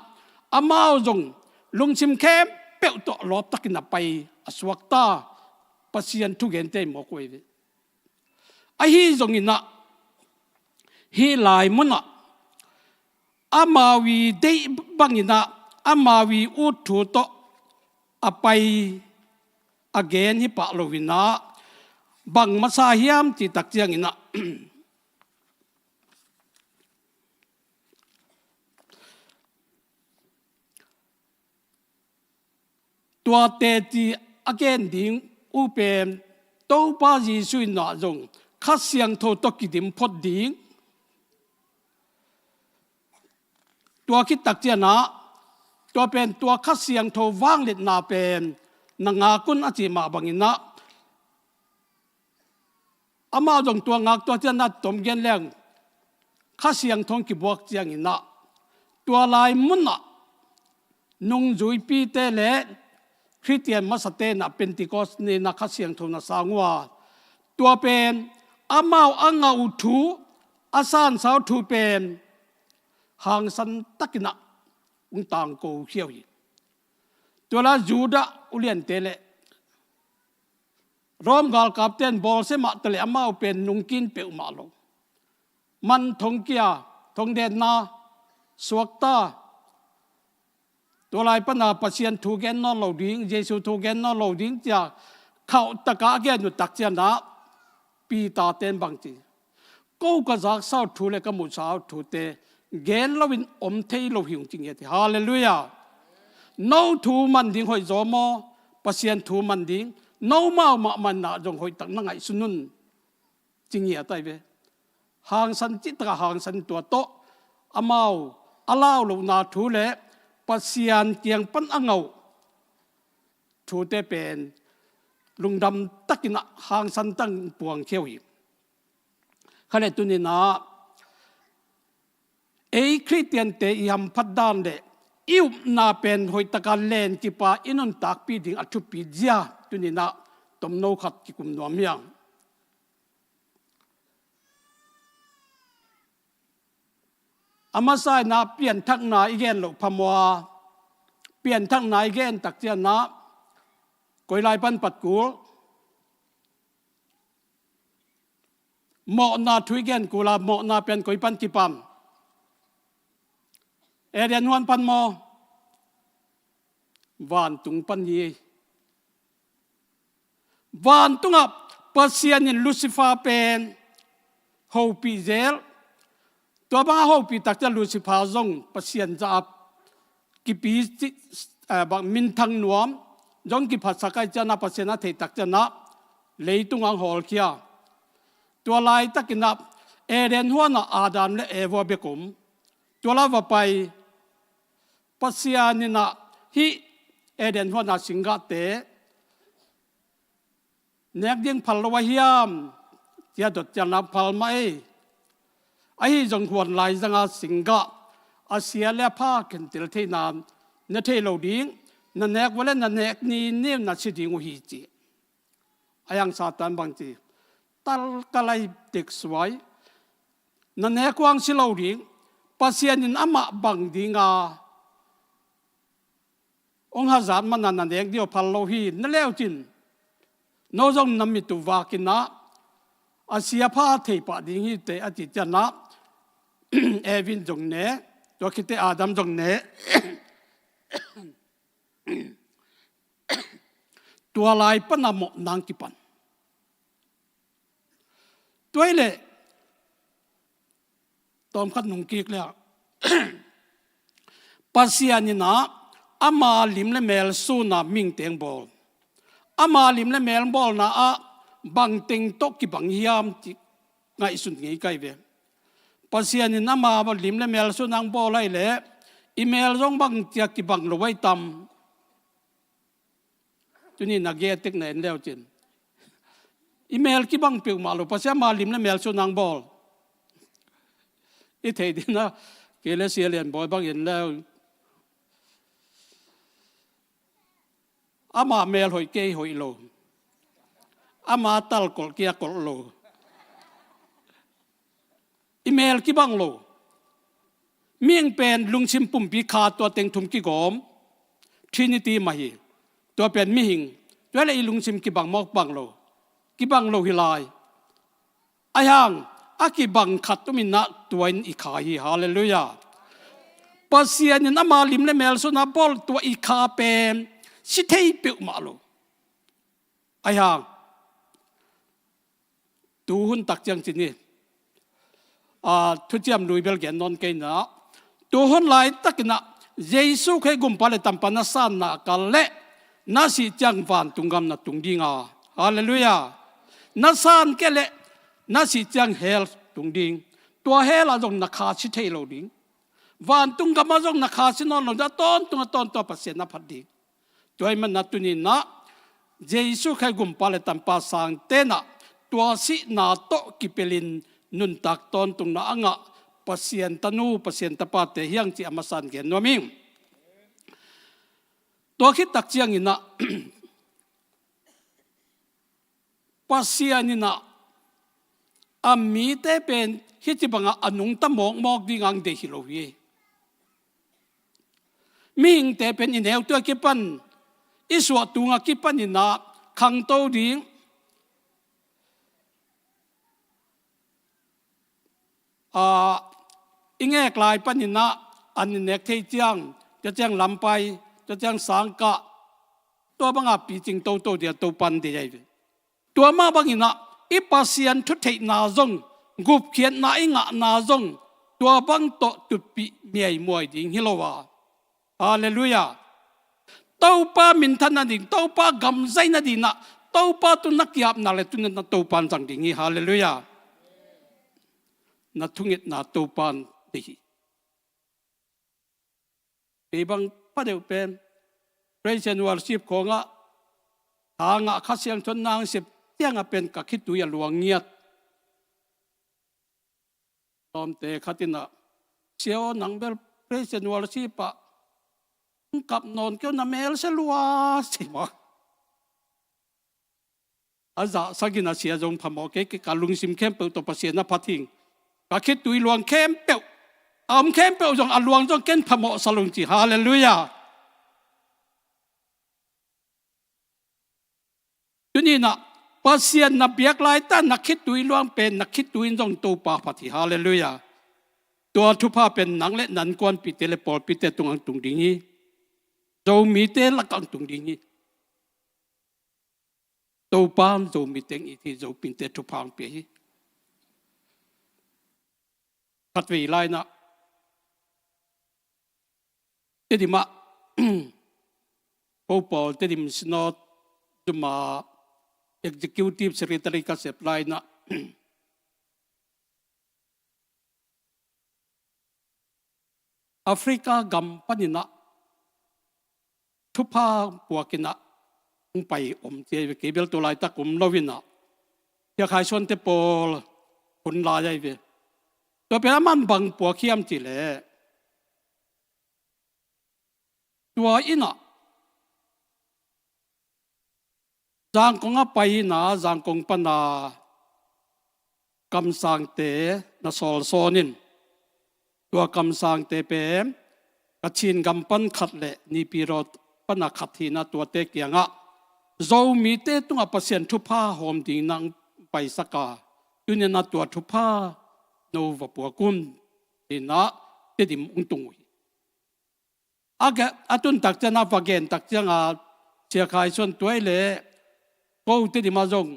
amau zong lungsim khempeuh tawh lawptakin a pai a suakta Pasian thugente ahi mawk uh ahi ve. Ahi zongin a, hih lai munah amau i deih bangin a, amau i ut thu tawh a pai a gen hi pah loin a, bang masa hiam cih tak ciangin a, tua teci a gen ding uh pen Topa Jesu in a zong Kha Siangtho tawh kidim phot ding. Tua khit tak ciangin a, tua pen tua Kha Siangtho vangliatna pen na ngak un a cih mah bangin a, amau zong tua ngak, tua ciangin a tom gen leng Kha Siangtho hong kibuak ciangin a, tua lai munah nungzuipite le Khristian masate in a Pentecost ni-in a Kha Siangtho na sang uh a, tua pen amau a ngah uh thu, a sansa uh thu pen hangsan takin a hong tangko khia uh hi. Tua lai Judah uliante le Rom galkapte in bawlsia mah ta le amau pen nungkin peuhmah lo. Man thongkia, thongdenna, suakta. Tua lai pan a Pasian thu gen nawn lo ding, Jesu thu gen nawn lo ding ci-a khauh takin a gen uh tak ciangin a, Peter-te in bang ci? Ko ka zaksa uh thu le ka muhsa uh thute gen loin om thei lo hi ung, ci ngiat hi. Halleluiah. No thu man ding hoih zaw maw, Pasian thu man ding? Nomau mah man in a zong hoih tak na ngaihsun un, ci ngiat ahi ve. Hangsan cih takin a hangsan, tua tawh amau a lau lohna thu le Pasian kiang pan a ngah uh thute pen lungdam takin a hangsan takin puang khia uh hi. Kha le tuni-in a, ei Khristiante i hamphat dan le i upna pen hoih takin a lenkip a i nuntakpih ding a thupi zia tuni-in a tomno khat kikum nuam hi hang. A masa-in a pianthakna i gen loh phamawh a, pianthakna i gen tak ciangin a, koi lai pan pat kul? Mawhna thu i gen kul a, mawhna pen koi pan kipan? Eden huan pan maw? Vantung pan hi. Vantungah Pasian in Lucifer pen hopih zel. Tua bang a hopih tak ciang Lucifer zong Pasian zah a kipi ci, eh, bang minthang nuam, zong kiphatsak ahih ciangin a Pasian a theih tak ciangin a leitung ah hong hawlkhia. Tua laitakin a Eden huan ah Adam le Eva bek om. Tua lai va pai, Pasian in a hih Eden huana singgahte nek ding phal lo a hiam? Tia dot ciang na phal mah ei. Ahi zong huan lai zanga singgah a sia le a pha khentel theihna na thei lo ding, na nek vua le na nek ni ni na si ding uh hi ci. A hiang Satan bang ci, tal ka lai tek suai, na nek uang si lo ding, Pasian in amah bang dinga hong hazat mana na nek ding uh phal lo hi, na leucin no zong na mit uh vakinah a sia pha thei pah ding hi te a ci cianah Evin zong ne, tua khite Adam zong ne. Tua lai pana mawh nang kipan. Tua hi leh tawmkhat nung kik le ah Pasian inah ama lim le mel suna mingteng bawl. Ama lim le mel bawlna ah bangteng tawh kibang hiam ci ngaihsun ngei kai ve. Pasian in ama lim le mel suna ang bawl ai leh i mel zong bang cia kibang lo ai tam. Tuni na getek na en leucin i mel kibang peuhmah lo, Pasian ama lim le mel suna ang bawl. I thei dina kei le sia lian bawi bang en leu. Ama mel hoih kei hoih lo. Ama tal kolh kei a kolh lo. I mel kibang lo. Mihing pen lungsim pumpi kha tua teng thum kigawm Trinity mah hi. Tua pen mihing. Tua le i lungsim kibang mawk bang lo. Kibang lo hi lai. Ahi hang a kibang khat tuminah tua in i kha hi. Halleluiah. Pasian in ama lim le mel suna bawl tua i kha pen si thei peuhmah lo. Ahi hang tu hun tak ciang cin hi. A, thuciam lui bel gen nawn kei na. Tu hun laitakinah Jesu Khrih gumpa le tampa na sanna kal le na sih ciang vantung gam na tung dinga. Halleluiah. Na san kei le na sih ciang hell tung ding. Tua hell ah zong na kha si thei lo ding. Vantung gam ah zong na kha si nawn lo ding. A tawntung a tawntung a Pasian na phat ding. Tua ahih manin ah tuni-in ah Jesu Khrih gumpa le tampa sangte in ah tua sihna tawh kipelin nuntak tawntungna a ngah Pasian tanu, Pasian tapate hi hang cih a masa-in gen nuam ing. Tua khit tak ciangin ah Pasian in ah a mite pen hih ci bangah a nungta mawkmawk ding hong deih hi lo hi. Mihingte pen i neu tua kipan, i suah tunga kipan in ah khangto ding, a, i ngek lai panin ah an i nek thei ciang, tua ciang lampai, tua ciang sangkah, tua banga picing toto dia Topan deih ahi ve. Tua mah bangin ah i Pasian thutheihna zong, gupkhiatna i ngahna zong tua bang tawh tutpih miaimuai ding hi lo a. Halleluiah. Topa minthan nading, Topa gamzai nading ah, Topa tungah na ki-apna le tungah na Topan zang ding hi. Halleluiah. Na thungetna Topan deih hi. Kei bang pha deuh pen praise and worship khawngah, hangah Kha Siangtho nang sep ciangah pen ka khitui a luang ngiat. Tawmte khat in ah, "Sia aw, nang bel praise and worship ah hong kap nawn kei uh, na mel sia lua," ci mah. A zahsak in a sia zong phamawh kei, kei ka lungsim khempeuh tawh Pasian na phat hing. Ka khitui luang khempeuh, a om khempeuh zong a luang zong ken phamawh sa lo ing ci. Halleluiah. Tuni-in ah Pasian na biak laitak na khitui luang pen na khitui in zong Topa phat hi. Halleluiah. Tua thupha pen nang le na innkuanpihte le pawlpite tungah tung ding hi. Zomite lakah tung ding hi. Topan Zomi teng it hi, Zomite thupha hong pia hi. Khatvei lai-in ah Tedim ah Ko Paul Tedim Synod Zuma Executive Secretary ka sep lai-in ah Africa gam panin ah thupha puakin ah hong pai om ci ahi ve. Kei bel tua laitak om lo in ah, Sia Khai Suante pawl hun lai ahi ve. Tua pen aman bang puak hiam cih leh, tua in ah Zangkong a pai in ah, Zangkong pan a kamsangte na sawlsawn in, tua kamsangte pen Kachin gam pan khat le Naypyidaw pan a khat hi in ah, tuate kiangah Zomite tungah Pasian thupha hawm ding na hong paisak a, tuni in ah tua thupha no va puak un, ci in ah Tedim hong tung uh hi. A ge-, a tun tak ciang a, va gen tak ciang a, Sia Khai Suan, tua ahih leh ko Tedim ah zong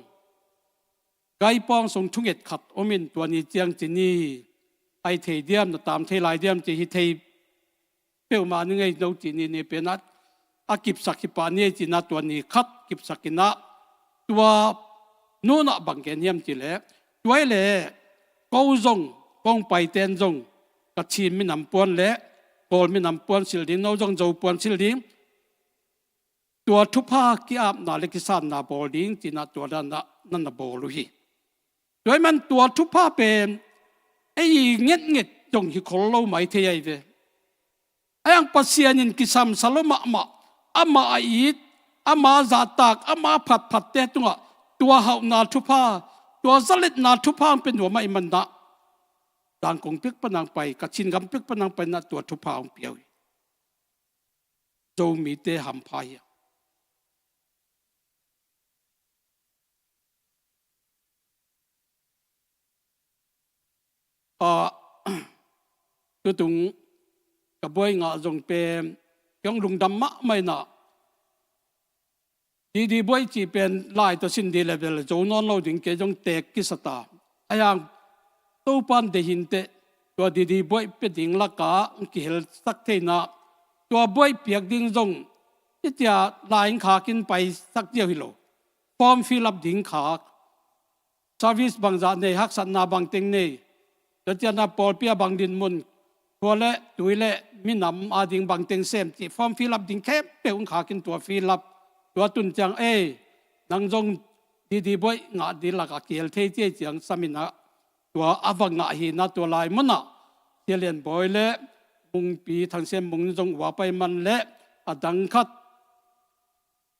Gaipawng sung thunget khat om in, tua ni ciang ci ni, a hi thei diam, na tam thei lai diam ci, hi thei peuhmah ni ngei no ci ni, ni pen ah a kipsak hi pah ni ci in ah, tua ni khat kipsak in ah, tua nunah bang gen hiam cih leh, tua ahih leh ko zong, kong paiten zong Kachin minam puan le Kawl minam puan silh ding, no zong Zo puan silh ding, tua thupha ki-apna le kisanna bawl ding ci in ah, tua dan ah na na bawl uh hi. Tua ahih man tua thupha pen ei ngetnget zong hi khol lo mai thei ahi ve. Ahi hang Pasian in kisam sa lo mahmah, amah a it, amah a zahtak, amah a phatphatte tungah tua hauhna thupha, tua zaletna thupha hong pia nuam ahih man ah, Zangkong pek pan a hong pai, Kachin gam pek pan a hong pai in ah tua thupha hong pia uh hi. Zomite hampha hi a. A, tutung ka buai ngah zong pen, kei hong lungdam mahmah in ah, Didi Buaih cih pen lai tawh sin ding leh bel zo nawn lo ding, kei zong teek kisa ta. Ahi hang Topa'n deih hi inteh, tua Didi Buaih pia ding lakah hong kihelsak thei in ah, tua buaih piak ding zong hih ciang lai hong khak in paisak ziau hi lo. Form fill up ding khak, service bangzah nei, haksatna bangteng nei, tua ciang a pawlpi ah bang dinmun, khua le tui le minam ading bangteng sem cih form fill up ding khempeuh hong khak in tua fill up, tua tun ciang, ei, nang zong Didi Buaih ngah ding lakah kihel thei ci ei ci-in sam in ah, tua a va ngah hi in ah, tua lai mun ah Sia Lian Bawi le Mungpi, Thang Sian Mung zong ua pai man le, a dang khat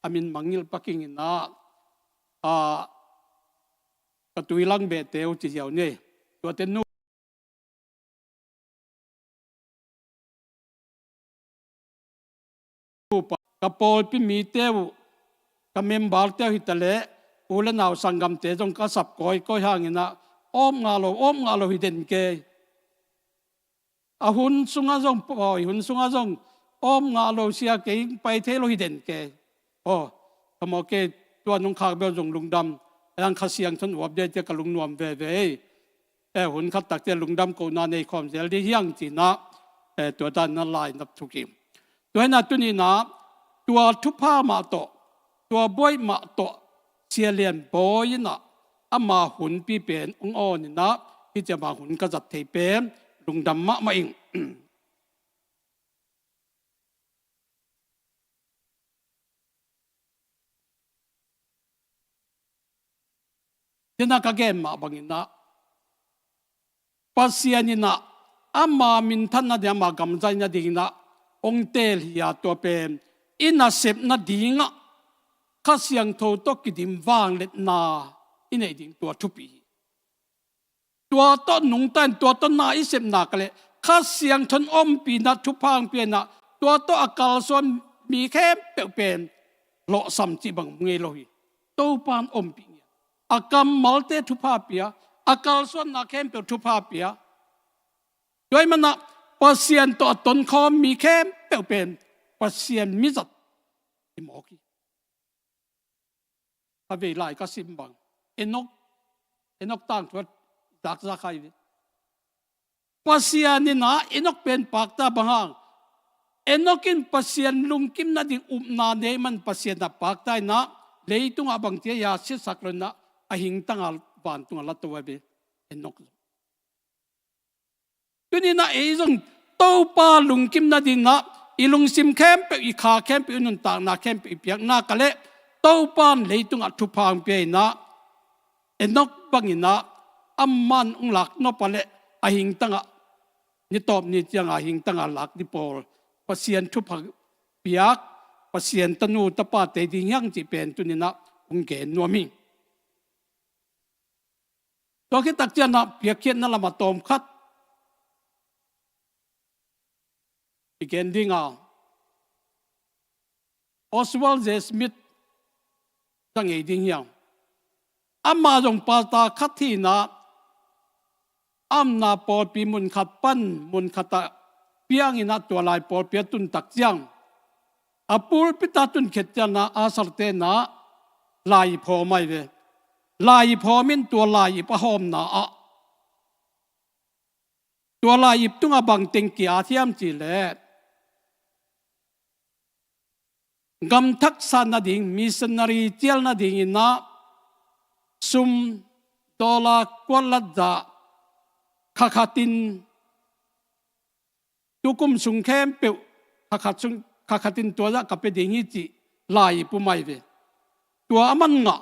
a min mangngilh pak ing in ah, a, ka tui lang behte uh ci ziau ni. Tuate nu pa, ka pawlpi mite uh, ka memberte uh hi ta leh, u le nau sanggamte zong ka sap kawikawi hang in ah, awp ngah lo, awp ngah lo hi den kei. A hun sungah zong, pawi hun sungah zong, awp ngah lo, sia, kei pai thei lo hi den kei. Aw, ka mawk kei, tua nong khak bel zong lungdam. Ahi hang Kha Siangtho in uap ding hi ci-a ka lungnuam veve. Eh, hun khat tak ciang lungdam kohna nei khawm zel ding hi hang ci-in ah, eh, tua dan in ah lainat thuk hi. Tua hi in ah tuni in ah, tua thupha mah tawh, tua buaih mah tawh, Sia Lian Bawi in ah ama hunpi pen hong awn in ah, hih ciang ama hun ka zat thei pen lungdam mahmah ing. Tua in ah ka gen mah bangin ah, Pasian in ah ama minthan nading, ama gam zai nadingin ah hong teel hi a, tua pen i nasep nadingah Kha Siangtho tawh kidim vangliatna i neih ding tua thupi hi. Tua tawh nungta in, tua tawh na i sep nak leh, Kha Siangtho in ompihna thupha hong pia in ah, tua tawh a kalsuan mi khempeuh pen lawhsam cih bang ngei lo hi. Topa'n ompih ngiat. A kammalte thupha pia, a kalsuanna khempeuh thupha pia. Tua ahih man ah Pasian tawh a tonkhawm mi khempeuh pen Pasian mizat hi mawk hi. A vei lai ka sim bang, Enok, Enok tangthu a zakzak hi ve. Pasian in ah Enok pen pakta, bang hang? Enok in Pasian lungkim nading upna nei man Pasian a pakta in ah, leitungah bang ci hiam siasak lo in ah, a hingtang a vantungah la to hi ve, Enok. Tuni in ah ei zong Topa lungkim nadingin ah i lungsim khempeuh, i kha khempeuh, i nuntakna khempeuh, i piakna ka leh Topan leitungah thupha hong pia inah, Enok banginah amah hong lak nop a leh a hingtangah, nitawp ni ciangah a hingtangah lak ni pawl Pasian thupha piak, Pasian tanu tapate ding hiang cih pen tuninah hong gen nuam hi. Tua khit tak cianah piakkhiatna lamah tawmkhat i gen dinga, Oswald J. Smith za ngei ding hiang. Amah zong pastor khat hinah, a omna pawlpi munkhat pan munkhatah pianginah tua lai pawlpi a tun tak ciang, a pulpit a tun khit cianah a sarte inah lai-ip hawm ahi ve. Lai-ip hawm in tua lai-ip a hawmna ah, tua lai-ip tungah bang teng ki-at hiam cih leh, gamthak sat nading, missionary cial nadinginah sum dollar kuatlat zah khakhatin, tukum sung khempeuh khakhat sung, khakhatin tua zah ka pia ding hi cih lai-ip om ahi ve. Tua aman ngah,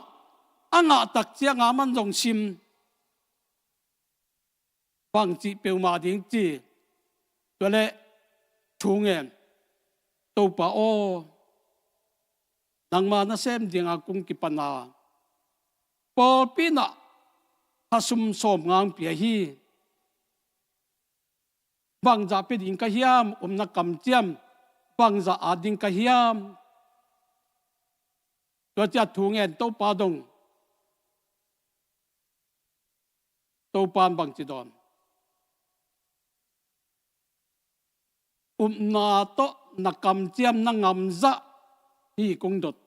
a ngah tak ciangah aman zong sim, bangcih peuhmah ding ci. Tua leh thu ngen, Topa aw, nangma nasem dinga kong kipana pawlpi inah khasum sawmnga hong pia hi. Bangzah pia ding ka hiam, omna kamciam bangzah at ding ka hiam? Tua ciah thu ngen, Topa dong, Topan bangci dawn? Upna tawh na kamciam, na ngamzah hi kong dot,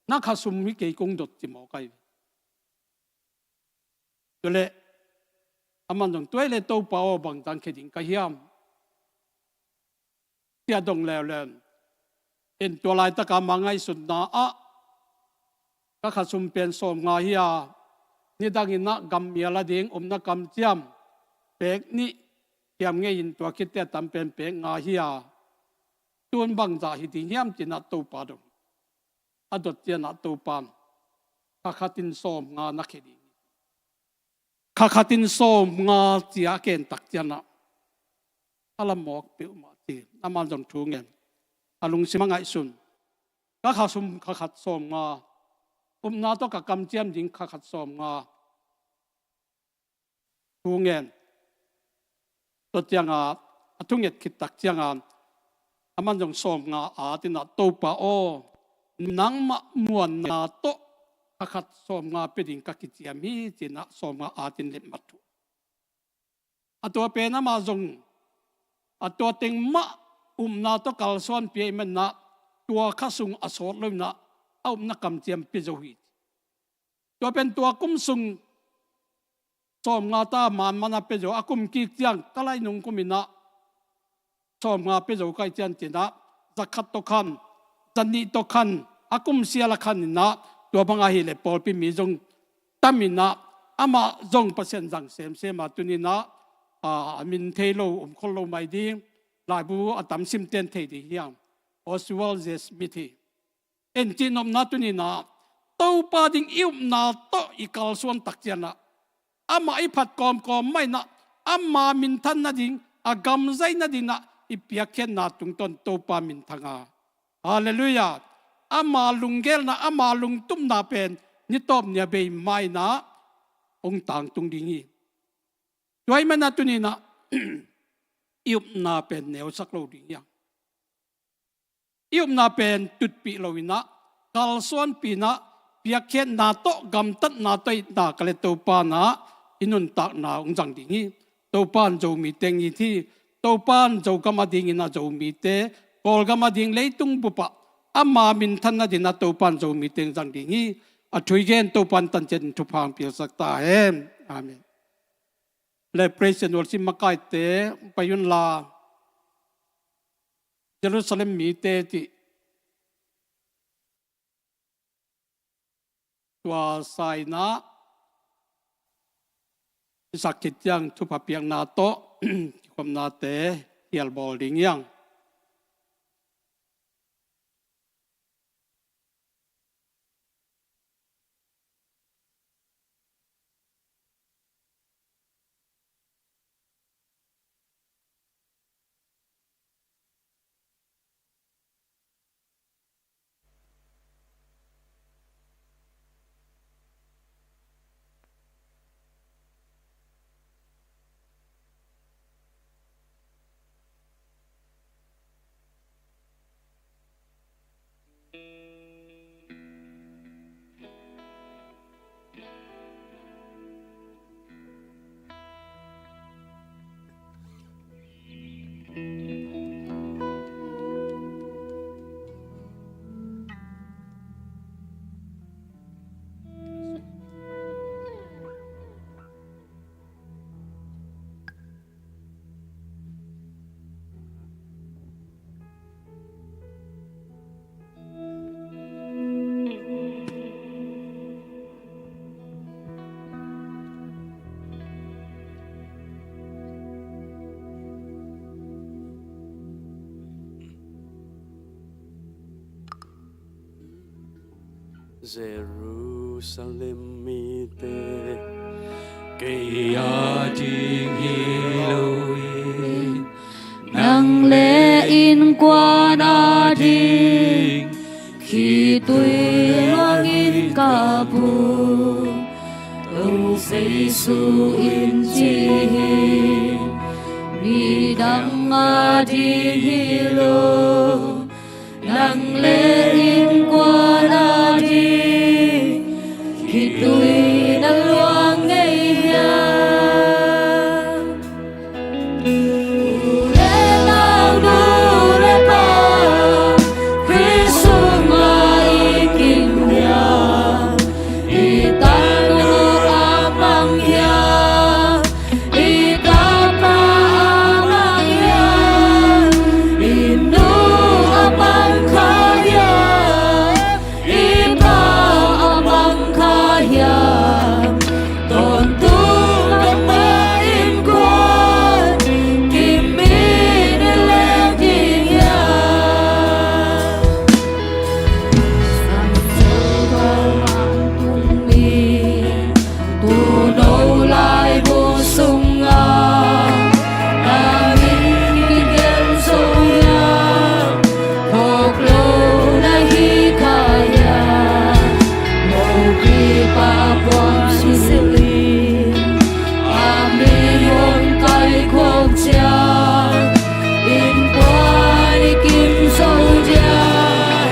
na khasum hi kei kong dot ci mawk ahi. Tua leh aman zong, tua hi leh Topa aw, bangzah khia ding ka hiam? Tia dong leuleu in, tua laitaka ama ngaihsutna ah ka khasum pen sawmnga hi a, nidanginah gammial a ding omna kamciam pek nih hiam ngei in, tua khit teh a tam pen pek nga hi a, tun bangzah hi ding hiam cinah Topa dong. A dot cianah Topan, khakhatin sawmnga na khia ding hi. Khakhatin sawmnga ci-a a ken tak cianah a la mawk peuhmah ci. Aman zong thu ngen, a lungsim a ngaihsun, ka khasum khakhat sawmnga, upna tawh ka kamciam ding khakhat sawmnga. Thu ngen, tua cianga a thunget khit tak cianga aman zong sawmnga at inah, Topa aw, nangmah muanna tawh khakhat sawmnga pia ding ka kiciam hi cinah sawmnga at in lemmat thu. A tua pen amah zong a tua teng mah upna tawh kalsuanpih ahih maninah tua khasum a sawt lo inah a upna kamciam pia zo hi. Tua pen tua kum sung sawmnga ta manmana pia zo, a kum kik ciang ka lainung kum inah sawmnga pia zo ka hih ciang cinah, zakhat tawh khan, zanih tawh khan, a kum sial a khan inah, tua bang ahih leh pawlpi mi zong tam inah, amah zong Pasian zang semsem a, tuninah a min thei lo, um khol lo mai ding, laibu a tam simten thei ding hiam, Oswald J. Smith hi. En cihnopna tuninah Topa ding i upna tawh i kalsuan tak cianah, amah i phat kawmkawm mah inah ama minthan nading, a gam zai nadinah i piakkhiatna tungtawn Topa minthang a, halleluiah, ama lunggelna, ama lungtupna pen nitawp ni a bei mah inah hong tangtung ding hi. Tua ahih maninah tuninah i upna pen neusak lo ding hiam? I upna pen tutpih lo inah, kalsuanpih inah, piakkhiatna tawh, gamtatna tawh i itna ka leh Topa inah i nuntakna hong zang ding hi. Topan Zomite hong it hi. Topan Zogam a dinginah Zomite, Kawlgam a ding, leitung bupah ama minthan nadinah Topan Zomite hong zang ding hi. A thu i gen Topan tanciat in thupha hong piaksak ta hen. Amen. Le praise and worship makaite pai unla, Jerusalem mite cih tua sa inah i sak khit ciang thupha piakna tawh kikhopnate hial bawl ding hiang. Jerusalem mite, kei a ding hi lo in, nang le innkuan a ding khitui luangin ka phu. Lo seisuh in ci hi, midang a ding hi lo. Nang le innkuan a ding khitui na luang ngei hiam? U le nau, nu le pa, Khrist sungah i kim hiam? I tanu a pang hiam? I tapa a pang hiam? I nu a pang kha hiam? I pa a pang kha hiam? Tawntung nangmah innkuan kim in i leng ding hiam? Sang Singkung Mangkung mi, tuuno laibu sungah, nang in kigen zo hiam? Phawk lo na hi kha hiam? Mopi pa puang silin a mi hong kaikhawm ciang, innkuan i kim zo diam?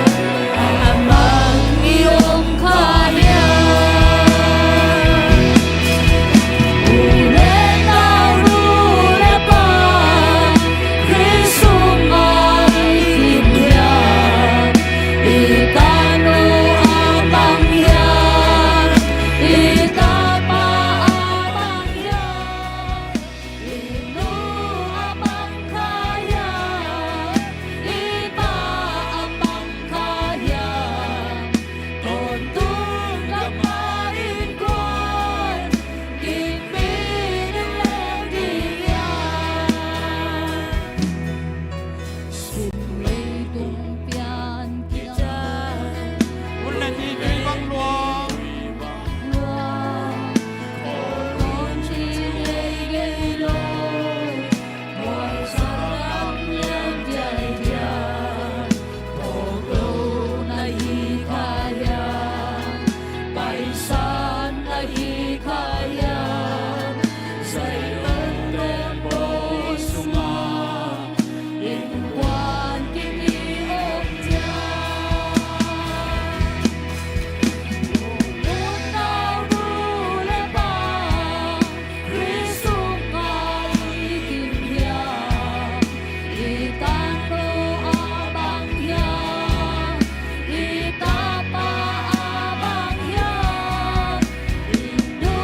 A mang i om kha hiam? U le nau, nu le pa, Khrist sungah i kim hiam? I tanu a pang hiam? I tapa a pang hiam? I nu a pang kha hiam? I pa a pang kha hiam? Tawntung nangmah innkuan kim in i leng ding hiam? Sin leitung pian kiang, hun le ni tui bang luang, luang, khawl hun ci ngei ngei lo. Mual sa lam lian diai diai, phawk lo na hi kha hiam? Paisan na hi kha hiam? Zion Temple sungah innkuan kim i om diam? U le nau, nu le pa, Khrist sungah i kim hiam? I tanu a pang hiam? I tapa a pang hiam? I nu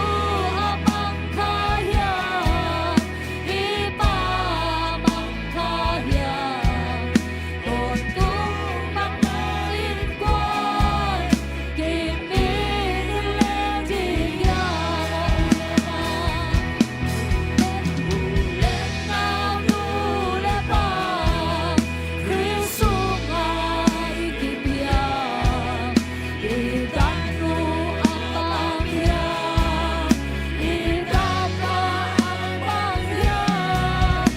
a pang kha hiam? I pa a pang kha hiam? Tawntung nangmah innkuan kim in i leng ding hiam? U le nau, nu le pa, Khrist sungah i kim hiam? I tanu a pang hiam? I tapa a pang hiam?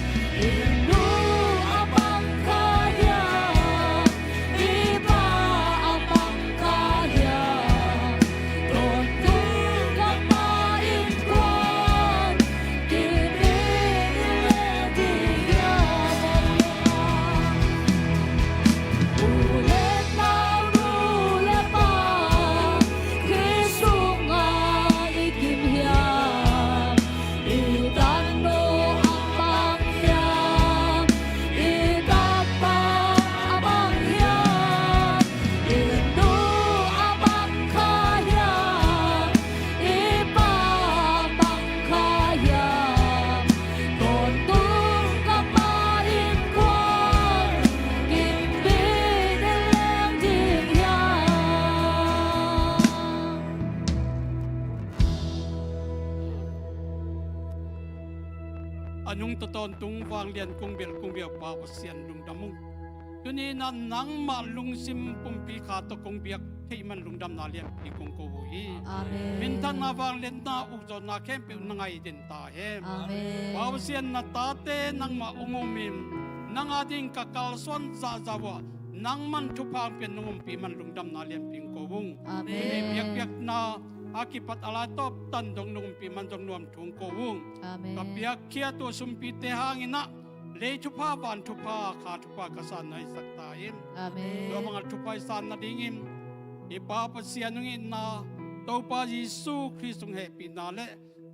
I nu a pang kha hiam? I pa a pang kha hiam? Tawntung nangmah innkuan kim in i leng ding hiam? U le nau, nu le pa, Khrist sungah i kim hiam? I tanu a pang hiam? I tapa a pang hiam? I nu a pang kha hiam? I pa a pang kha hiam? Tawntung nangmah innkuan kim in i leng ding hiam? A nungta tawntung vanglian kong bel kong biakpa Pasian lungdam ung. Tuni-in ah nangmah lungsim pumpi kha tawh kong biak Ih man lungdamna lianpi kong ko uh hi. Amen. Minthanna, vangliatna, ukzawhna khempeuh na ngai den ta hen. Amen. Pa Pasian, na tate nangmah um um in, nang ading ka kalsuan zahzah uh ah, nangman thupha hong pia nong umpih man lungdamna lianpi kong ko ung. Amen. Tuni biakpiakna a kipat a laitawp tan dong nong umpih man zong nuam thu kong ko ung. Amen. Ka piakkhiat uh sumpite hangin ah, lei thupha, van thupha, kha thupha ka san na hisak ta in. Amen. Tua bangah thupha i san nadingin i Pa Pasian hong itna, Topa Jesu Khrist hong hehpihna le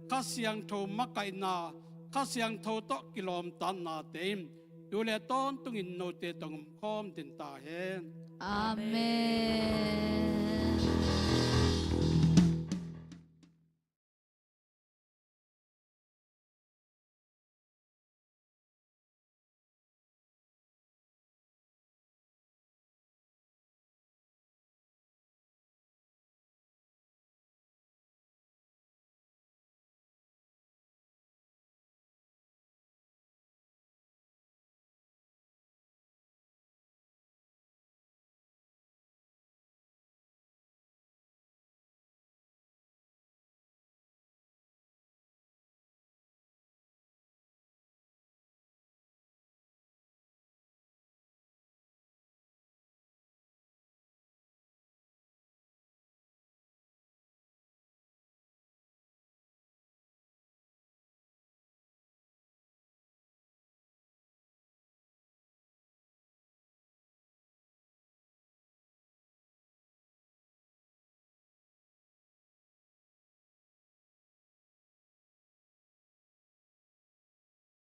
Kha Siangtho makaihna, Kha Siangtho tawh kilawmtatnate in tu le tawntungin note tawh hong omkhawm den ta hen. Amen.